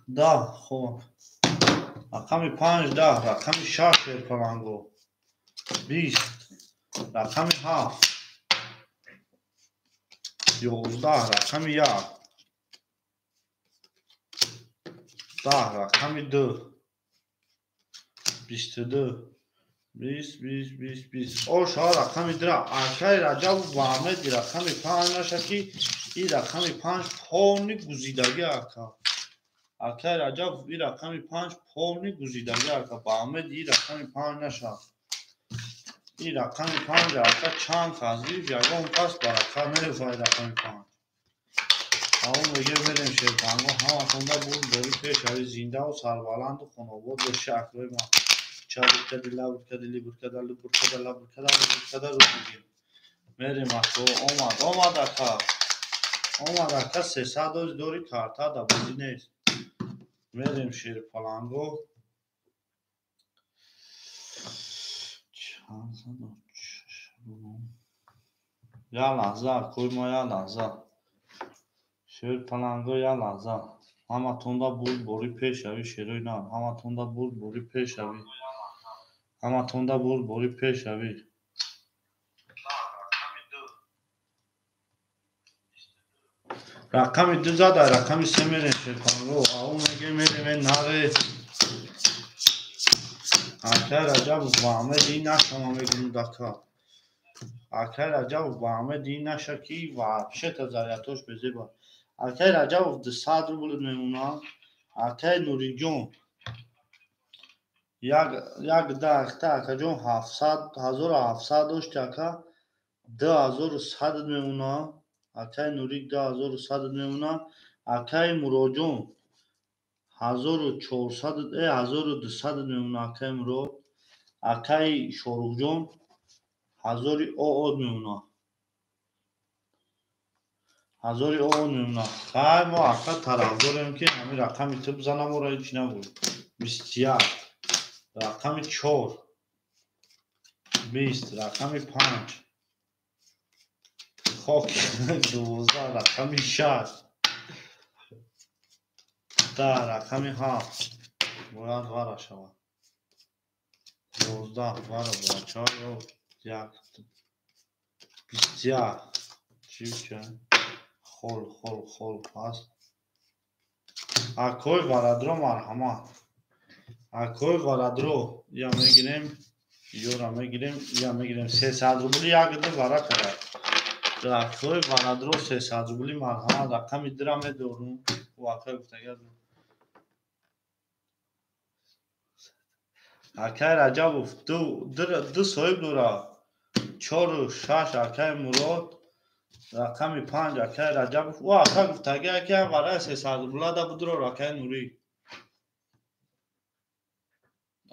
10. Хоб. Рақами 5 10. Рақами 6 шерпанго. 20. Рақами 7 11. Рақами 1 10. Рақами 2 22 20 20 20 20. Оша рақами 2. Акаи Раҷабов ба Аҳмеди рақами 5 наша ки ин рақами 5 полни гузидагӣ ака. Акаи Раҷабов ин рақами 5 полни гузидагӣ ака. Ба Аҳмеди ин рақами 5 наша. Ин рақами 5 ака чанд кас гирифт, ягон кас барака наёфт рақами 5. Ау меге мерем шерпанго ҳаматонда бурд борӣ пешравӣ зиндаву сарбаланду хонаобод боши акрои ма. Чабуркади лабуркади либуркада лубуркада лабуркада лубуркада рӯ мегем. Мерем ака омад омад ака. Омад ака 300 доз дори карта да бозӣ нест. Мерем шерпаланго. Чанд Я лаҳза акои ма я лаҳза. Шерпаланго я лаҳза. Ҳаматонда бурд борӣ пешравӣ шерои нар. Ҳаматонда бурд борӣ пешравӣ. Ҳаматонда бурд борӣ пешравӣ. Рақами 2 зада, рақами 3 мерем шерпанго. Ау меге мерем наре. Акай Раҷабов ба Аҳмед ин нашама мегӯм дака. Акай Раҷабов ба Аҳмед ин наша ки вообще та зарядтош безеба. Акай Раҷабов 200 рубл мемонад. Акай Нуриҷон як дахта акаҷон 700 1700 дошт ака 2100 мемонад. Акай Нурик 2100 мемонад. Акай Муроҷон 1400 1200 мемонад акай Мурод. Акай Шоруҳҷон 1000 ОО мемонад. 1000 ОО мемонад. Хай мо ака тарафдорем ки ҳамин рақами ту бизанам ора ҳеҷ набуд. 21 рақами 4 20 рақами 5 хок 12 рақами 6 10 рақами 7 бояд вара шавад. 11 вара бояд шавад ё 1 21 чӣ чӣ хол хол хол ҳаст. Акои варадро марҳамат. Акои варадро я мегирем, ёра мегирем, я мегирем. 300 рубли як ду вара кард. Акои варадро 300 рубли марҳамат. Рақами дира медорум. Акай гуфтагар. Акай Раҷабов ду соҳиб дора. 4 6 акай Мурод рақами 5 акай Раҷабов. О ака гуфтага ака вара 300 рубла да будро акай Нурӣ.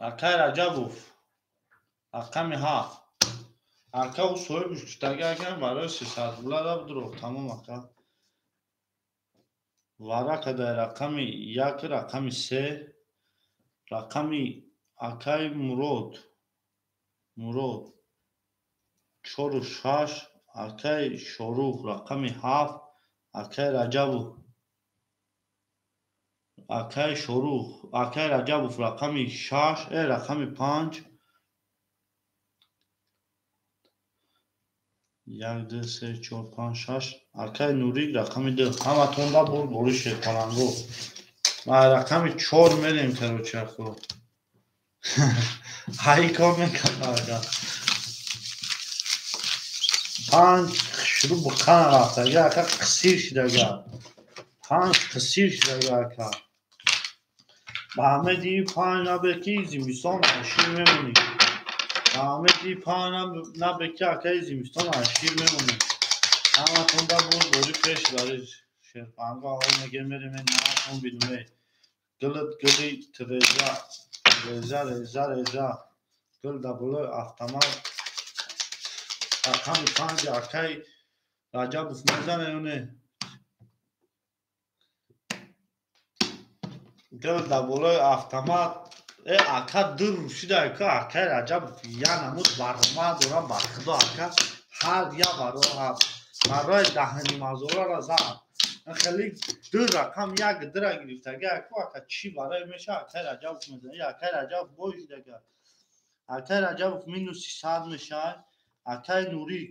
Акай Раҷабов рақами 7. Ака у соҳиб гуфтага ака барои 300 рубла да будро. Тамом ака. Вара кадай рақами 1 рақами 3 рақами акай Мурод Мурод 4 6 акай Шорух рақами 7 акай Раҷабов акай Шорух акай Раҷабов рақами 6 рақами 5 1 2 3 4 5 6 акай Нурик рақами 2. Ҳаматон да бур бори шерпаланго. Ма рақами 4 мерем короче ахо. Ҳай кор мекарда. 5 шурӯъ буқан рафтага ака қисир шидага. 5 қисир шидага ака. Ба Аҳмеди 5 набе ки зимистон шир мемонӣ. Ба Аҳмеди 5 набе ки акаи зимистон шир мемонӣ. Ҳаматон да бур бори пеш бари шерпанго аҳо меге мерем наатон бинуме. Гилит гили тиреза реза реза реза гил да болои автомат рақами 5 акай Раҷабов мезане ё не? Гил да болои автомат ака ду рӯшида ака акай Раҷабов я намуд барнома дорам ба худо ака ҳар я барои даҳнимазорара зад. Хеле ду рақам як дира гирифтага ака ака чӣ барои меша акай Раҷабов мезане. Акай Раҷабов бой шидага. Акай Раҷабов минуси 100 мешавад. Акай Нурик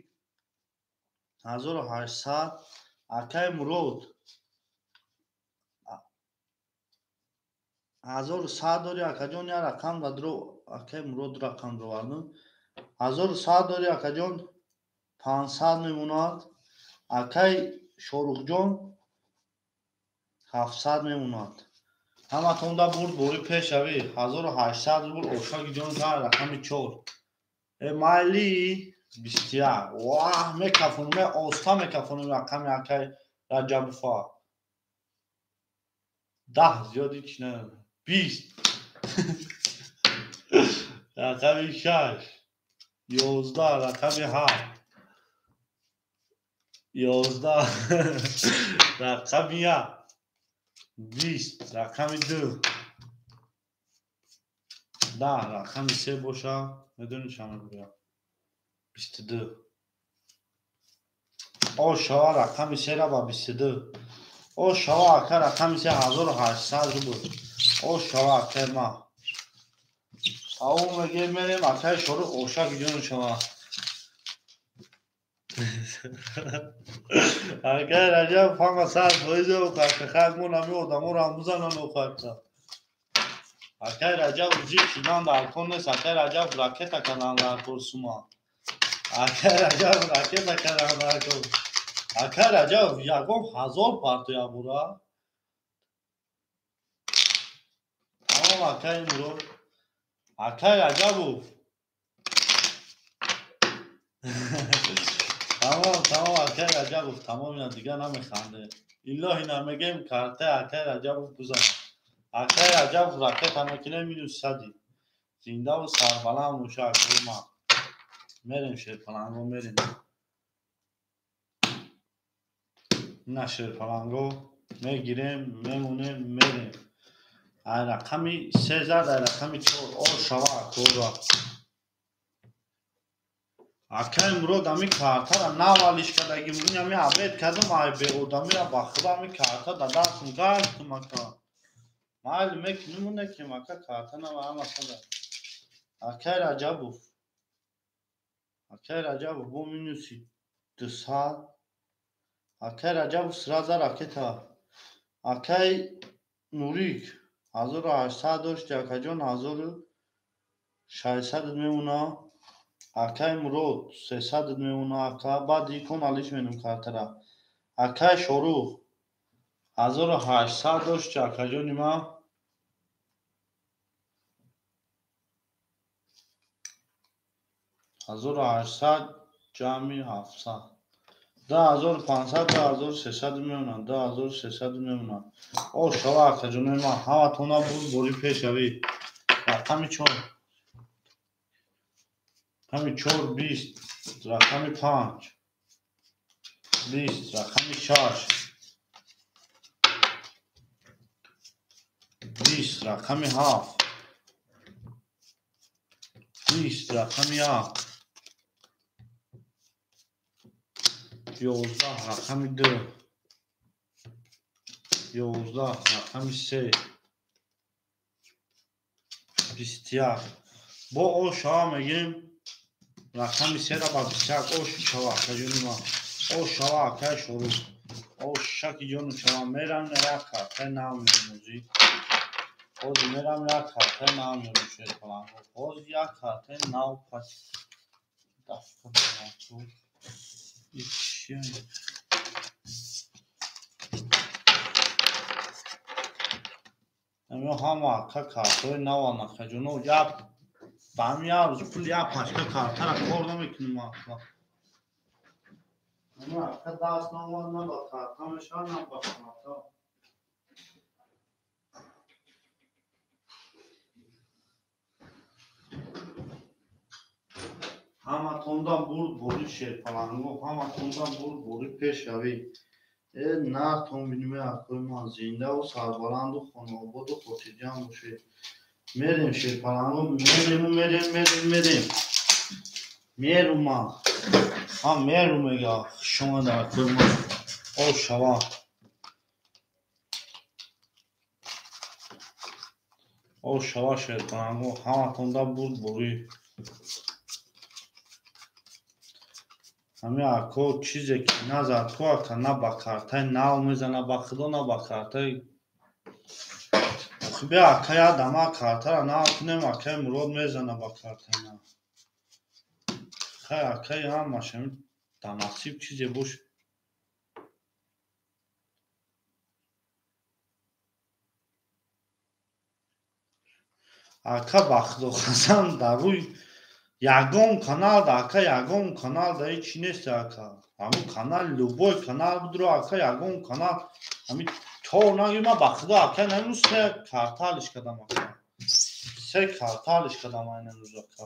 1800 акай Мурод 1100 дори акаҷон я рақам дадро акай Мурод рақам довардум. 1100 дори акаҷон 500 мемонад. Акай Шоруҳҷон 700 мемонад. Ҳаматон да бурд бори пешавӣ 1800 рубл ошаки ҷон та рақами 4. Майли 21. Ваҳ мекафонем, оста мекафонем рақами акай Раҷабова. 10 зиёд ҳеҷ надорам. 20 рақами 6 11 рақами 7 11 рақами 1 20 рақами 2 10 рақами 3 боша медонӣ чанд мебурад? 22. О шава рақами 3 ба 22. О шава ака рақами 3 1800 рубл. О шава акай ма. Ау меге мерем акай Шорух ошак ҷон шава. Акай Раҷаб ҳама 100% карта хай мо нами одаморо ҳам бизанан охарта. Акай Раҷаб зид шидан дар кор нест. Акай Раҷаб ракета кардан дар кор сума. Акай Раҷаб ракета кардан дар кор. Акай Раҷаб ягон 1000 партоя бура. Тамом акай Мурод. Акай Раҷабов. Тамом, тамом акай Раҷабов, тамом ина дигар намеханде. Иллоҳи намегем картаи акай Раҷабов бизан. Акай Раҷабов ракета мекунем минус 100. Зиндаву сарбаланд боша акои ман. Мерем шерпаланго, мерем. Ина шерпаланго мегирем, мемонем, мерем. Ай рақами 3 зад, ай рақами 4 о шава акора. Акай Мурод ами картара навалиш кардагим. Ин ами абед кардам, ай беодамира ба худо ами карта да дастм гаштум ака. Майли мекунем некем ака карта нава ҳама сада. Акай Раҷабов. Акай Раҷабов бо минуси 200. Акай Раҷабов сразу ракета. Акай Нурик 1800 дошт, акаҷон 1600 мемона. Акай Мурод 300 мемона ака. Баъд икон алиш менум картара. Акай Шорух 1800 дошт, акаҷони ман. 1800 ҷамъи 700. 2500, 2300 мемонад, 2300 мемонад. О шава акаҷонои ман, ҳаматона буд бори пешавӣ. Рақами 4. Рақами 4 20, рақами 5 20, рақами 6 20, рақами 7 20, рақами 1 11, рақами 2 11, рақами 3 21. Бо о шава мегирем рақами 3-ра ба 21. О шава акаҷони ман. О шава акай Шорух. О шаки ҷону шава. Мерам як картаи нав меомӯзӣ. Ҳозир мерам як картаи нав меомӯзӣ шерпаланго. Ҳозир як картаи нав пас дафта дорам. Ами ҳама ака картаҳои наван акаҷоно. Як ба ҳами як рӯз пули як пачка картара кор намекунем ака. Ами ака даст наомад, на ба карта мешавад, на ба карта. Ҳаматонда бурд бори шерпаланго, ҳаматонда бурд бори пешравӣ. Э нартон бинime акои ман, зиндаву сарбаланду хонаободу хотирҷамъ бошед. Мерем шерпаланго, мерему мерем, мерем, мерем. Меру ман. Ҳа меру мега, хуш омада акои ман. О шава. О шава шерпаланго, ҳаматонда бурд бори. Ҳами ако чизе ки назад ку ака на ба картаи нав мезана, ба худо на ба картаи. Охи бия ака як дама картара нав кунем, акаи Мурод мезана ба картаи нав. Хай акаи ҳамаш ҳами да насиб чизе бош. Ака ба худо қасам дар рӯи ягон канал да ака, ягон канал да ҳеҷ чи нест ака. Ҳамун канал, любой канал будро ака, ягон канал ҳами тор наги ман ба худо ака намрӯз 3 карта алиш кардам ака. 3 карта алиш кардам айн амрӯз ака.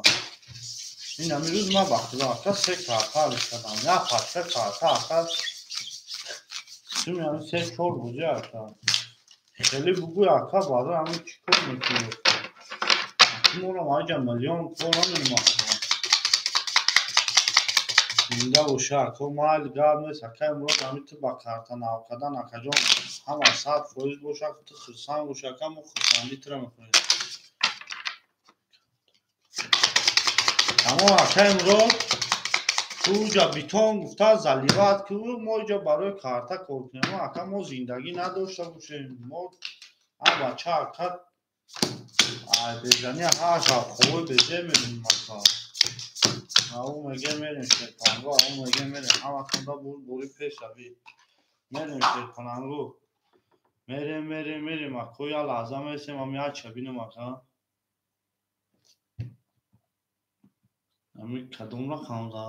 Ин амрӯз ман ба худо ака 3 карта алиш кардам. Як пачка карта ака. Суми ҳами 3-4 бозӣ ака. Хеле бугӯй ака баъдан ҳами чӣ кор мекунӣ? Морам аҷа миллион кор намекунам ака. Зинда боша ако, майли гап нест. Акай Мурод ҳами ту ба карта нав кардан акаҷон ҳама 100% боша, ту хурсанд боша ака, мо хурсандӣ тура мекунем. Тамом акай Мурод. Туҷа битон гуфта заливат ки мо иҷа барои карта кор кунем. Ака мо зиндагӣ надошта бошем. Мо бача ака безани ҳар шаб хобои безе мерем ака. Ау меге мерем шерпанго, ау меге мерем. Ҳаматонда бурд бори пешравӣ. Мерем шерпананго. Мерем, мерем, мерем. Ако я лаҳза месем, ам яча бинам ака. Ами кадом рақам за?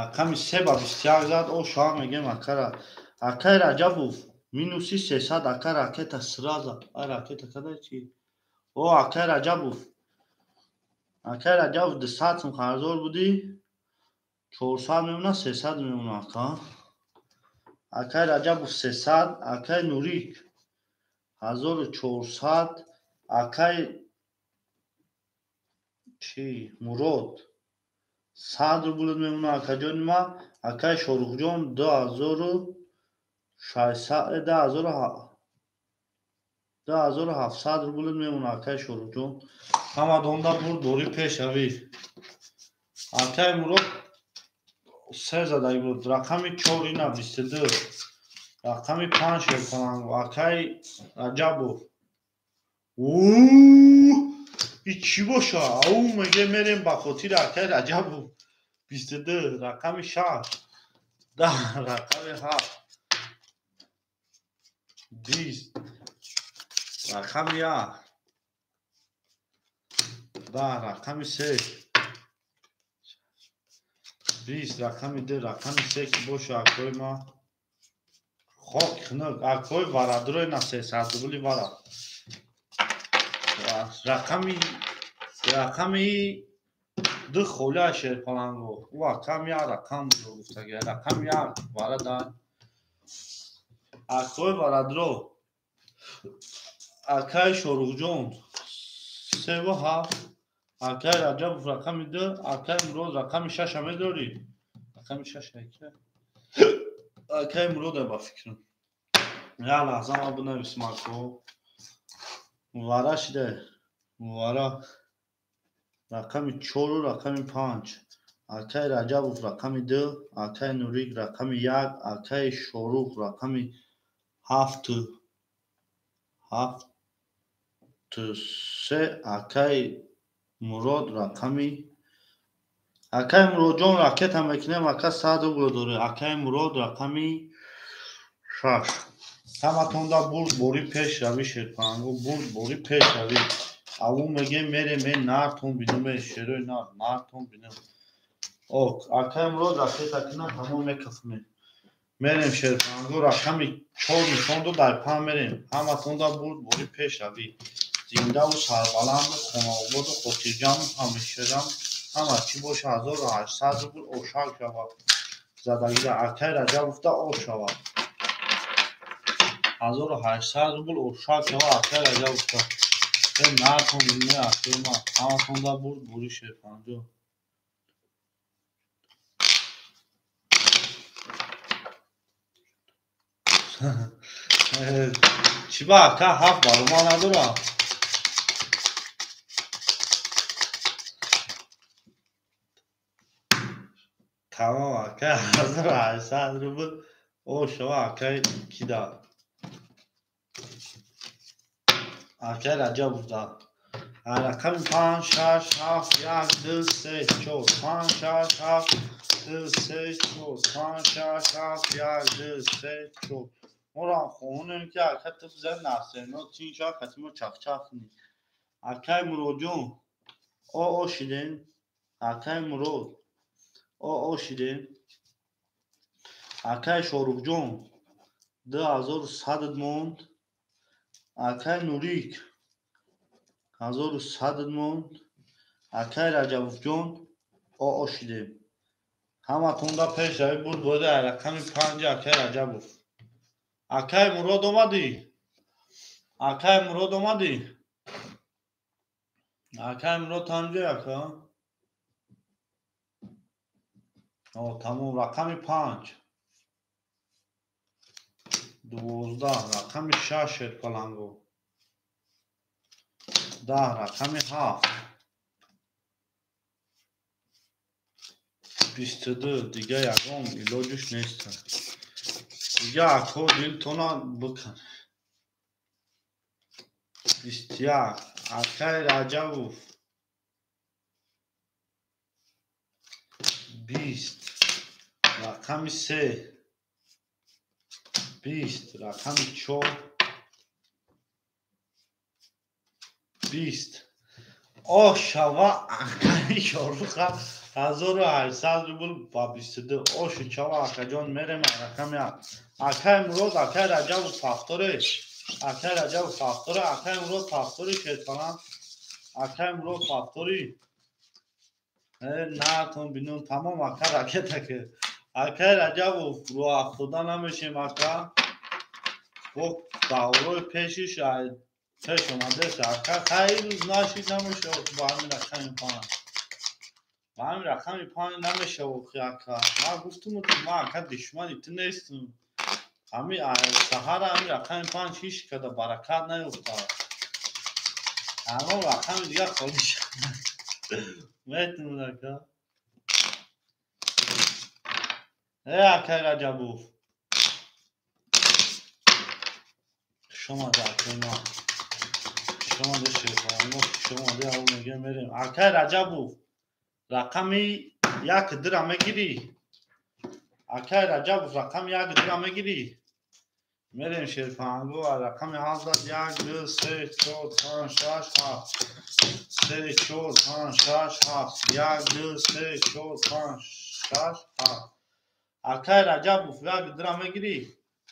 Рақами 3 ба 21 зад, о шоҳ мегем акара. Акай Раҷабов минуси 300, ака ракета сраза. Ай ракета кадай чи? О, акай Раҷабов. Акай Раҷабов 200 сум қарздор будӣ? 400 мемона, 300 мемона ака. Акай Раҷабов 300, акай Нурик 1400, акай чи Мурод 100 рубл мемона акаҷони ма, акай Шорухҷон 2600, 2700 рубл мемона акай Шорухҷон. Ҳама донда бурд бори пешравӣ. Акай Мурод се задаги буд. Рақами 4 ина 22. Рақами 5 шерпаланг. Акай Раҷабов. И чӣ боша? Ау меге мерем ба хотири акай Раҷабов. 22. Рақами 6. 10. Рақами 7. 20. Рақами 1. 10. Рақами 3. 20. Рақами 2. Рақами 3 ки боша акои ма. Хок хунук. Акои варадрои на 300 рубли вара. Рақами 2 холия шерпаланго. Ӯ акам як рақам гуфтага. Рақами 1 варада. Акои варадро. Акай Шорухҷон 3 ва 7. Акай Раҷабов рақами 2. Акай Мурод рақами 6 медорӣ? Рақами 6 ака. Акай Мурод ба фикрам. Як лаҳза ман бинависам ако. Вара шида. Вара рақами 4 рақами 5. Акай Раҷабов рақами 2, акай Нурик рақами 1, акай Шорух рақами 7, 7 3, акай Мурод рақами. Акай Муродҷон ракета мекунем, ака 100 рубл дорӣ. Акай Мурод рақами 6. Ҳаматонда бурд бори пешравӣ шерпанго, бурд бори пешравӣ. Аву мегем мерем, э нартон бинем, э шерои нар, нартон бинем. Ок, акай Мурод ракета кунам, ҳамон мекафунем. Мерем шерпанго, рақами 4 нишон дод, дар пан мерем. Ҳаматонда бурд бори пешравӣ. Зиндаву сарбаланду хонаободу хотирҷаму ҳамешарам ҳама чӣ боша 1800 рубл ошак шавад. Задагида акай Раҷабовда ош шавад. 1800 рубл ошак шавад акай Раҷабовда. Э нартон бине акай ма. Ҳаматонда бурд бори шерпанҷо. Чӣ ба ака 7 барома надорам? Тамом ака 1800 рубл ош шава акай кида. Акай Раҷабовда. Рақами 5, 6, 7, 1, 2, 3, 4. 5, 6, 7, 2, 3, 4. 5, 6, 7, 1, 2, 3, 4. Моро хоҳонем ки ака ту бизан насено тинша кати мо чахчах кунӣ. Акай Муродҷон, о шидем. Акай Мурод, о шидем. Акай Шорухҷон, 2100 монд. Акай Нурик 1100 монд. Акай Раҷабовҷон, о шидем. Ҳаматонда пешравӣ бурд бода рақами 5 акай Раҷабов. Акай Мурод омадӣ? Акай Мурод омадӣ? Акай Мурод танҷо ака? О, тамом, рақами 5. 12, рақами 6 шерпаланго. 10, рақами 7. 22. Дига ягон илоҷиш нест. Дига ако дилтона бикан. 21. Акай Раҷабов. 20. Рақами 3. 20. Рақами 4. 20. О шава акаи Шоруха 1800 рубл ба 22. О шава акаҷон мерем рақами акаи Мурод, акаи Раҷабов пафторе. Акаи Раҷабов пафторе, акаи Мурод пафтори шерпаланг. Акаи Мурод пафтори. Натон бинун тамом ака ракета ки. Акаи Раҷабов рӯ афтода намешем ака. Бо даврои пешиш пеш омадест ака. Хайр нашид намешава ба ҳамин рақами 5. Ба ҳамин рақами 5 намешава ака. Ман гуфтум ки ман ака душмани ту нестам. Ҳамин саҳара ҳамин рақами 5 ҳеч када баракат наёфтад. Ҳамон рақами дигар холӣ шуд. Метунад ака. Акаи Раҷабов. Хуш омадӣ акаи ман. Хуш омадӣ шерпаланго, хуш омадӣ. Ав мегӯям мерем. Акаи Раҷабов, рақами 1 2-ра мегирӣ? Акаи Раҷабов, рақами 1 2-ра мегирӣ? Мерем шерпаланго, рақами 7 1 2 3 4 5 6 7. 3 4 5 6 7. 1 2 3 4 5 6 7. Акаи Раҷабов, 1 2-ра мегирӣ?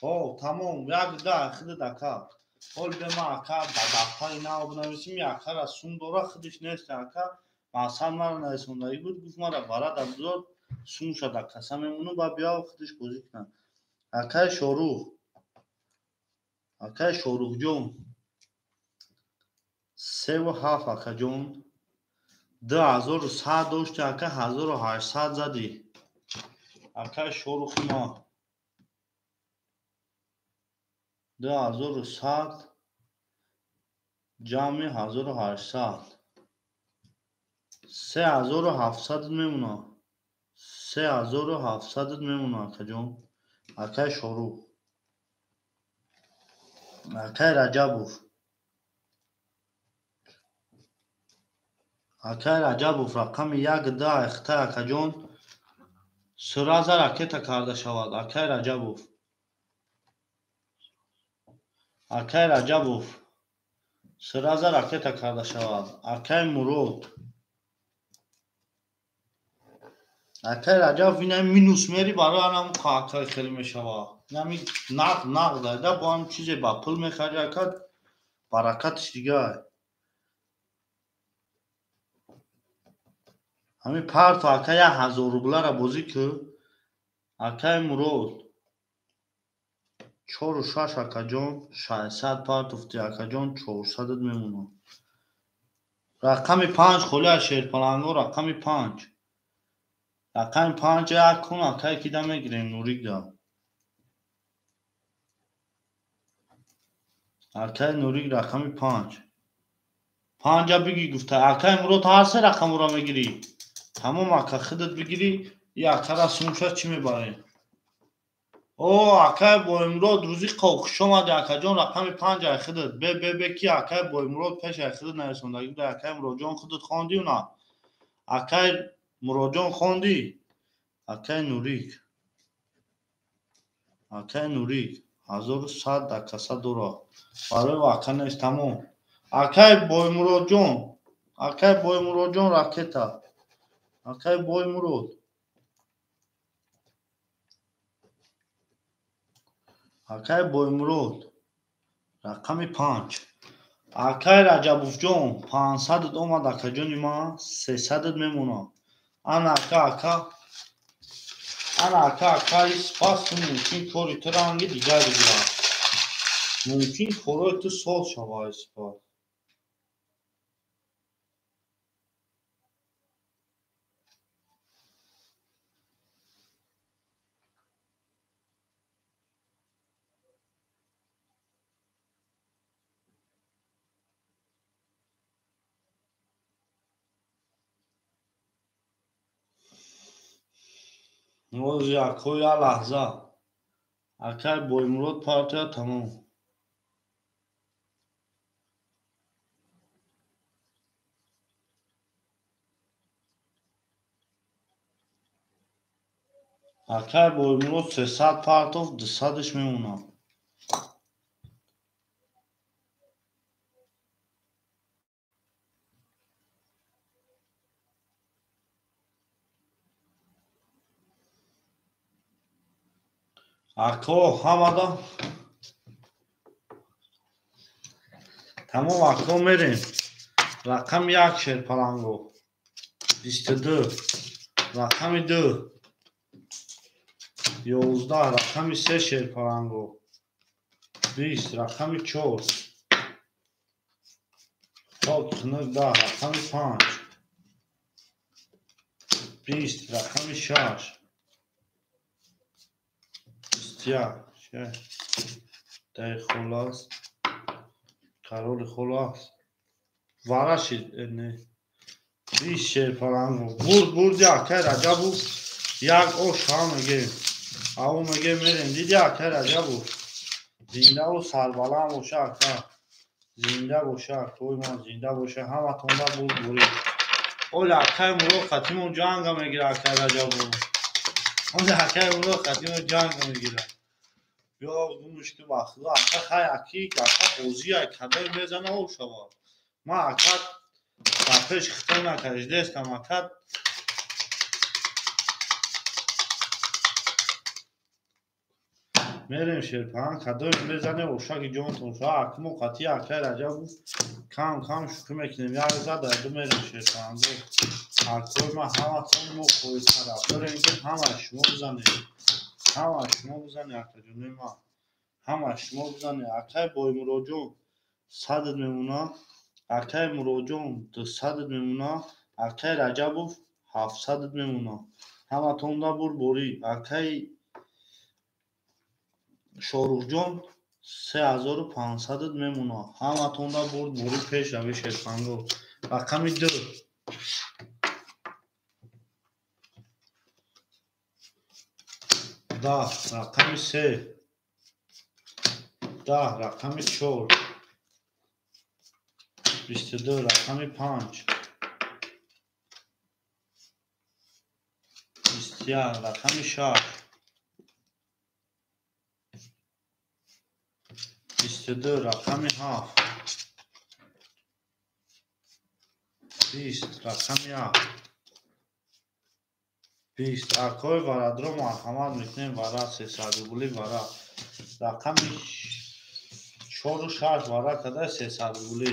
Ҳо, тамом, 1 2 худат ака. Ҳол бе ман ака ба дафтари нав бинависим, акара сум дора, худиш нест ака. Мақсад мара нарасондагӣ буд, гуфт мара барада бизор, сум шада каса мемонам, ба биёв худиш бозӣ кунад. Акаи Шорух. Акаи Шорухҷон. 3 ва 7 акаҷон. 2100 дошти ака, 1800 задӣ. Акаи Шорухи ман. 2100 ҷамъи 1800. 3700 мемонад. 3700 мемонад акаҷон. Акаи Шорух. Акаи Раҷабов. Акаи Раҷабов рақами 1 2 айхта акаҷон. Сраза ракета карда шавад. Акаи Раҷабов. Акаи Раҷабов. Сраза ракета карда шавад. Акаи Мурод. Акаи Раҷабов инами минус мери барои анам акаи хеле мешавад. Инами нақд дайда бо ҳам чизе ба пул мехари ака, баракатиш дигар. Ҳамин парто ака 1000 рублара бозӣ кӯ. Акаи Мурод. 4 6 акаҷон, 600 партофти акаҷон, 400 мемонад. Рақами 5 холӣ аз шерпаланго, рақами 5. Рақами 5 як кун акай кида мегирем Нурик да. Акаи Нурик рақами 5. 5-а бигӣ гуфта. Акаи Мурод ҳар се рақамро мегирӣ. Тамом ака худат бигирӣ, и акара сумша чӣ мебарем? О, акаи Боймурод рӯзи қов хуш омадӣ акаҷон, рақами 5 ай худат. Бе бе бе ки акаи Боймурод пеш ай худат нарасондагӣ буда. Акаи Муродҷон худат хондӣ на? Акаи Муродҷон хондӣ? Акаи Нурик. Акаи Нурик 1100 дар каса дора. Барои ака нест тамом. Акаи Боймуродҷон, акаи Боймуродҷон ракета. Акаи Боймурод. Акаи Боймурод рақами 5. Акаи Раҷабовҷон 500 омад акаҷони ман, 300 мемонад. Ана ака ака. Ана ака ака спас ту мумкин кори ту ранги дигар бигирад. Мумкин корои ту соз шавад спас. Ҳозир ако як лаҳза. Акай Боймурод партия тамом. Акай Боймурод 300 партов, 200-ш мемонад. Ако ҳамада тамом ако мерем. Рақами 1 шерпаланго 22, рақами 2 11, рақами 3 шерпаланго 20, рақами 4 хок хунук 10, рақами 5 20, рақами 6 21, дай холас, қарори холас, варашид, не, 20 шерпаланго, бурд, бурди акай Раҷабов, як ош ҳа мегем, ав мегем мерем, диди акай Раҷабов, зиндаву сарбаланд боша ака, зинда боша, акои ман зинда боша, ҳаматонда бурд бурид. Оля акай Мурод қатимон ҷанга мегира акай Раҷабов. Оля акай Мурод қатимон ҷанга мегира. Ё гумш ки ба худо ака хай аки ака бозия кадой мезана о шава. Ма ака дар пеш хито накаждестам ака. Мерем шерпаҳан кадой мезане ошаки ҷонтон ша акмо қати акай Раҷабов кам кам шӯхӣ мекунем. Як зада ду мерем шерпаҳанго. Акои ма ҳаматон мо хоҳитарафдорем ки ҳама шумо бизанед. Ҳама шумо бизанед акаҷонои ман. Ҳама шумо бизанед. Акай Боймуродҷон 100 мемона, акай Муродҷон 200 мемона, акай Раҷабов 700 мемона. Ҳаматонда бурборӣ. Акай Шоҳрухҷон 3500 мемона. Ҳаматонда бурборӣ пешравӣ шерпанго. Рақами 2 10, рақами 3 10, рақами 4 22, рақами 5 21, рақами 6 22, рақами 7 20, рақами 7 20. Акои варадро марҳамат мекунем. Вара 300 рубли вара. Рақами 4 6 вара када 300 рубли.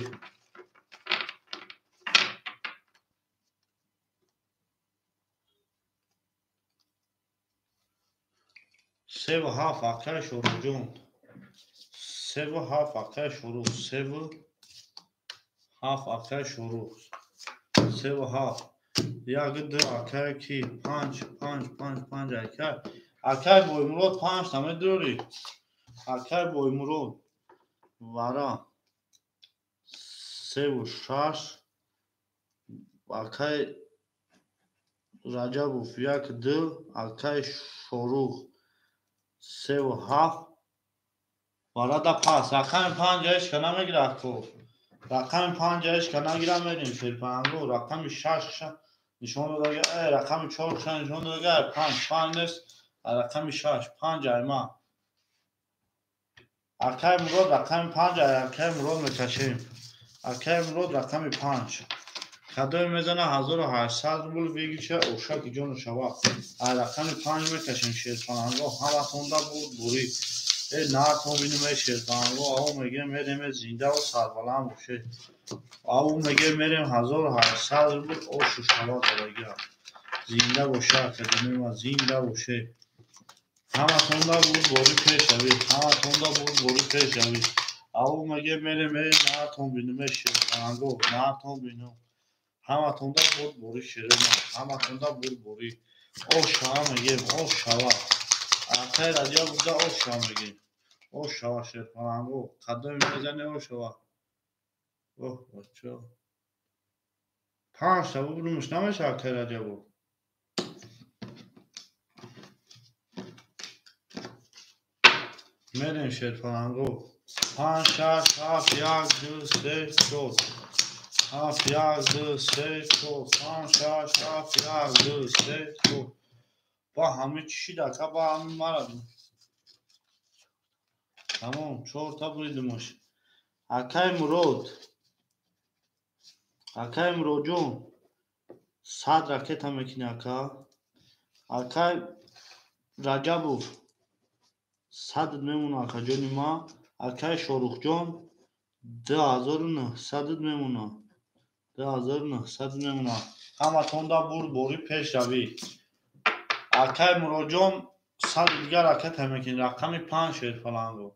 Се ва ҳафт акай Шоҳрухҷон. Се ва ҳафт акай Шоҳрух. Се ва ҳафт акай Шоҳрух. Се ва ҳафт. Як ду акай ки 5 5 5 5 акай. Акай Боймурод 5 намедорӣ. Акай Боймурод вара 3 ва 6 акай Раҷабов 1 2 акай Шоҳрух 3 ва 7 варада пас. Рақами 5 ҳеч ка намегира ако. Рақами 5 ҳеч ка нагира мерем шерпаҳанго. Рақами 6 нишон додага, рақами 4 нишон додага, 5 5 нест, рақами 6 5 айма. Акай Мурод рақами 5 акай Мурод мекашем. Акай Мурод рақами 5. Кадои мезана 1800 рубл выигрыша ошаки ҷону шава. Рақами 5 мекашем шерпаҳанго. Ҳаматонда буд бурӣ. Наатон бинем шерпаҳанго. Ав мегем мерем зиндаву сарбаланд боше. Ав мегем мерем 1800 рубл ошу шава дорагия. Зинда боше академия ма зинда боше. Ҳаматонда буд борӣ пешравӣ. Ҳаматонда буд борӣ пешравӣ. Ав мегем мерем наатон бинем шерпаҳанго. Наатон бинем. Ҳаматонда буд борӣ шерема. Ҳаматонда буд борӣ. Ош шава мегем, ош шава. Акай Раҷабовда ош шава мегем. Ош шава шерпаҳанго. Кадоми мезане ош шава. Оҳ, бачо. 5 та бубинумш намеша акай Раҷабов. Мерем шерпаланго. 5, 6, 7, 1, 2, 3, 4. 7, 1, 2, 3, 4, 5, 6, 7, 1, 2, 3, 4. Ба ҳами чӣ шид ака, ба ҳами мара. Тамом, 4 та буридимош. Акай Мурод. Акай Муродҷон, 100 ракета мекунӣ ака. Акай Раҷабов, 100 мемона акаҷони ма. Акай Шорухҷон, 2900 мемона. 2900 мемона. Ҳаматонда бурдборӣ, пешравӣ. Акай Муродҷон, 100 дигар ракета мекунӣ. Рақами 5, шерпаланго.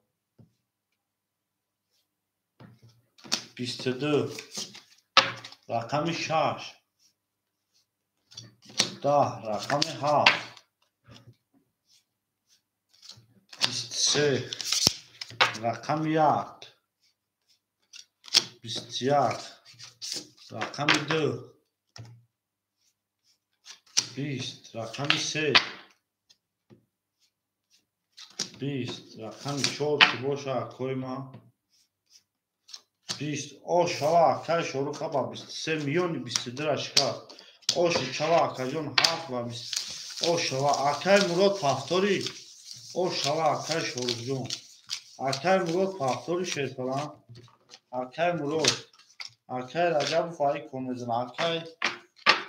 22, рақами 6, 10, рақами 7, 23, рақами 1, 21, рақами 2, 20, рақами 3, 20, рақами 4 ки боша акои ман. 20 о шава акай Шоруха ба 23 миёни 22-ра шикаст. Оши шава акаҷон, 7 ба 20. О шава акай Мурод, повтори. О шава акай Шорухҷон. Акай Мурод, повтори шерпалан. Акай Мурод. Акай Раҷабов ай кор мезана. Акай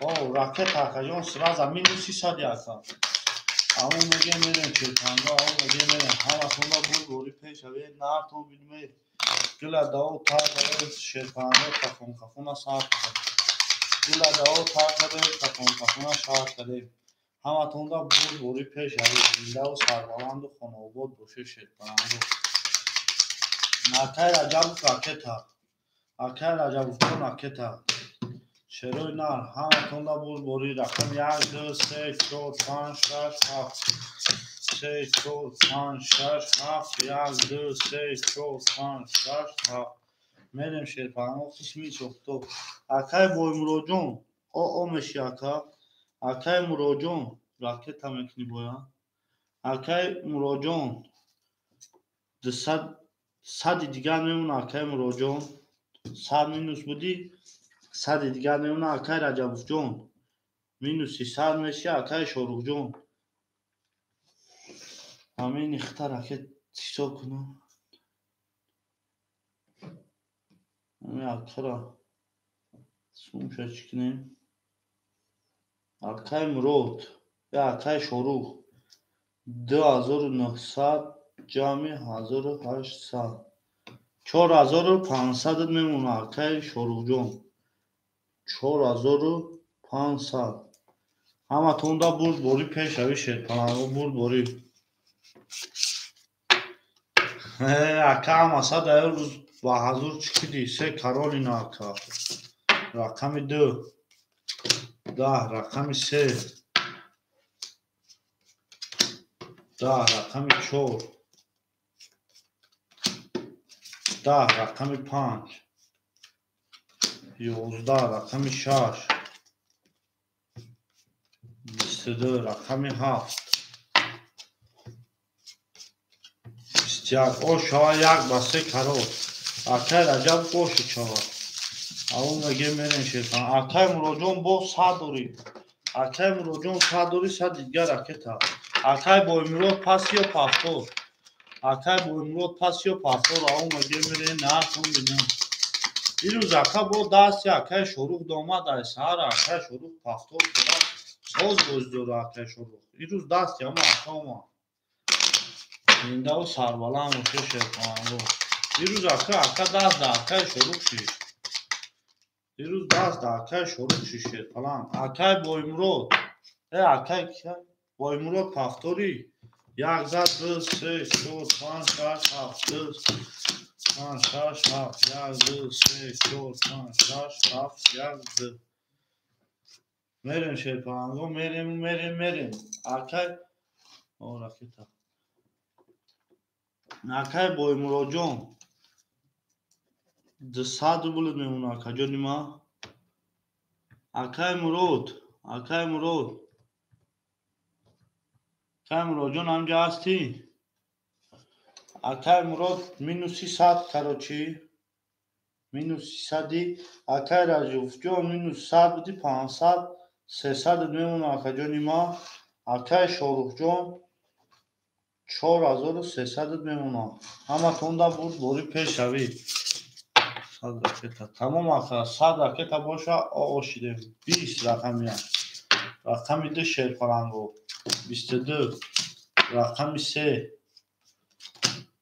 о ракета акаҷон, сразу минуси 100 ака. Аммо мегем мерем шерпаланго, аммо мегем мерем. Ҳаматонда бурдборӣ, пешравӣ, нартон бинме. Гула даво тар кардем, шерпаланго, кафон кафона сар кардем. Гула даво тар кардем, кафон кафона шар кардем. Ҳаматонда бурдборӣ, пешравӣ, зиндаву сарбаланду хонаобод бошед, шерпаланго. Акай Раҷабов ракета. Акай Раҷабовҷон ракета. Шерои нар, ҳаматонда бурдборӣ. Рақами 1, 2, 3, 4, 5, 6, 7. 3, 4, 5, 6, 7, 1, 2, 3, 4, 5, 6, 7. Мерем шерпаланго, қисми сохто. Акай Боймуродҷон, о о меши ака. Акай Муродҷон, ракета мекунӣ боя. Акай Муродҷон, 200 100-и дигар мемона акай Муродҷон. 100 минус будӣ, 100-и дигар мемона. Акай Раҷабовҷон, минуси 100 меши. Акай Шорухҷон. Ҳамин ихта ракет ҳисоб кунам. Ҳамин акара сумша чӣ кунем? Акай Мурод, я акай Шорух, 2900 ҷамъи 1800, 4500 мемона акай Шорухҷон. 4500. Ҳаматонда бурдборӣ, пешравӣ, шерпаланго, бурдборӣ. Ака ҳама сад рӯз ба ҳазур чӣ кидӣ? Се Каролина ака. Рақами 2, 10, рақами 3, 10, рақами 4, 10, рақами 5, 11, рақами 6, 22, рақами 7, 21. О шава, 1 ба 3 карол. Акай Раҷаб боши чава. Аввал мегем мерем шерпан. Акай Муродҷон, боз 100 дорӣ. Акай Муродҷон, 100 дорӣ, 100 дигар ракета. Акай Боймурод, пас ё повтор. Акай Боймурод, пас ё повтор. Аввал мегем мерем, нартон бинам. Дирӯз ака бо дасти акай Шорух домад ай саҳар акай Шорух повтор кардад. Соз боз дора акай Шорух. Ирӯз дасти ҳама ака омад. Зиндаву сарбаланд бошед, шерпаланго. Дирӯз ака даст да акай Шорух шишт. Дирӯз даст да акай Шорух шишт, шерпаланг. Акай Боймурод. Э акай Боймурод, повтори. Як зад, ду, се, чор, панҷ, шаш, ҳафт, ду, панҷ, шаш, ҳафт, як, ду, се, чор, панҷ, шаш, ҳафт, як, ду. Мерем шерпаланго, мерем, мерем, мерем. Акай о ракета. Акай Боймуродҷон, 200 рубл мемона акаҷони ман. Акай Мурод, акай Мурод. Акай Муродҷон, ҳамҷа ҳастӣ? Акай Мурод минуси 100, короче. Минуси 100. Акай Раҷабҷон минус 100 буди, 500, 300 мемона акаҷони ма. Акай Шоҳрухҷон 4300 мемона. Ҳаматонда бурд бори пешравӣ. 100 ракета. Тамом ака, 100 ракета боша, оғоз шидем. 20 рақамия. Рақами 2 шерпаланго. 22. Рақами 3.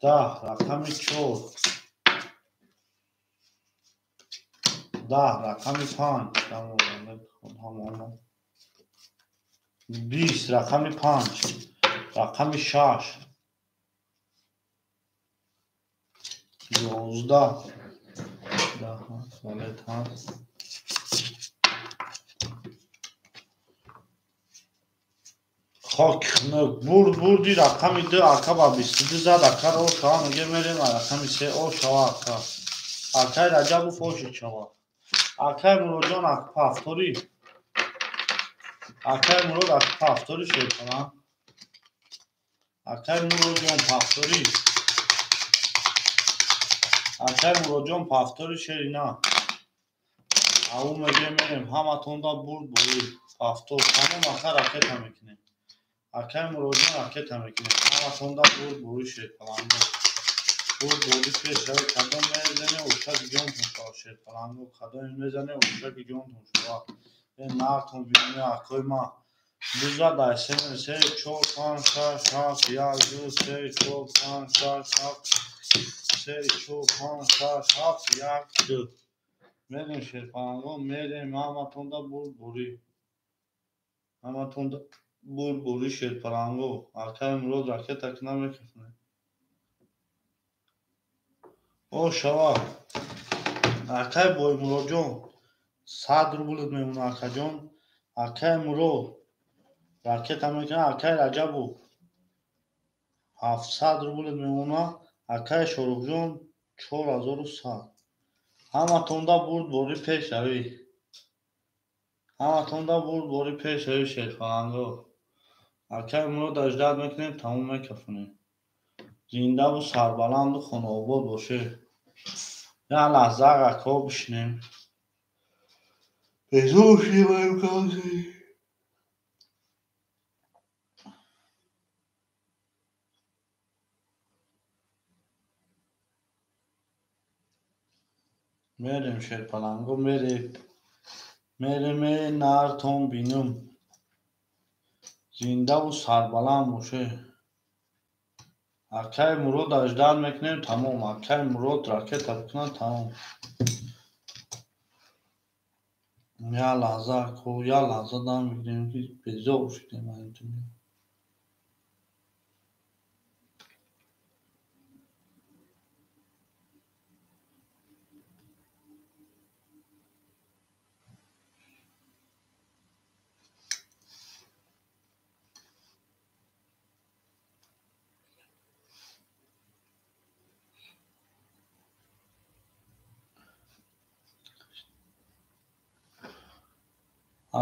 10. Рақами 4. 10. Рақами 5. 20. Рақами 5. Рақами 6. 11. 10 валет ҳаст. Хок бурд бурди рақами 2 ака ба 22 зад, акаро шава меге мерем, рақами 3 о шава ака. Акай Раҷабов оши шава. Акай Муроджон ак пафтори. Акай Мурод ак пафтори шерпалан. Акай Муроджон пафтори. Акай Муроджон пафтори шерина. Ау меге мерем, ҳаматонда бурд бори пафтор. Тамом ака ракета мекунем. Акай Муроджон ракета мекунем. Ҳаматонда бурд бори шерпаланго. Бурд бори пешравӣ. Кадом мезане ушаки ҷонтон шава шерпаланго. Кадом мезане ушаки ҷонтон шава. Нартон бинӣ акои ма. Буза дай 3, 4, 5, 6, 7, 1, 2, 3, 4, 5, 6, 7, 3, 4, 5, 6, 7, 1, 2. Мерем шерпаланго, мерем ҳаматонда бурд бори. Ҳаматонда бурд бори шерпаланго. Акай Мурод ракета ки намекафне. О шава. Акай Боймуроджон 100 рубл мемона акаҷон. Акай Мурод ракета мекунад. Акай Раҷабов 700 рубл мемона. Акай Шоҳрухҷон 4100. Ҳаматонда бурд бори пешравӣ. Ҳаматонда бурд бори пешравӣ шерпаланго. Акай Мурод аждад мекунем, тамом мекафонем. Зиндаву сарбаланду хонаобод боше. Як лаҳза акаҳо бишинем. Безор шиваем кази. Мерем шерпаланго, мерем. Мерем нартон бинум. Зиндаву сарбаланд боше. Акай Мурод аждад мекунем, тамом. Акай Мурод ракета бикунад, тамом. Як лаҳза ко, як лаҳза дам мегирем ки безор шудем аз ин дунё.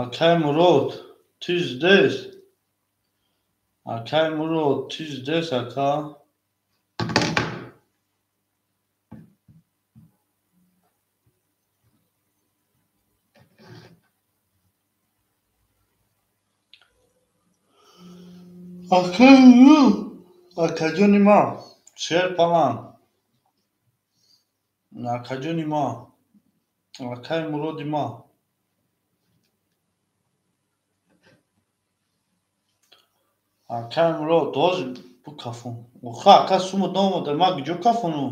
Акай Мурод, ты здесь? Акай Мурод, ты здесь, ака? Акай Мурод, акаҷони ма, шерпалан. Акаҷони ма, акай Муроди ма. Акай Мурод, ҳозир букафон. Оха, ака сума домода, ма куҷо кафону?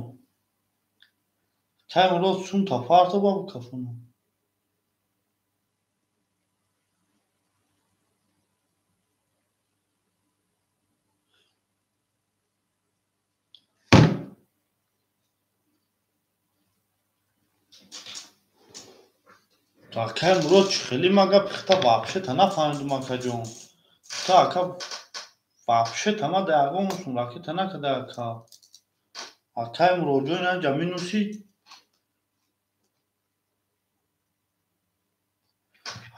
Акай Мурод сум та парто ба букафону. Акай Мурод чӣ хеле ма гапи хита вообще та нафаҳмидум акаҷон. Та ака вообще та ма да ягонашон ракета накарда ака. Акай Муроджон инҷа минуси.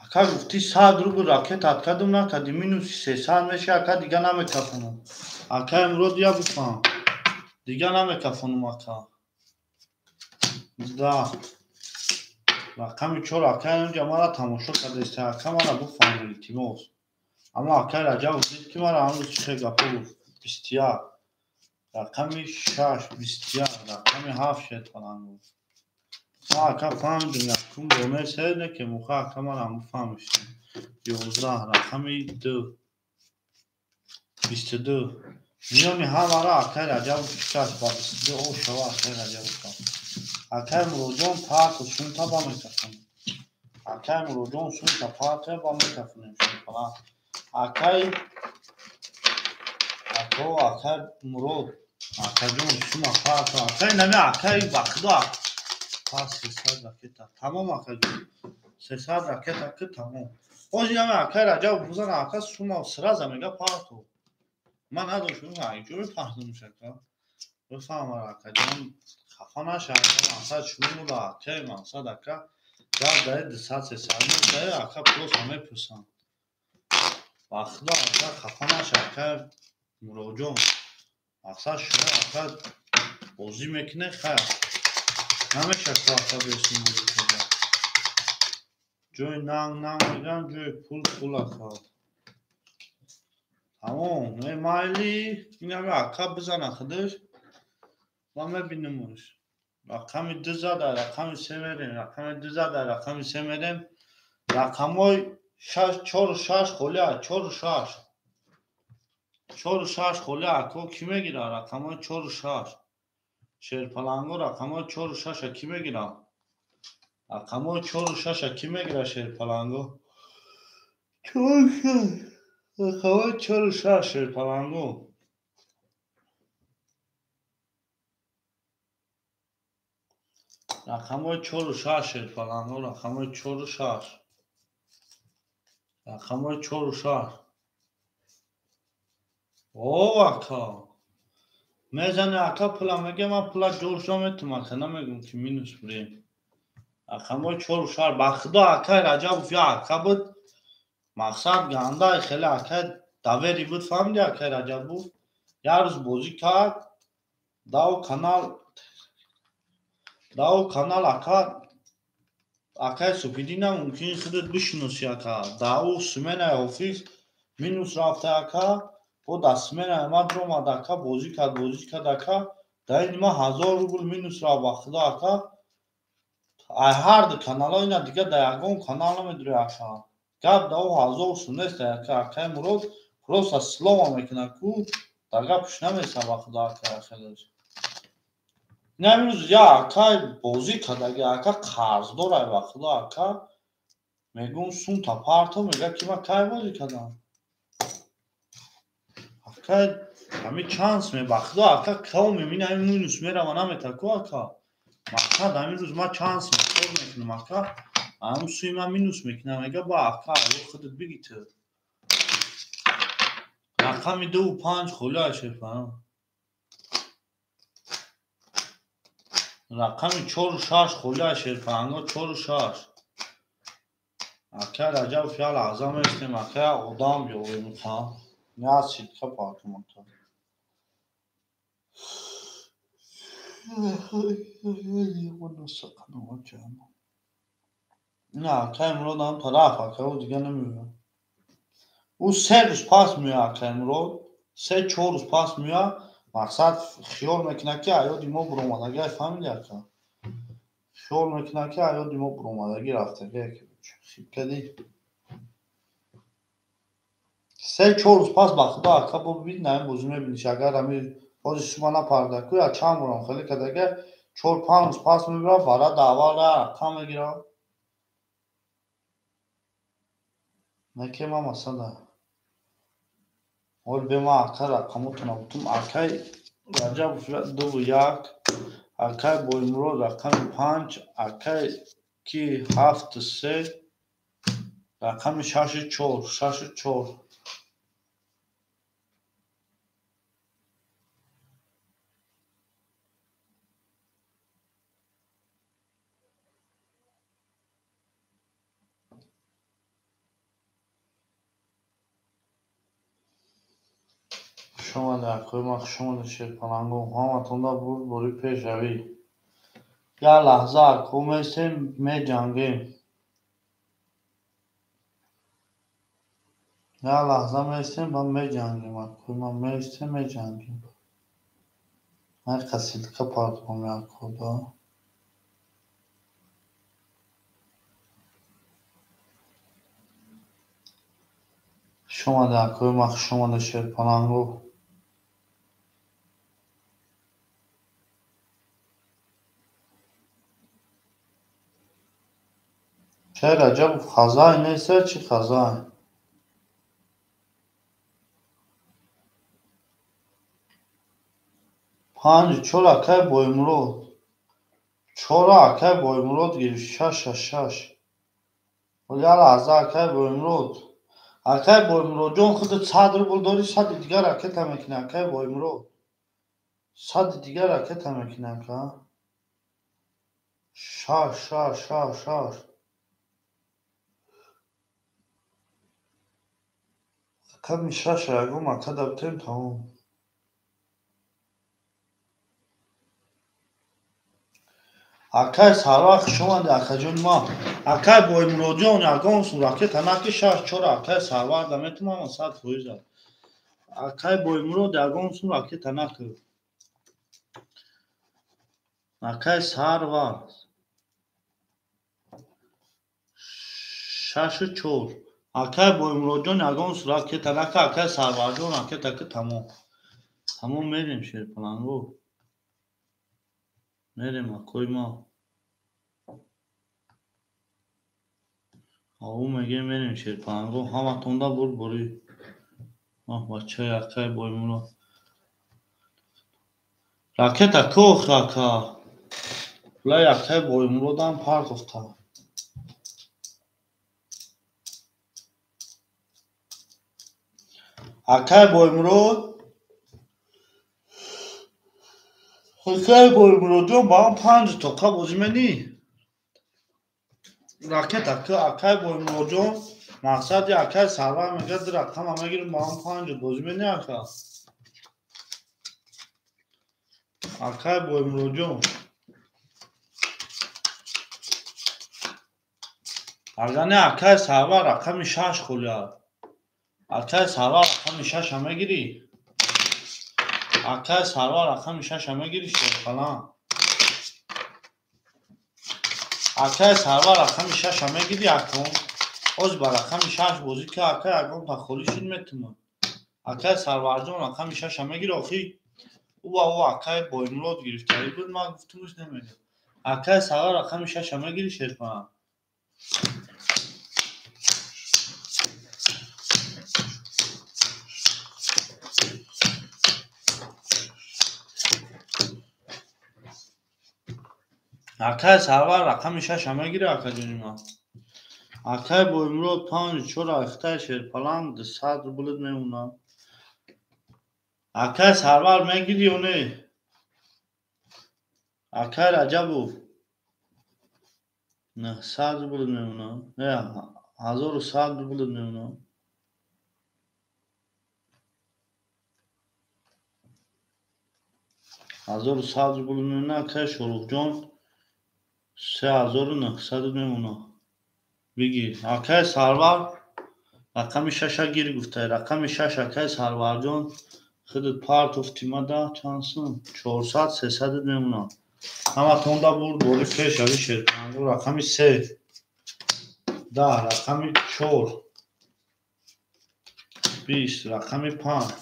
Ака гуфтӣ 100 рубл ракета кардум накардӣ, минуси 300 меша, ака дига намекафонам. Акай Мурод я бифаҳм. Дига намекафонум ака. Да. Рақами 4 ака инҷа мара тамошо кардааст. Ака мара буфаҳмед, илтимос. Аммо акай Раҷабов дид ки мара ҳанӯз чӣ хел гапо гуфт. 21. Рақами 6, 21, рақами 7 шерпаланго. Ма ака фаҳмидим, якум бонесе не ки муха ака мара буфаҳмиштем. 11, рақами 2, 22. Миёни ҳамара акай Раҷабов шикаст ба 22 о шава акай Раҷабов. Акай Муродҷон парто сумта ба мекафонем. Акай Муродҷон сумта парто ба мекафонем шерпаланг. Акай ако акай Мурод акаҷон сума парто акай нами акай ба худо пас 300 ракета. Тамом акаҷон. 300 ракета ки тамом. Ҳозир нами акай Раҷабов бузана ака сума сразу мега парто. Ман надоштам, инҷо мефаҳмам шака. Бифаҳмам акаҷон, хафа наша ака, мақсад шумо буда акай мақсад ака гап даи 200 300 мешава ака просто мепурсам. Ба худо ака хафа наша ака Муродҷон. Мақсад шумо ака бозӣ мекунед, хайр. Намеша ку ака бесум бозӣ карда. Ҷои нанг нанг мегӯянд, ҷои пул пул ака. Тамом, майли инами ака бизана худаш ва мебинемш. Рақами 2 зада, рақами 3 мерем, рақами 2 зада, рақами 3 мерем. Рақамҳои 6, 4, 6 холӣ, 4, 6. 4, 6 холӣ ако кӣ мегирад? Рақамҳои 4, 6. Шерпаланго рақамҳои 4, 6 кӣ мегирад? Рақамҳои 4, 6 кӣ мегирад шерпаланго? 4, 6. Рақамҳои 4, 6 шерпаланго. Рақамҳои 4, 6 шерпаланго, рақамҳои 4, 6. Рақамҳои 4, 6. О, ака. Мезане ака пула мега, ман пула ҷоршо метум ака, намегум ки минус бурем. Рақамҳои 4, 6. Ба худо акай Раҷабов я ака буд. Мақсад гандаи хеле акай давери буд, фаҳмиди акай Раҷабов? Як рӯз бозӣ кард, дав канал ака акай Суфиддина мумкин худат бишиноси ака. Дав сменаи ҳофиз минус рафта ака, бо дар сменаи ма дуромад ака, бозӣ кард ака, дар ин ма 1000 рубл минус рафт ба худо ака. Ай ҳар ду каналҳо ина дига дар ягон канал намедурӣ ака. Гап да 1000 сум нест ака, акай Мурод просто слова мекунад ку, дар гапш намеса ба худо ака хелеш. Ин рӯз я акай бозӣ кардаги, ака қарздор ай ба худо ака. Мегӯм сумта парто, мега ки ман кай бозӣ кардам? Ака ҳамин чанс ме ба худо ака ком мебини ҳамин минус мерава намета ку ака. Мақсад ҳамин рӯз ман чанс кор мекунам ака. Ҳамин сӯи ман минус мекунам, мега ба ака худат биги ту. Рақами 2 5 холӣ ай шерпаланг. Рақами 4, 6 холӣ ай шерпаланго, 4, 6. Ака Раҷабов як лаҳза местем, ака одам биёвем ха. Не сидка партум ака. Не, акай Мурод ҳам тараф, ака ӯ дига намеояд. Ӯ 3 рӯз пас меояд акай Мурод, 3-4 рӯз пас меояд, мақсад хиёл мекунад ки аёди мо буромадагӣ, фаҳмиди ака? Хиёл мекунад ки аёди мо буромадагӣ рафтагӣ. Хиб кардӣ? 3-4 рӯз пас ба худо ака бо бибин, ҳамин бозӣ мебиниш. Агар ҳамин ҳозир шума напарда ку, я чанд борам хеле кардага, 4-5 рӯз пас мебирам, вара даъва рақа мегирам. Неке ма масала. Ҳол бе ма ака рақамотона бутум. Акай Раҷабов 2 1, акай Боимурод рақами 5, акай ки 7 3, рақами 6 4, 6 4. Хуш омадед, акои ман, хуш омадед, шерпалангон. Ҳаматонда бурд бори пешравӣ. Як лаҳза ако местем, меҷангем. Як лаҳза местем, баъд меҷангем. Акои ман местем, меҷангем. Ман қасилка партом якода. Хуш омадед, акои ман, хуш омадед, шерпаланго. Чай Раҷабов хазай неста, чӣ хазай? Панҷу чор акай Боймурод. Чора акай Боймурод гирифт, шаша шаш. Як лаҳза акай Боймурод. Акай Боймуродҷон, худат 100 рубл дорӣ, 100 дигар ракета мекунӣ, акай Боймурод. 100 дигар ракета мекунӣ, ака. Шаш, шаш, шаш, шаш. Рақами шаша ягон ака дабтем, тамом. Акай Сарвар, хуш омадӣ, акаҷони ман. Акай Боймуродҷон, ягон сум ракета наки, шаш чора акай Сарвар да метумам, 100%. Акай Боймурод, ягон сум ракета накӣ. Акай Сарвар. Шашу чор. Акай Боймуродҷон, ягон сум ракета наки, акай Сарварҷон ракета ки, тамом. Тамом, мерем шерпаланго. Мерем, акои ма. Аву мегем, мерем шерпаланго. Ҳаматонда бурд борӣ. Оҳ, бачаи акай Боймурод. Ракета ку охи ака? Пулаи акай Боймуродам партофта. Акай Боймурод, акай Боймуродҷон, ба ман панҷ тоқа бозӣ менӣ? Ракета ку, акай Боймуродҷон, мақсади акай Сарвар мегӯяд, ду рақама мегирем, ба ман панҷ бозӣ менӣ, ака? Акай Боймуродҷон. Агар не, акай Сарвар рақами шаш холиад. Акай Сарвар рақами шаша мегирӣ? Акай Сарвар рақами шаша мегирӣ, шерпалан? Акай Сарвар рақами шаша мегирӣ, акон? Оз ба рақами шаш бозӣ ки, акай, ягон та холӣ шуд метумад. Акай Сарварҷон рақами шаша мегирӣ, охи ӯ ба ӯ акай Боймурод гирифтарӣ буд, ман гуфтумаш намегирам. Акай Сарвар рақами шаша мегирӣ, шерпалан? Акай Сарвар рақами шаша мегирӣ, акаҷони ман? Акай Боймурод панҷу чор ахтаи шерпаланг 200 рублит мемонад. Акай Сарвар мегирӣ ё не? Акай Раҷабов 900 рублит мемонад. Не, 1100 рублит мемонад. 1100 рубл мемонад. Акай Шоҳрухҷон 3900 мемонад. Бигир. Акай Сарвар рақами шаша гир гуфтай. Рақами шаш акай Сарварҷон худат партофти мада чанд сум? 400, 300 мемонад. Ҳаматонда бурд бори пешравӣ шерпаланго. Рақами се, 10, рақами чор, 20, рақами панҷ,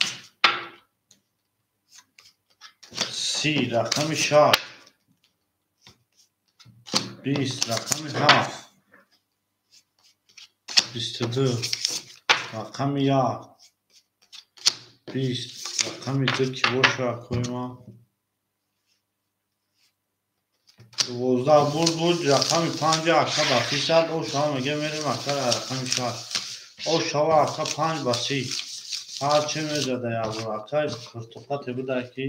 30, рақами шаш, 20, рақами ҳафт, 22, рақами як, 20, рақами ду ки боша, акои ман? 12 бурд буд, рақами панҷа ака ба фисад, о шава мега мерем ака рақами шаш. О шава ака панҷ ба си. Ҳар че мезада як бор ака пуртоқате буда ки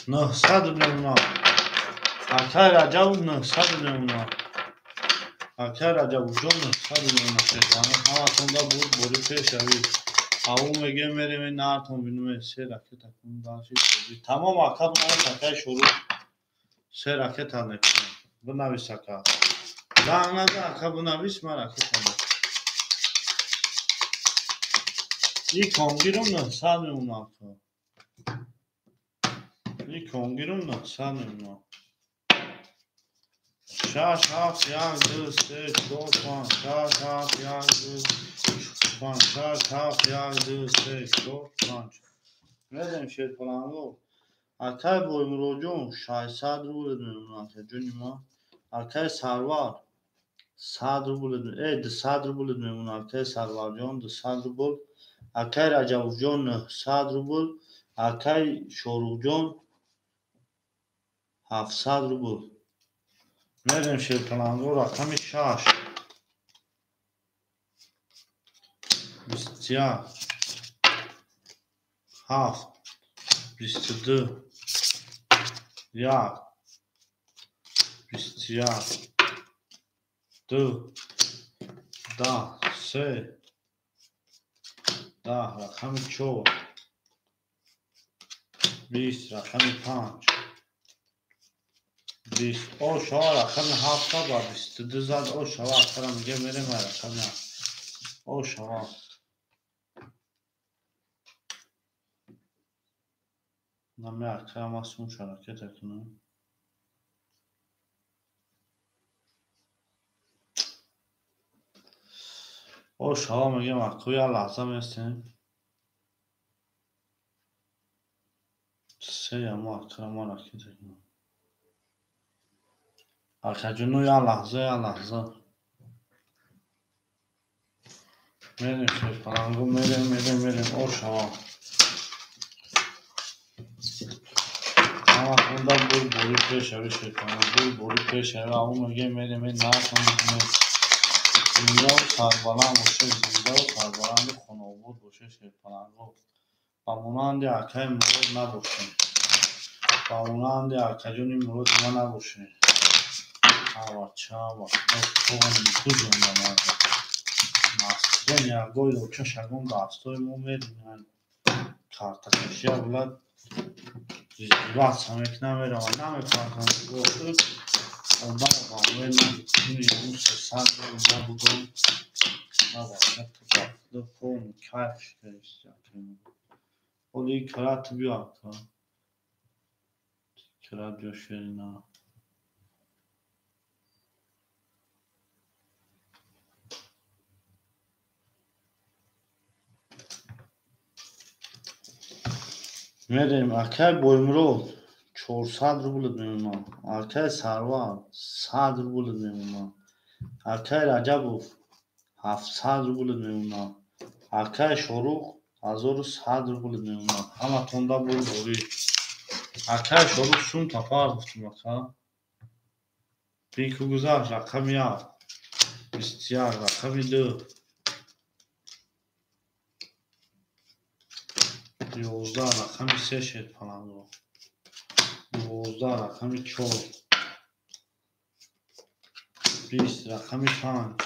900 мемонад. Акай Раҷабов 900 мемонад. Акай Раҷабовҷон 900 мемонад. Шерпаланг ҳаматонда бурд бори пешравӣ. Аву мегем мерем нартон бинуме се ракета кун дальше. Тамом ака бинавис акай шурӯъ. Се ракета мекунем. Бинавис ака. Занг назан ака бинавис ман ракета мекунам. И конгирум 900 мемонад ака. И конгирум 900 мемонад. 6 7 1 2 3 4 5 6 7 1 2 5 6 7 1 2 3 4 5. Медем шерпаланго. Акай Боймуроҷон 600 рубл мемонад ҷони ма. Акай Сарвар 100 рубл, 200 рубл мемонад. Акай Сарварҷон 200 рубл. Акай Раҷабовҷон 900 рубл. Акай Шоруҳҷон 700 рубл. Мерем шерпаланго рақами 6 21 7 22 1 21 2 10 3 10 рақами 4 20 рақами 5 20 о шава рақами 7 ба 22 зад. О шава акара меге мерем рақами о шава. Наме акара ма сум шаракета кунам. О шава мегем аку я лаҳза местем. Се ямо акара ма ракета кунам. Акаҷуну я лаҳза, я лаҳза. Мерем шерпалангу, мерем, мерем, мерем. О шава. Ҳаматонда бур бори пешави шерпаланг, бур бори пешави. Аву мегем мерем, нартон мекунем. Зиндаву сарбаланд боше, зиндаву сарбаланду хонаобод боше шерпалангу. Ба монанди акаи Мурод набошем. Ба монанди акаҷони Муроди ма набошем. Авача вақта куҷонда марда. Насрен ягои оча шагон дастои мо меринанд. Картакашия булад издиваться мекунам мераванд. Намефаҳмам. Одам ғамве намекунӣ сесад набудом. Навача ту бахда полный кайф шикаристи. Оли крат биё ака. Крат биё шерина. Мерем акай Боймурод 400 рубл мемонад. Акай Сарвар 100 рубл мемонад. Акай Раҷабов 700 рубл мемонад. Акай Шорух 1100 рубл мемонад. Ҳаматонда бур борӣ. Акай Шорух сум тафар гуфтум ака. Бику гузашт рақами 1 21 рақами 2 11 рақами 3 шерпаланго. 12 рақами 4 20 рақами 5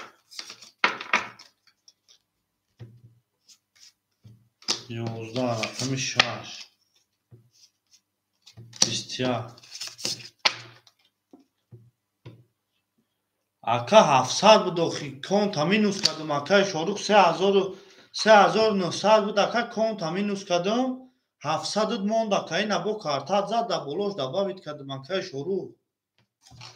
11 рақами 6 21. Ака 700 буд охи конта минус кардам. Акаи Шорух 3900 буд ака конта минус кардам. 700 монд ака. Ина бо картат зад да болош добавить кардам акаи Шорух.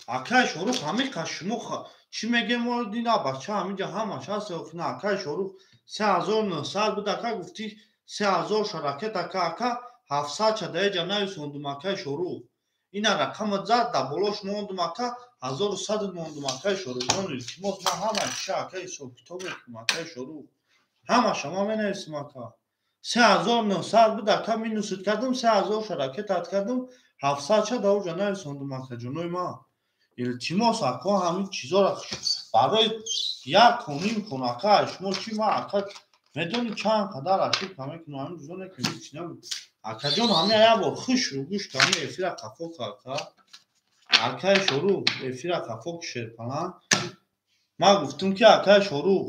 Акаи Шорух ҳамиқа шумо чӣ мегем ина бача ҳаминҷа ҳамаш ҳаст охи на акаи Шорух 3900 буд ака гуфтӣ 3000 шаракет ака ака 700 ча даеҷа нависондум акаи Шорух. Ина рақама зад да болош мондум ака 1100 мондум акаи Шоруҳҷон. Илтимос ман ҳама чиша ака ҳисоб китоб мекунам акаи Шорух. Ҳамаша ман менависам ака. 3900 буд ака минусит кардам 3000 шаракетат кардам 700 ча даоҷа нависондум ака ҷонои ман. Илтимос ака ҳамин чизоро барои як ним кун ака шумо чӣ ман ака медонӣ чанд қадар ошибка мекунам ҳамин ҷузоне ки ҳеҷ набуд. Акаҷон ҳамин як бор хушрӯ гӯш кун ҳамин эфира қафо ка ака. Акаи Шорух эфира қафо ки шерпаланг. Ман гуфтум ки акаи Шорух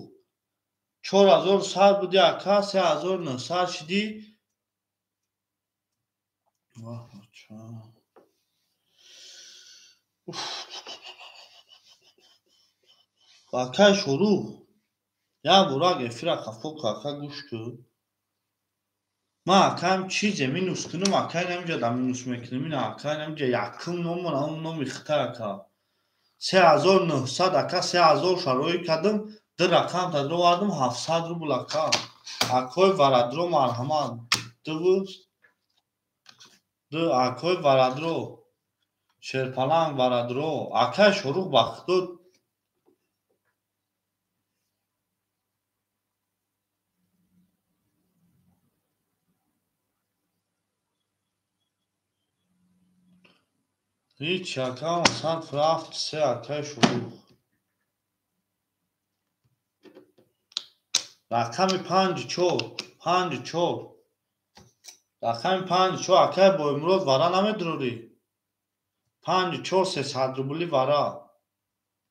4100 буди ака, 3900 шиди. Акай Шорух, як борак эфира қафо ка ака гӯш кун. Ман акаям чизе минус кунам, акай намиҷа да минус мекунам. Ина акай намиҷа якум номон, ҳамон номи хита ака. 3900 ака, 3000 шароит кардам, ду рақам тадровардам, 700 рубл ака. Акой варадро марҳамат. Ду акой варадро. Шерпаланг варадро. Акай Шорух ба худо ҳеч ака, сад рафт се акай Шорух. Рақами 5 4, 5 4, рақами 5 4. Акай Боимурод, вара намедурорӣ? 5 4, 300 рубли вара.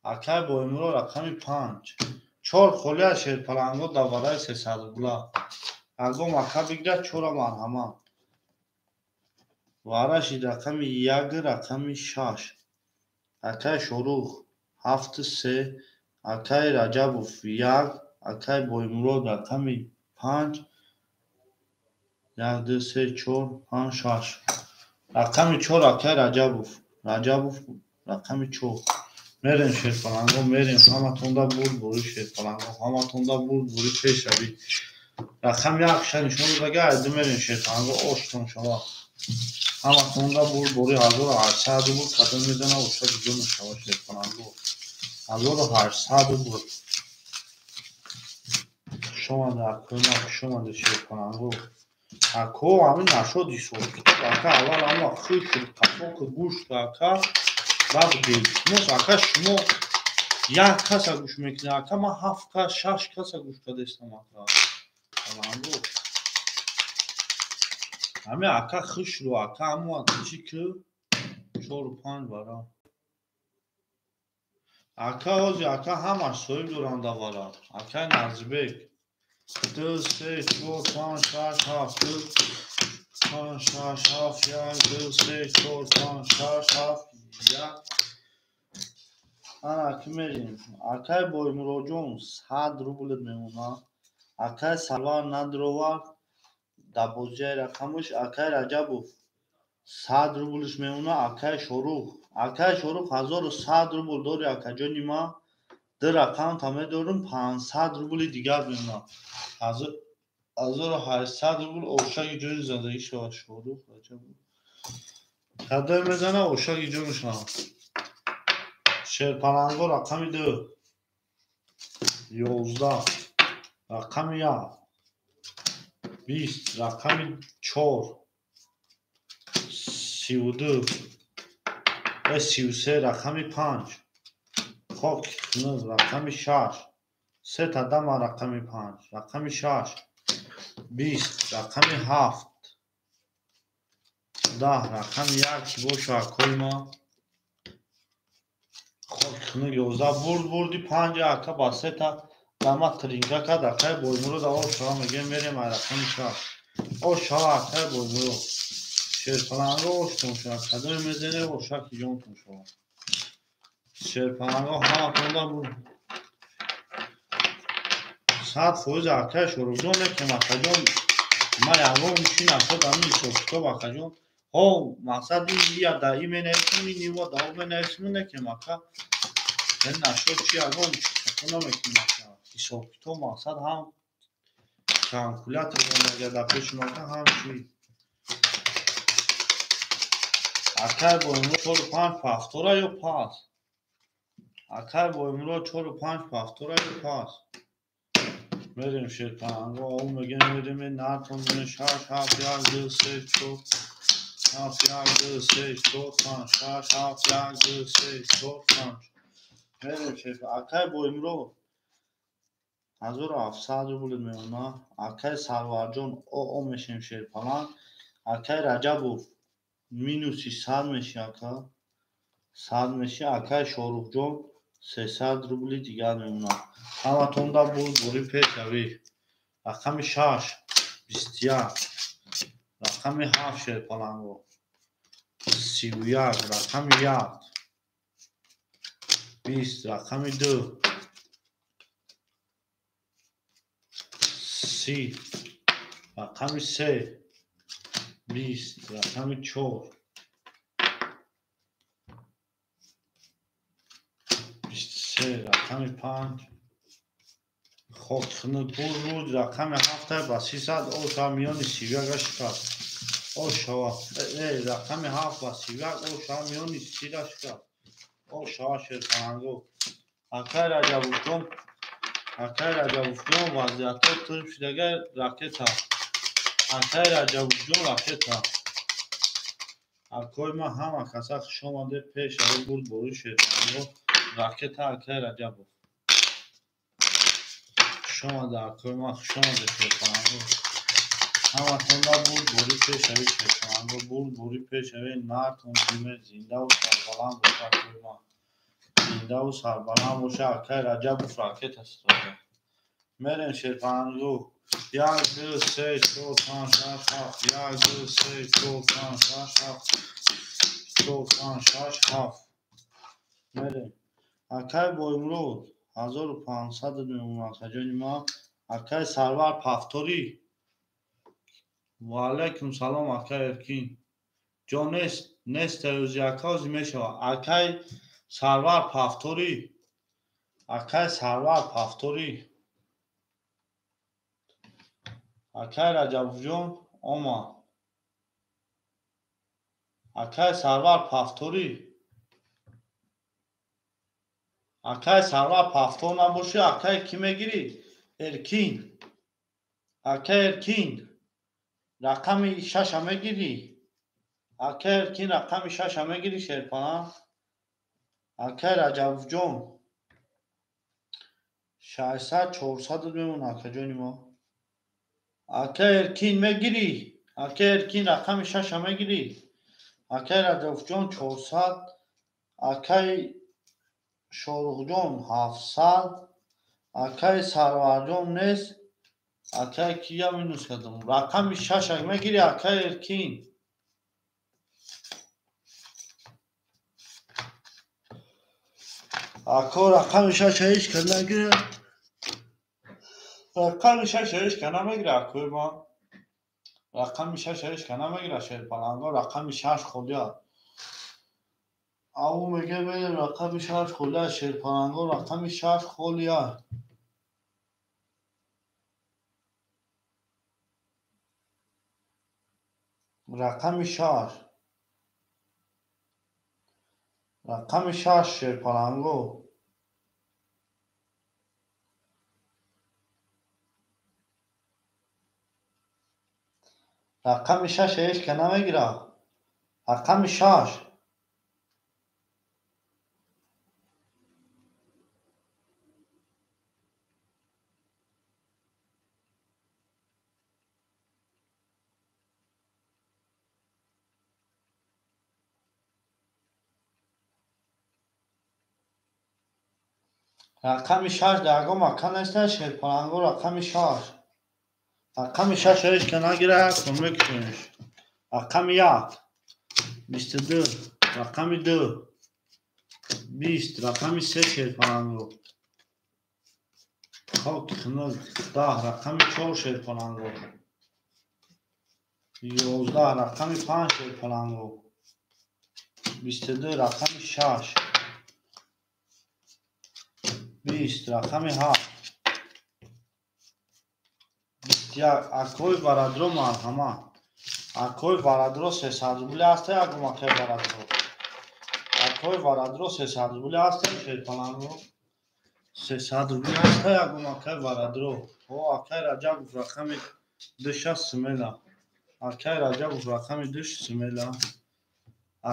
Акай Боимурод, рақами 5 4 холия шерпаланго дар вараи 300 рубла. Ягон ака бигирад чора, марҳамат. Вара шид рақами 1, рақами 6. Акай Шорух 7 3, акай Раҷабов 1, акай Боимурод рақами 5, 1, 2, 3, 4, 5, 6. Рақами 4 акай Раҷабов. Раҷабов рақами 4. Мерем шерпаланго, мерем, ҳаматонда бурд бори шерпаланго, ҳаматонда бурд бори пешравӣ. Рақами 1 ша нишон додага, айди мерем шерпаланго, оштон шава. Ҳаматонда бурд бори 1800 рубл кадом мезана, оша ҷудо мешава шерпаланго. 1800 рубл. Хушомаде акои ма, хушомаде шерпаланго. Ако ҳамин нашод ҳисоб китоб ака, аввал ҳама хушр қафо ки гӯш ки ака, баъд беилтимос ака, шумо як каса гӯш мекунед ака, ман ҳафт кас, шаш каса гӯш кардастам ака. Паланго. Ҳамин ака хушру ака ҳамон чӣ ки 4 5 вара. Ака ҳози ака ҳамаш соҳиб доранд вара. Акай Назрибек. 2, 3, 4, 5, 6, 7, 2, 5, 6, 7, 1, 2, 3, 4, 5, 6, 7, 1. Ана ки мерем. Акай Боимуроҷон, 100 рублет мемонад. Акай Сарвар надровард дар бозияи рақамаш. Акай Раҷабов 100 рублш мемонад. Акай Шорух. Акай Шорух, 1100 рубл дори акаҷони ман. Ду рақамта медорам, 500 рубли дигар мемонад. 1800 рубл ошаги ҷони задагӣ шавад. Шорух Раҷабов. Кадое мезана, ошаги ҷон шавад. Шерпаланго рақами 2. 11. Рақами 1. 20. Рақами 4. 32. 33. Рақами 5. Хок хунук рақами 6. Сета дама рақами 5. Рақами 6. 20. Рақами 7. 10. Рақами 1 ки боша акои ма. Хок хунук 11 бурд, бурди 5 ака ба сета дама тринга кард. Акай Боимурод аввал шава мегӯем, мерем ай рақами 6. Ош шава акай Боимурод. Шерпаланго оштон шава. Кадоме мезане, ошаки ҷонтон шава. Шерпаланго ҳаматонда буд. 100% акай Шоруҳҷон мекунем акаҷон. Ман ягон чӣ нашуд ҳамин ҳисоб китоб акаҷон. Ҳо мақсад ин я да и менависем, ин ва да о менависем, некем ака. Яъне нашуд чи ягон хато намекунем ака. Ҳисоб китоб мақсад ҳам калкулятор монда дар пеши ака, ҳам чи. Акай Боимурод 4 5 повтора ё пас? Акай Боимурод 4 5 повтора ё пас? Мерем шерпаланго, ов мегем, мерем нартон 6, 7, 1, 2, 3, 4, 7, 1, 2, 3, 4, 5, 6, 7, 1, 2, 3, 4, 5. Мерем шерп. Акай Боимурод 1700 рубл мемонад. Акай Сарварҷон о мешем шерпаланг. Акай Раҷабов минуси 100 меши ака. 100 меши. Акай Шоруҳҷон 300 рубли дигар мемонад. Ҳаматонда бурдборӣ пешравӣ. Рақами 6 21, рақами 7 шерпаланго 31, рақами 1 20, рақами 2 30, рақами 3 20, рақами 4 23, рақами 5 хок хунукпур буд, рақами 7 ба 300 оша миёни 31 шикаст. Ошава рақами 7 ба 31 оша миёни 30 шикаст. Ошава шерпаланго. Акай Раҷабовҷон, акай Раҷабовҷон вазъиятҳо тӯб шудага ракета. Акай Раҷабовҷон ракета. Акои ман ҳама каса хуш омаде пешравӣ бурдборӣ шерпаланго ракета акай Раҷабов. Хуш омаде акои ман, хуш омаде шерпаланго. Ҳаматонда бурдборӣ пешравӣ шерпаланго, бурдборӣ пешравӣ нартон зиме зиндаву сарбаланд боша акои ман. Зиндаву сарбаланд боша акай Раҷабов ракета ситода. Мерем шерпаланго. 1 2 3 4 5 6 7 1 2 3 4 5 6 7 4 5 6 7 мерем. Акай Боймурод 1500 мемонад акаҷони ман. Акай Сарвар Пафторӣ. Ва алайкум салом акай Эркин. Ҷо нест, нест ози ака ози мешавад. Акай Сарвар Пафторӣ. Акай Сарвар Пафторӣ. Акай Раҷабовҷон омад. Акай Сарвар Пафторӣ. Акай Сарвар Пафтор набошӣ, акай кӣ мегирӣ? Эркин. Акай Эркин. Рақами 6 мегирӣ? Акай Эркин рақами 6 мегирӣ шерпаланг? Акай Раҷабовҷон 600 400 мемонад акаҷони мо. Акай Эркин мегирӣ? Акай Эркин рақами 6 мегирӣ? Акай Раҷабовҷон 400, акай Шоҳрухҷон 700, акай Сарварҷон нест, акай кия минус кардам. Рақами 6 мегирӣ акай Эркин? Ако рақами 6 ҳеҷ кас нагирад. Рақами 6 ҳеҷ кас намегирад акои ман. Рақами 6 ҳеҷ кас намегирад шерпаланго. Рақами 6 холӣ аст. Ау мега мерем рақами 6 холӣ аст шерпаланго. Рақами 6 холӣ аст. Рақами 6. Рақами 6 шерпаланго. Рақами 6 ҳеҷ кас намегирад. Рақами 6. Рақами 6 дар ягон макон нест шерпаланго. Рақами 6. Рақами 6 ҳеҷ кас нагирад, кун мекушемш. Рақами 1 22, рақами 2 20, рақами 3 шерпаланго. Хоки хунук 10, рақами 4 шерпаланго. 11, рақами 5 шерпаланго. 22, рақами 6 20, рақами 7 21. Акои Барадро марҳамат. Акои Барадро 300 рубли ҳаста ягон акои Барадро? Акои Барадро 300 рубли ҳаста шерпаланго? 300 рубли ҳаста ягон акои Барадро? О, акай Раҷабов рақами 2 смела. Акай Раҷабов рақами 2 смела.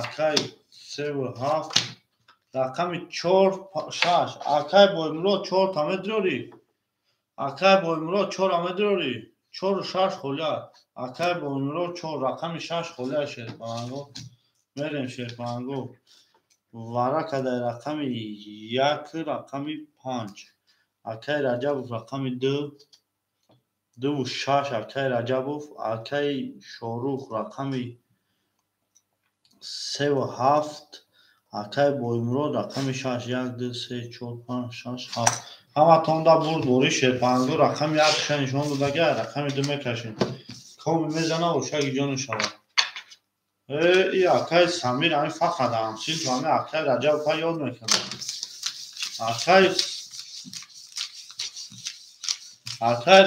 Акай 3 7 рақами 4 6. Акай Боймурод 4 та медрорӣ? Акай Боймурод 4 медрорӣ? 4 6 холӣ. Акай Боймурод 4 рақами 6 холӣ шерпаланго. Мерем шерпаланго. Вара кадай рақами 1, рақами 5. Акай Раҷабов рақами 2, 2 6 акай Раҷабов, акай Шорух рақами 3 7, акай Боймурод рақами 6, 1, 2, 3, 4, 5, 6, 7. Ҳаматонда бурд бори шерпангу рақами 1 нишон додага, рақами 2 мекашем. Коми мезана ошаги ҷону шавад. И акай Самир ами фақат ҳамсин, ами акай Раҷабов ёд мекунад. Акай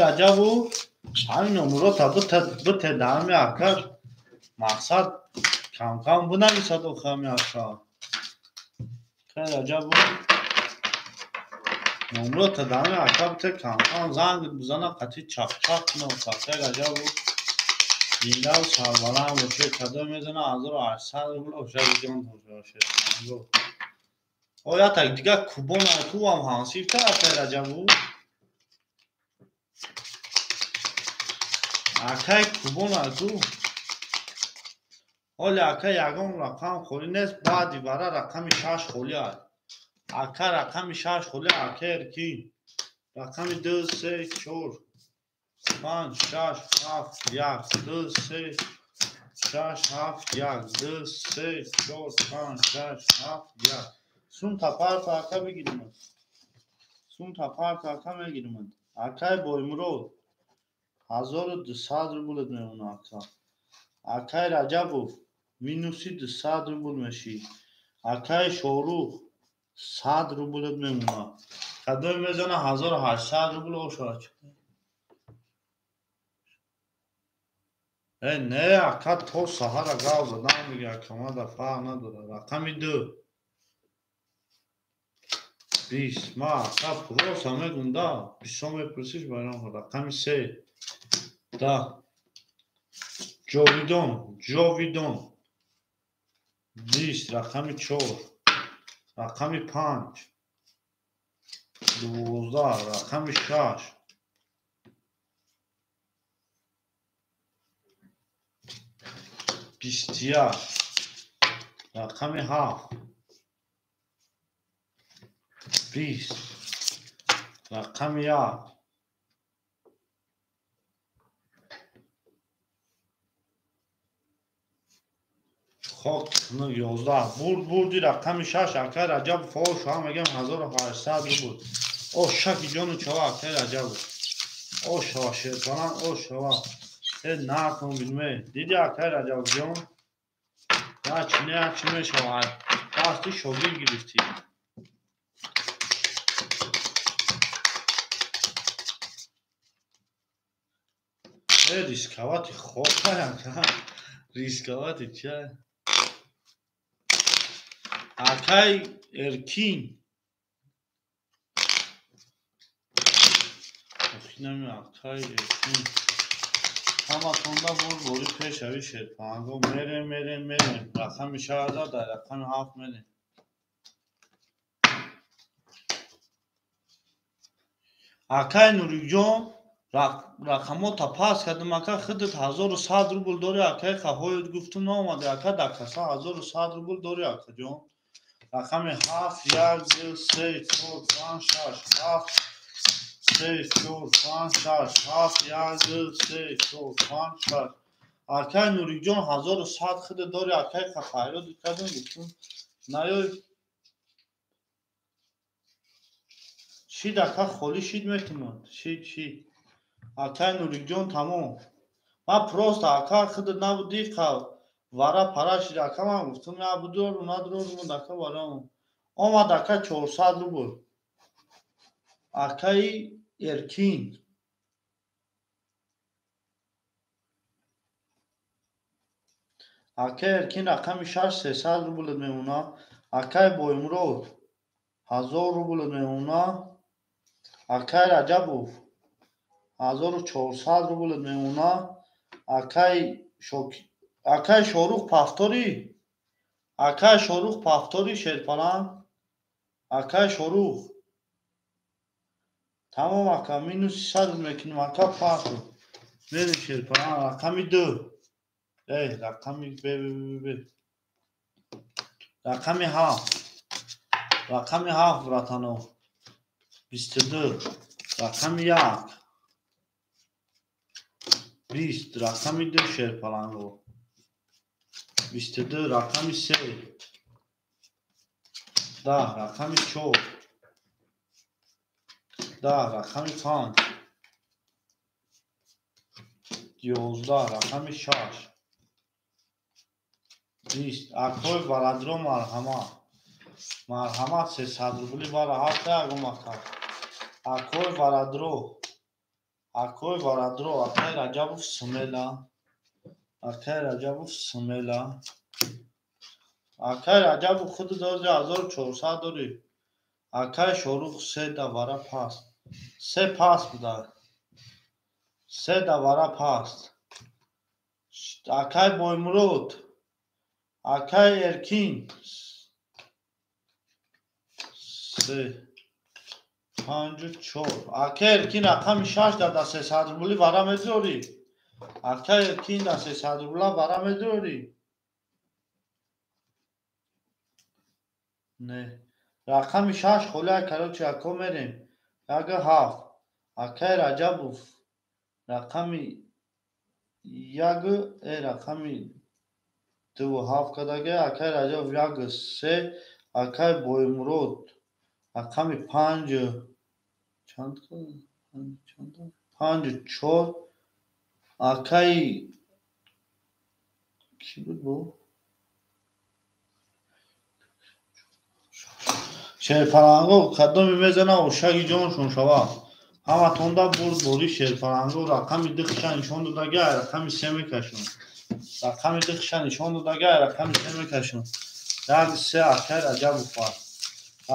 Раҷабов ҳамин номурота бите ҳами ака мақсад кам-кам бинависад охи ҳами ака. Акай Раҷабов номурота ҳами ака бите кам-кам занг бизана қатъи чақ-чақ кунад. Акай Раҷабов зиндаву сарбаланд бошед. Кадом мезана 1800 рубл ошаги ҷон бошед. Оя так дига кубон кубам ҳамсифта акай Раҷабов. Акай кубон аку. Ҳоли ака ягон рақам холӣ нест, баъди вара рақами 6 холӣ аст. Ака рақами 6 холӣ, ака Эркин. Рақами 2, 3, 4, 5, 6, 7, 1, 2, 3, 6, 7, 1, 2, 3, 4, 5, 6, 7, 1. Сум тапарта ака бигиримад. Сум тапарта ака мегиримад. Акай Боймурод 1200 рублет мемона ака. Акай Раҷабов минуси 200 рубл мешӣ. Акай Шорух 100 рублет мемона. Кадоме мезана 1800 рубл ошад. Не, ака то саҳара гав задан биги ака, мада фарқ надорад. Рақами 2. 20. Ма ака просто мегум да, бисо мепурсиш байрам. Рақами 3. Да. Ҷовидон, Ҷовидон. 20, рақами 4. Рақами 5. 12, рақами 6. 21, рақами 7. 20, рақами 1. Хок 11. Бурд бурди рақами 6 акай Раҷабов ош ҳам мегам 1800 рубл. Ош шаки ҷону чава акай Раҷабов. Ош шава шерпалан, ош шава. Накун билме. Диди акай Раҷабов ҷон? Я чи не, я чи мешавад. Дасти шогирд гирифтӣ. Рисковати хока ака. Рисковати ча? Акай Эркин. Охинами акай Эркин. Ҳаматонда бурд бори пешави шерпанго. Мерем, мерем, мерем. Рақами 6 дар рақами 7 мерем. Акай Нурикҷон рақамота пас кардам ака, худат 1100 рубл дори акай, хаҳоят гуфтум наомади ака, дар каса 1100 рубл дори акаҷон. Рақами 7, 1, 2, 3, 4, 5, 6, 7, 3, 4, 5, 6, 7, 1, 2, 3, 4, 5, 6. Акай Нурикҷон 1100 худат дори акай, хаёт кардам гуфтум наёй. Шид ака холӣ шид метумад. Шид, шид. Акай Нурикҷон тамом. Ман просто ака худат набудӣ вара пара шид ака, ман гуфтум я будору надору ака вара. Омад ака 400 рубл. Акаи Эркин. Акаи Эркин рақами 6 300 рублет мемона. Акаи Боймурод 1000 рублет мемона. Акаи Раҷабов 1400 рублет мемона. Акаи Шорух пафтори. Акаи Шорух пафтори шерпалан. Акаи Шорух. Тамом ака, минус 100 мекунем ака пафтор. Мерем шерпалан рақами 2. Рақами Б. Рақами 7. Рақами 7 братано. 22. Рақами 1. 20. Рақами 2 шерпаланго. 22. Рақами 3. 10. Рақами 4. 10. Рақами 5. 11. Рақами 6. 20. Акой барадро марҳамат. Марҳамат 300 рубли бара ҳафта ягон ака. Акой барадро. Акой барадро. Акай Раҷабов смело. Акай Раҷабов смело. Акай Раҷабов худ 2400 дорӣ. Акай Шорух 3 давара паст. 3 паст буда. 3 давара паст. Акай Боймурод. Акай Эркин. 3 5 4. Акай Эркин рақами 6 да 300 рубли вара медорӣ. Акай Эркин да 300 рубла вара медорӣ. Не. Рақами 6 холия короче ако мерем. Яга 7. Акай Раҷабов рақами 1 рақами 2 7 кадаге. Акай Раҷабов 1 3. Акай Боймурод рақами 5 чанд 5 4. Акай ки буд бо? Шерпаланго кадоми мезана ошаги ҷоншон шавад. Ҳаматонда бурд бори шерпаланго рақами 2 хиша нишон додага, рақами 3 мекашон. Рақами 2 хиша нишон додага, рақами 3 мекашон. 1 3 акай Раҷабов.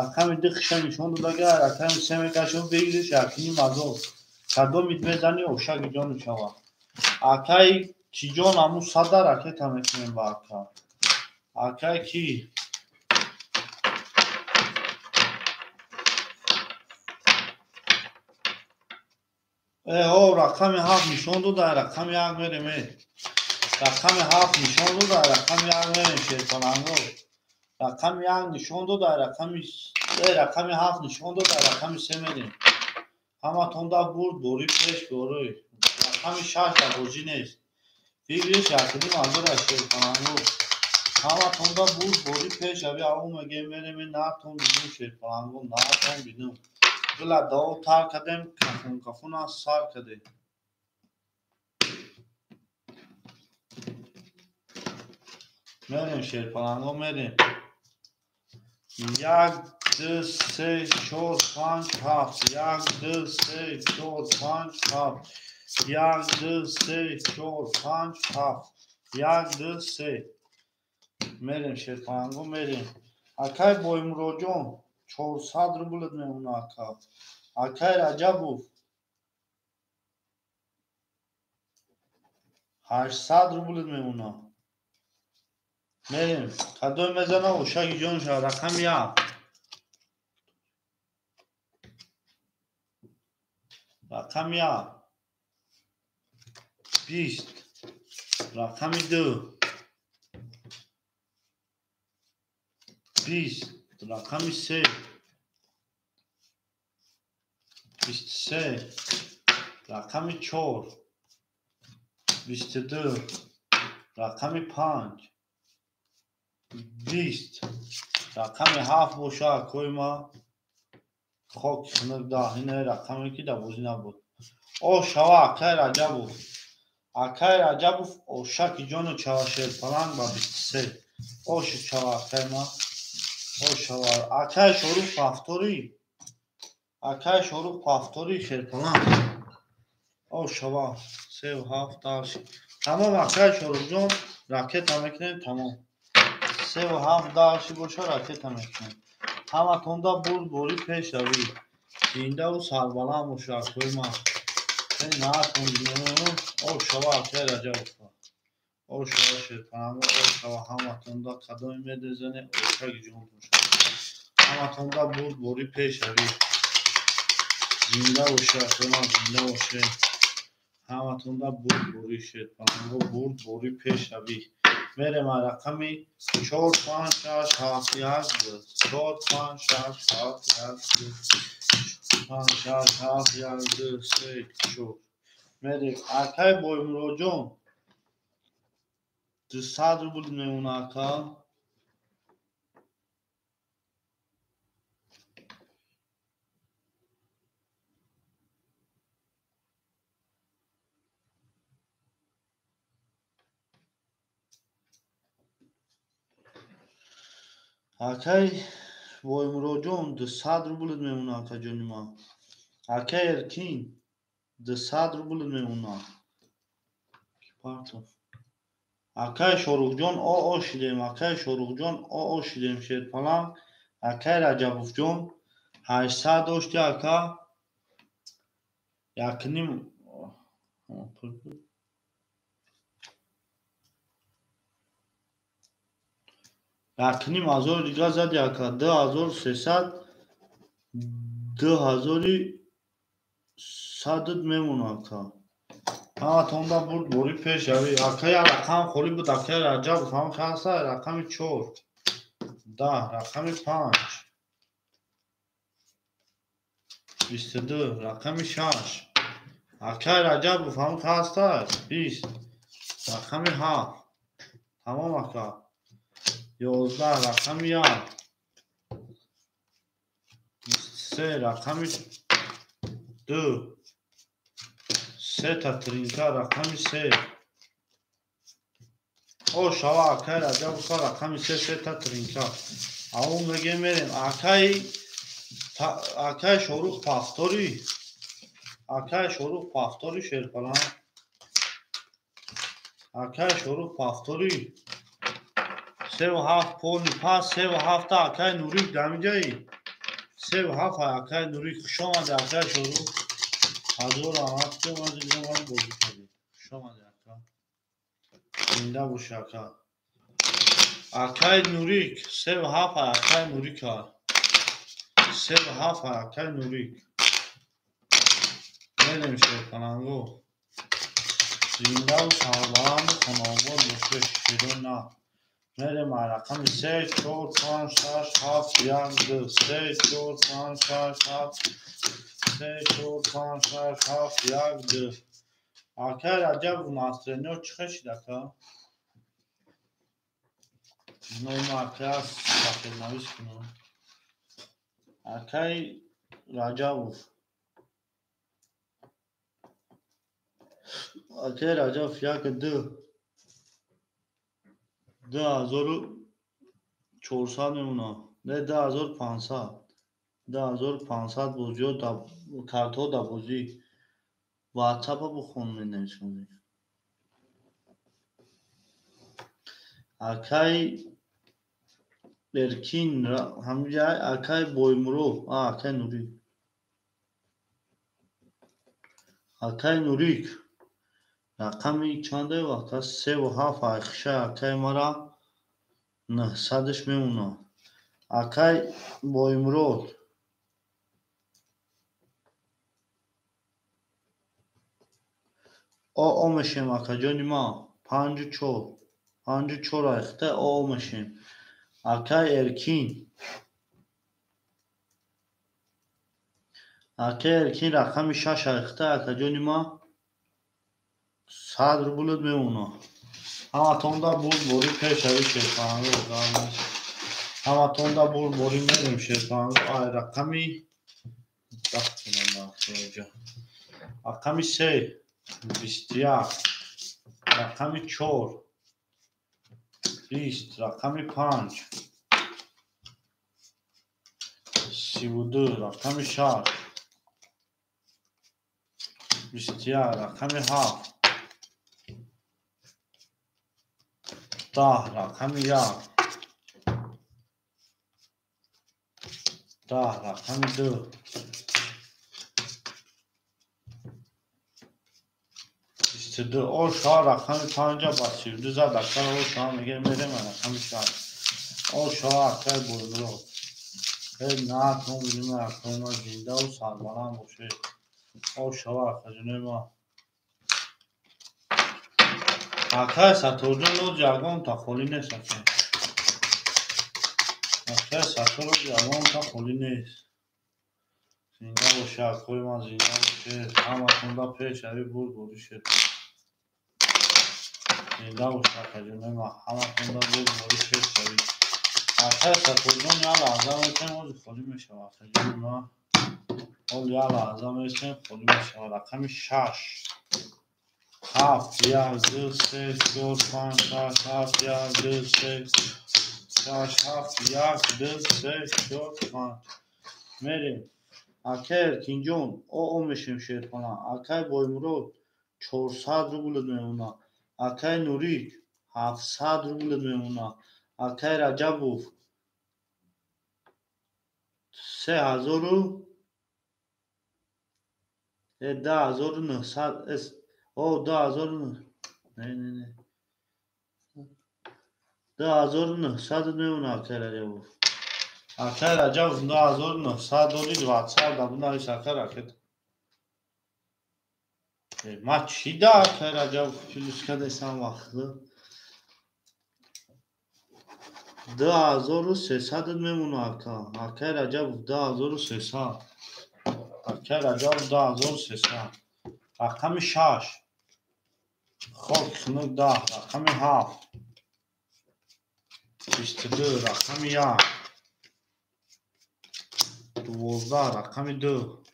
Рақами 2 хиша нишон додага, рақами 3 мекашон. Бигириш якним ҳазор. Кадомит мезани ошаги ҷону шавад. Акай киҷон аму сада ракета мекунем ба ака. Акай ки? Эҳо рақами 7 нишон дода, рақами 1 мерем. Рақами 7 нишон дода, рақами 1 мерем шерпаланго. Рақами 1 нишон дода, рақами 7 нишон дода, рақами 3 мерем. Ҳаматонда бурд бори пеш борой. Рақами 6 да бозӣ нест. Фикриш якним ҳазора шерпаланго. Ҳаматонда бурд бори пеш ави аву мегем мерем нартон бинум шерпаланго, нартон бинум. Дила дао тар кардем, кафун кафуна сар кардем. Мерем шерпаланго мерем. 1 2 3 4 5 7. 1 2 3 4 5 7. 1 2 3 4 5 7. 1 2 3. Мерем шерпаланго мерем. Акай Боймуроҷон 400 рублет мемона ака. Акай Раҷабов 800 рублет мемона. Мерем. Кадом мезана ошаги ҷон шава. Рақами 1. Рақами 1. 20. Рақами 2. 20. Рақами 3. 23. Рақами 4. 22. Рақами 5. 20. Рақами 7 боша акои ма хок хунук да. Ин рақаме ки да бозӣ набуд. О шава акай Раҷабов. Акай Раҷабов ошаки ҷону чава шерпаланг ба 23. Ош чава акай ма. Ош шава. Акай Шорух пафтори. Акай Шорух пафтори шерпаланг. Ош шава. 3 7 дарши. Тамом акай Шорухҷон ракета мекунем тамом. 3 7 дарши боша ракета мекунем. Ҳаматонда бурд бори пешравӣ. Зиндаву сарбаланд боша акои ман. Наатон о шава акай Раҷабов. О шава шерпаланго, о шава ҳаматонда кадоми медезане ошаги ҷон боша. Ҳаматонда бурд бори пешравӣ. Зинда боша акои ман, зинда боше. Ҳаматонда бурд бори шерпаланго, бурд бори пешравӣ. Мерем рақами 4 5 6 7 1 2 4 5 6 7 1 2 5 6 7 1 2 3 4. Мерем акай Боймуроджон 200 рубл мемона ака. Акай Боймуроджон 200 рубл мемона акаҷони ман. Акай Эркин 200 рубл мемона. Акай Шоруҳҷон ОО шидем. Акай Шоруҳҷон ОО шидем шерпаланг. Акай Раҷабовҷон 800 дошти ака. Якним якним ҳазор дига зади ака. 2300 2100 мемона ака. Ҳаматонда бурд бори пеш яви. Ака як рақам холӣ буд. Акай Раҷабов ҳам хаста. Рақами 4 10 рақами 5 22 рақами 6. Акай Раҷабов ҳам хаста. 20 рақами 7. Тамом ака. 11 рақами 1 23 рақами 2 сета тринка рақами 3. О шава акай Раҷабов рақами 3 сета тринка. Ау мегем мерем акай Шорух Пафтори. Акай Шорух Пафтори шерпалан. Акай Шорух Пафтори 3 7 полни пас 3 7 акай Нурик дамиҷаи 3 7 акай Нурик. Хуш омади акай Шорух. Ҳазор раҳмат ки омади дидам бозӣ кардӣ. Хуш омади ака. Зинда боши ака. Акай Нурик 3 7 акай Нурика. 3 7 акай Нурик. Мерем шерпаланго. Зиндаву сарбаланду хонаобод бошед широ на. Мерем рақами 3 4 5 6 7 1 2 3 4 5 6 7 3 4 5 6 7 1 2. Акай Раҷабов настроениё чӣ хел шид ака? Номи акай сафеднавис кунам. Акай Раҷабов. Акай Раҷабов 1 2 2400 мемона. Не 2500. 2500 бозиҳо картҳо дар бозӣ. Ватсапа бихон менависонӣ. Акай Эркин ҳамҷа акай Боймуров, акай Нурик. Акай Нурик рақами чанде вақта 3 7 айхша акай мара 900-ш мемона. Акай Боймурод ОО мешем акаҷони ма 5 4 5 4 айхта ОО мешем. Акай Эркин. Акай Эркин рақами 6 айхта акаҷони ма 100 рублат мемона. Ҳаматонда бурд бори пешави шерпаҳанго. Ҳаматонда бурд бори мерем шерпаҳанго. Ай рақами рақами 3 21 рақами 4 20 рақами 5 32 рақами 6 21 рақами 7 10 рақами 1 10 рақами 2 22 о шоҳ рақами 5 ба 32 зад акар о шоҳ меге мерем рақами 6 о шоҳ акар Боймурод. Эй на тон билим акар ма зиндаву сарбаланд бошед. О шоҳ акаҷонои ма. Акай Сатторҷон оз ягонта холӣ нест ака. Акай Саттор оз ягонта холӣ нест. Зинда боша акои ман, зинда боше. Ҳаматонда пешравӣ бурдборӣ шед. Зинда боша акаҷонои ман, ҳаматонда бурдборӣ пешравӣ. Акай Сатторҷон як лаҳза месем, ози холӣ мешавад. Акаҷони ман ҳол як лаҳза месем, холӣ мешавад. Рақами 6 7 1 2 3 4 5 6 7 1 2 3 6 7 1 2 3 4 5. Мерем. Акай Эркинҷон о мешем шерхона. Акай Боймурод 400 рубль мемонад. Акай Нурик 700 рубль мемонад. Акай Раҷабов 3000 2900 о 2000 не не не 2900 мемонад акай Раҷабов. Акай Раҷабов 2900 дори 20 да бинавис акай ракет. Ма чӣ да акай Раҷабов плюс кардесам вақт? 2300 мемонад ака. Акай Раҷабов 2300. Акай Раҷабов 2300. Рақами 6. Хок хунук 10. Рақами 7. 22. Рақами 1. 12. Рақами 2.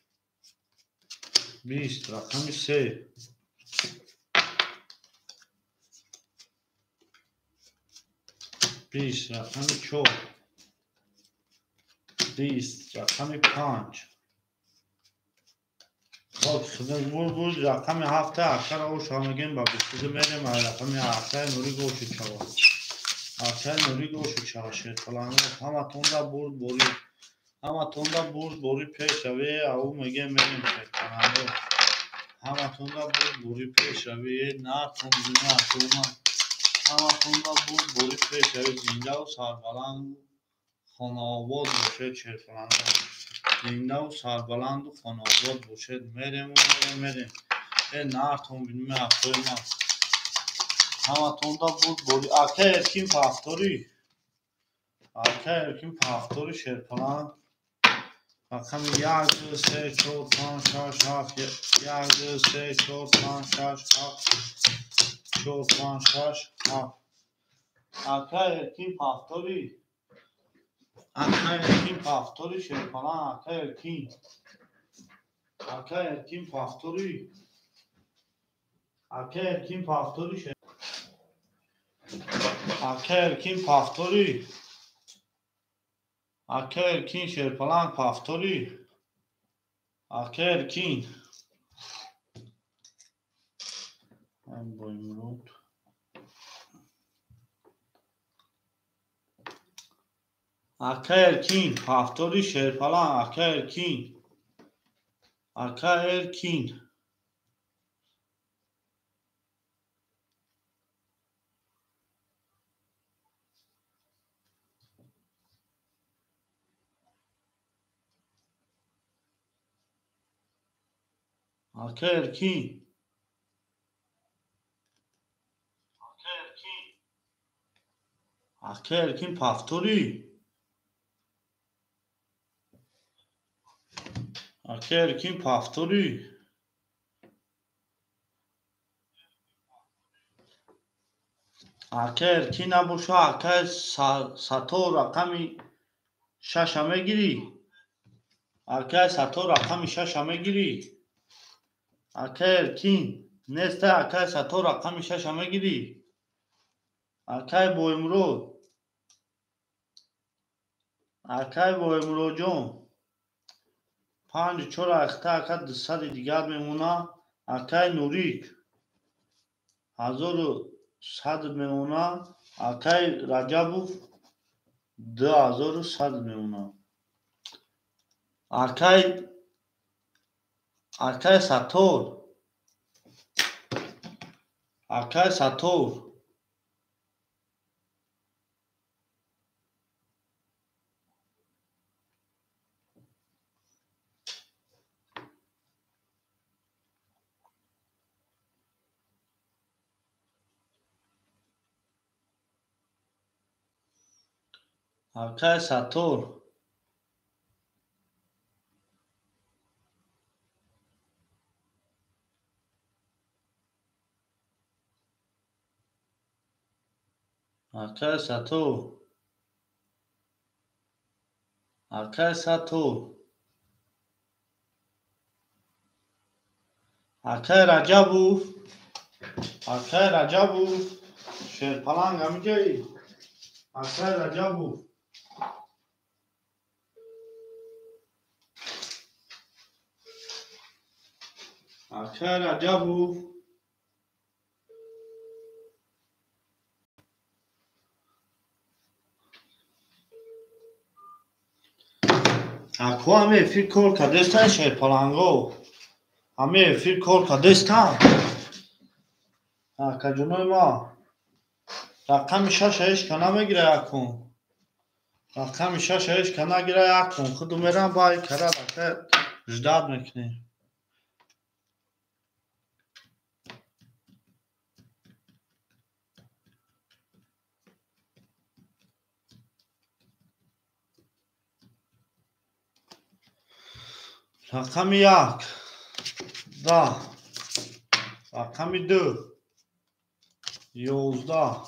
20. Рақами 3. 20. Рақами 4. 20. Рақами 5. Хок хунук бурд рақами 7 акара оша мегем ба 22 мерем. Рақами 7 Нурик оши чава. Акай Нурик оши чава шерпаланг. Ҳаматонда бурд борӣ. Ҳаматонда бурд борӣ пешравӣ. Ау мегем мерем шерпаланг. Ҳаматонда бурд борӣ пешравӣ. Нартон зина атома. Ҳаматонда бурд борӣ пешравӣ. Зиндаву сарбаланду хонаобод бошед шерпаланг. Зиндаву сарбаланду хонаобод бошед. Мерему мерем мерем. Нартон бинме акои ман. Ҳаматонда бурд борӣ. Акай Эркин пафторӣ. Акай Эркин пафторӣ шерпаланг. Рақами 1 2 3 4 5 6 7 1 2 3 4 5 6 7 4 5 6 7. Акай Эркин пафторӣ. Акай Эркин пафторӣ шерпаланг. Акай Эркин. Акай Эркин пафторӣ. Акай Эркин пафторӣ. Акай Эркин пафторӣ. Акай Эркин шерпаланг пафторӣ. Акай Эркин. Боймурод. Акай Эркин пафторӣ шерпаланг. Акай Эркин. Акай Эркин. Акай Эркин. Акай Эркин пафторӣ. Акай Эркин пафторӣ. Акай Эркин набоша, акай Саттор рақами 6 мегирӣ. Акай Саттор рақами 6 мегирӣ. Акай Эркин неста, акай Саттор рақами 6 мегирӣ. Акай Боймурод. Акай Боймуродҷон 5 4 ахта ака 200 дигар мемонад. Акай Нурик 1100 мемонад. Акай Раҷабов 2100 мемонад. Акай Саттор. Акай Саттор. Акай Саттор. Акай Саттор. Акай Саттор. Акай Раҷабов. Акай Раҷабов. Шерпаланг ҳамиҷои. Акай Раҷабов. Акай Раҷабов. Ако ҳами эфир кор кардестан шерпаланго. Ҳами эфир кор кардестан. Акаҷонои ма. Рақами 6 ҳеч ка намегира якун. Рақами 6 ҳеч ка нагира якун. Худу мерам ба кара рака ждать мекунем. Рақами 1 10, рақами 2 11,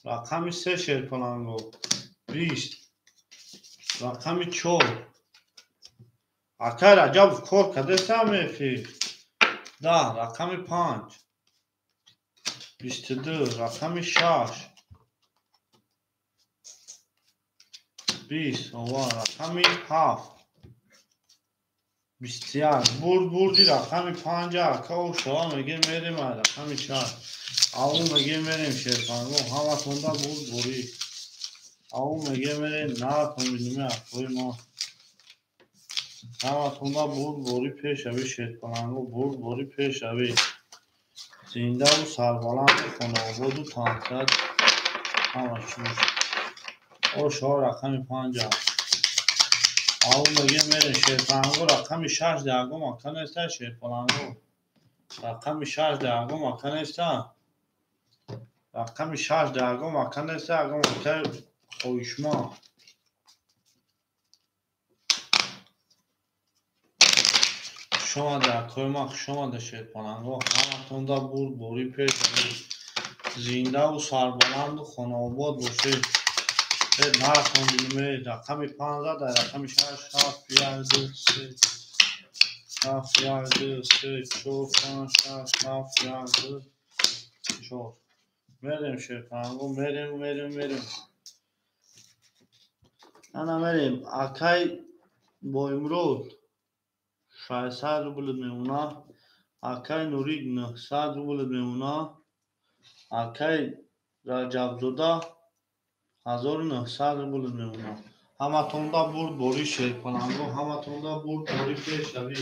рақами 3 шерпаланго 20, рақами 4. Акай Раҷабов кор кардестам эфир. 10, рақами 5 22, рақами 6 20, ова рақами 7 21. Бурд бурди рақами 5 ака ошава мегем мерем рақами 6. Аву мегем мерем шерпанго ҳаматонда бурд бурӣ. Аву мегем мерем наратон бидуми акои ма. Ҳаматонда бурд бурӣ пешавӣ шерпаланго бурд бурӣ пешавӣ. Зиндаву сарбаланду хонаободу тансиҳат ҳама чиз. Ошава рақами 5. Аву мегем мерем шерпаланго рақами 6 ягон ака неста шерпаланго. Рақами 6 ягон ака неста. Рақами 6 ягон ака неста ягон ака хоҳишма. Хуш омада акои ман, хуш омада шерпаланго. Ҳаматонда бурд бурӣ пешавӣ. Зиндаву сарбаланду хонаобод бошед. Наратон бидуме рақами 5 дар рақами 6 7 1 2 3 7 1 2 3 4 5 6 7 1 2 4. Мерем шерпаланго, мерем, мерем, мерем. Ана мерем. Акай Боимрод 600 рубл мемона. Акай Нурид 900 рубл мемона. Акай Раҷабзода 1900 рубл мемона. Ҳаматонда бурд бурӣ шерпаланго, ҳаматонда бурд бурӣ пешавӣ.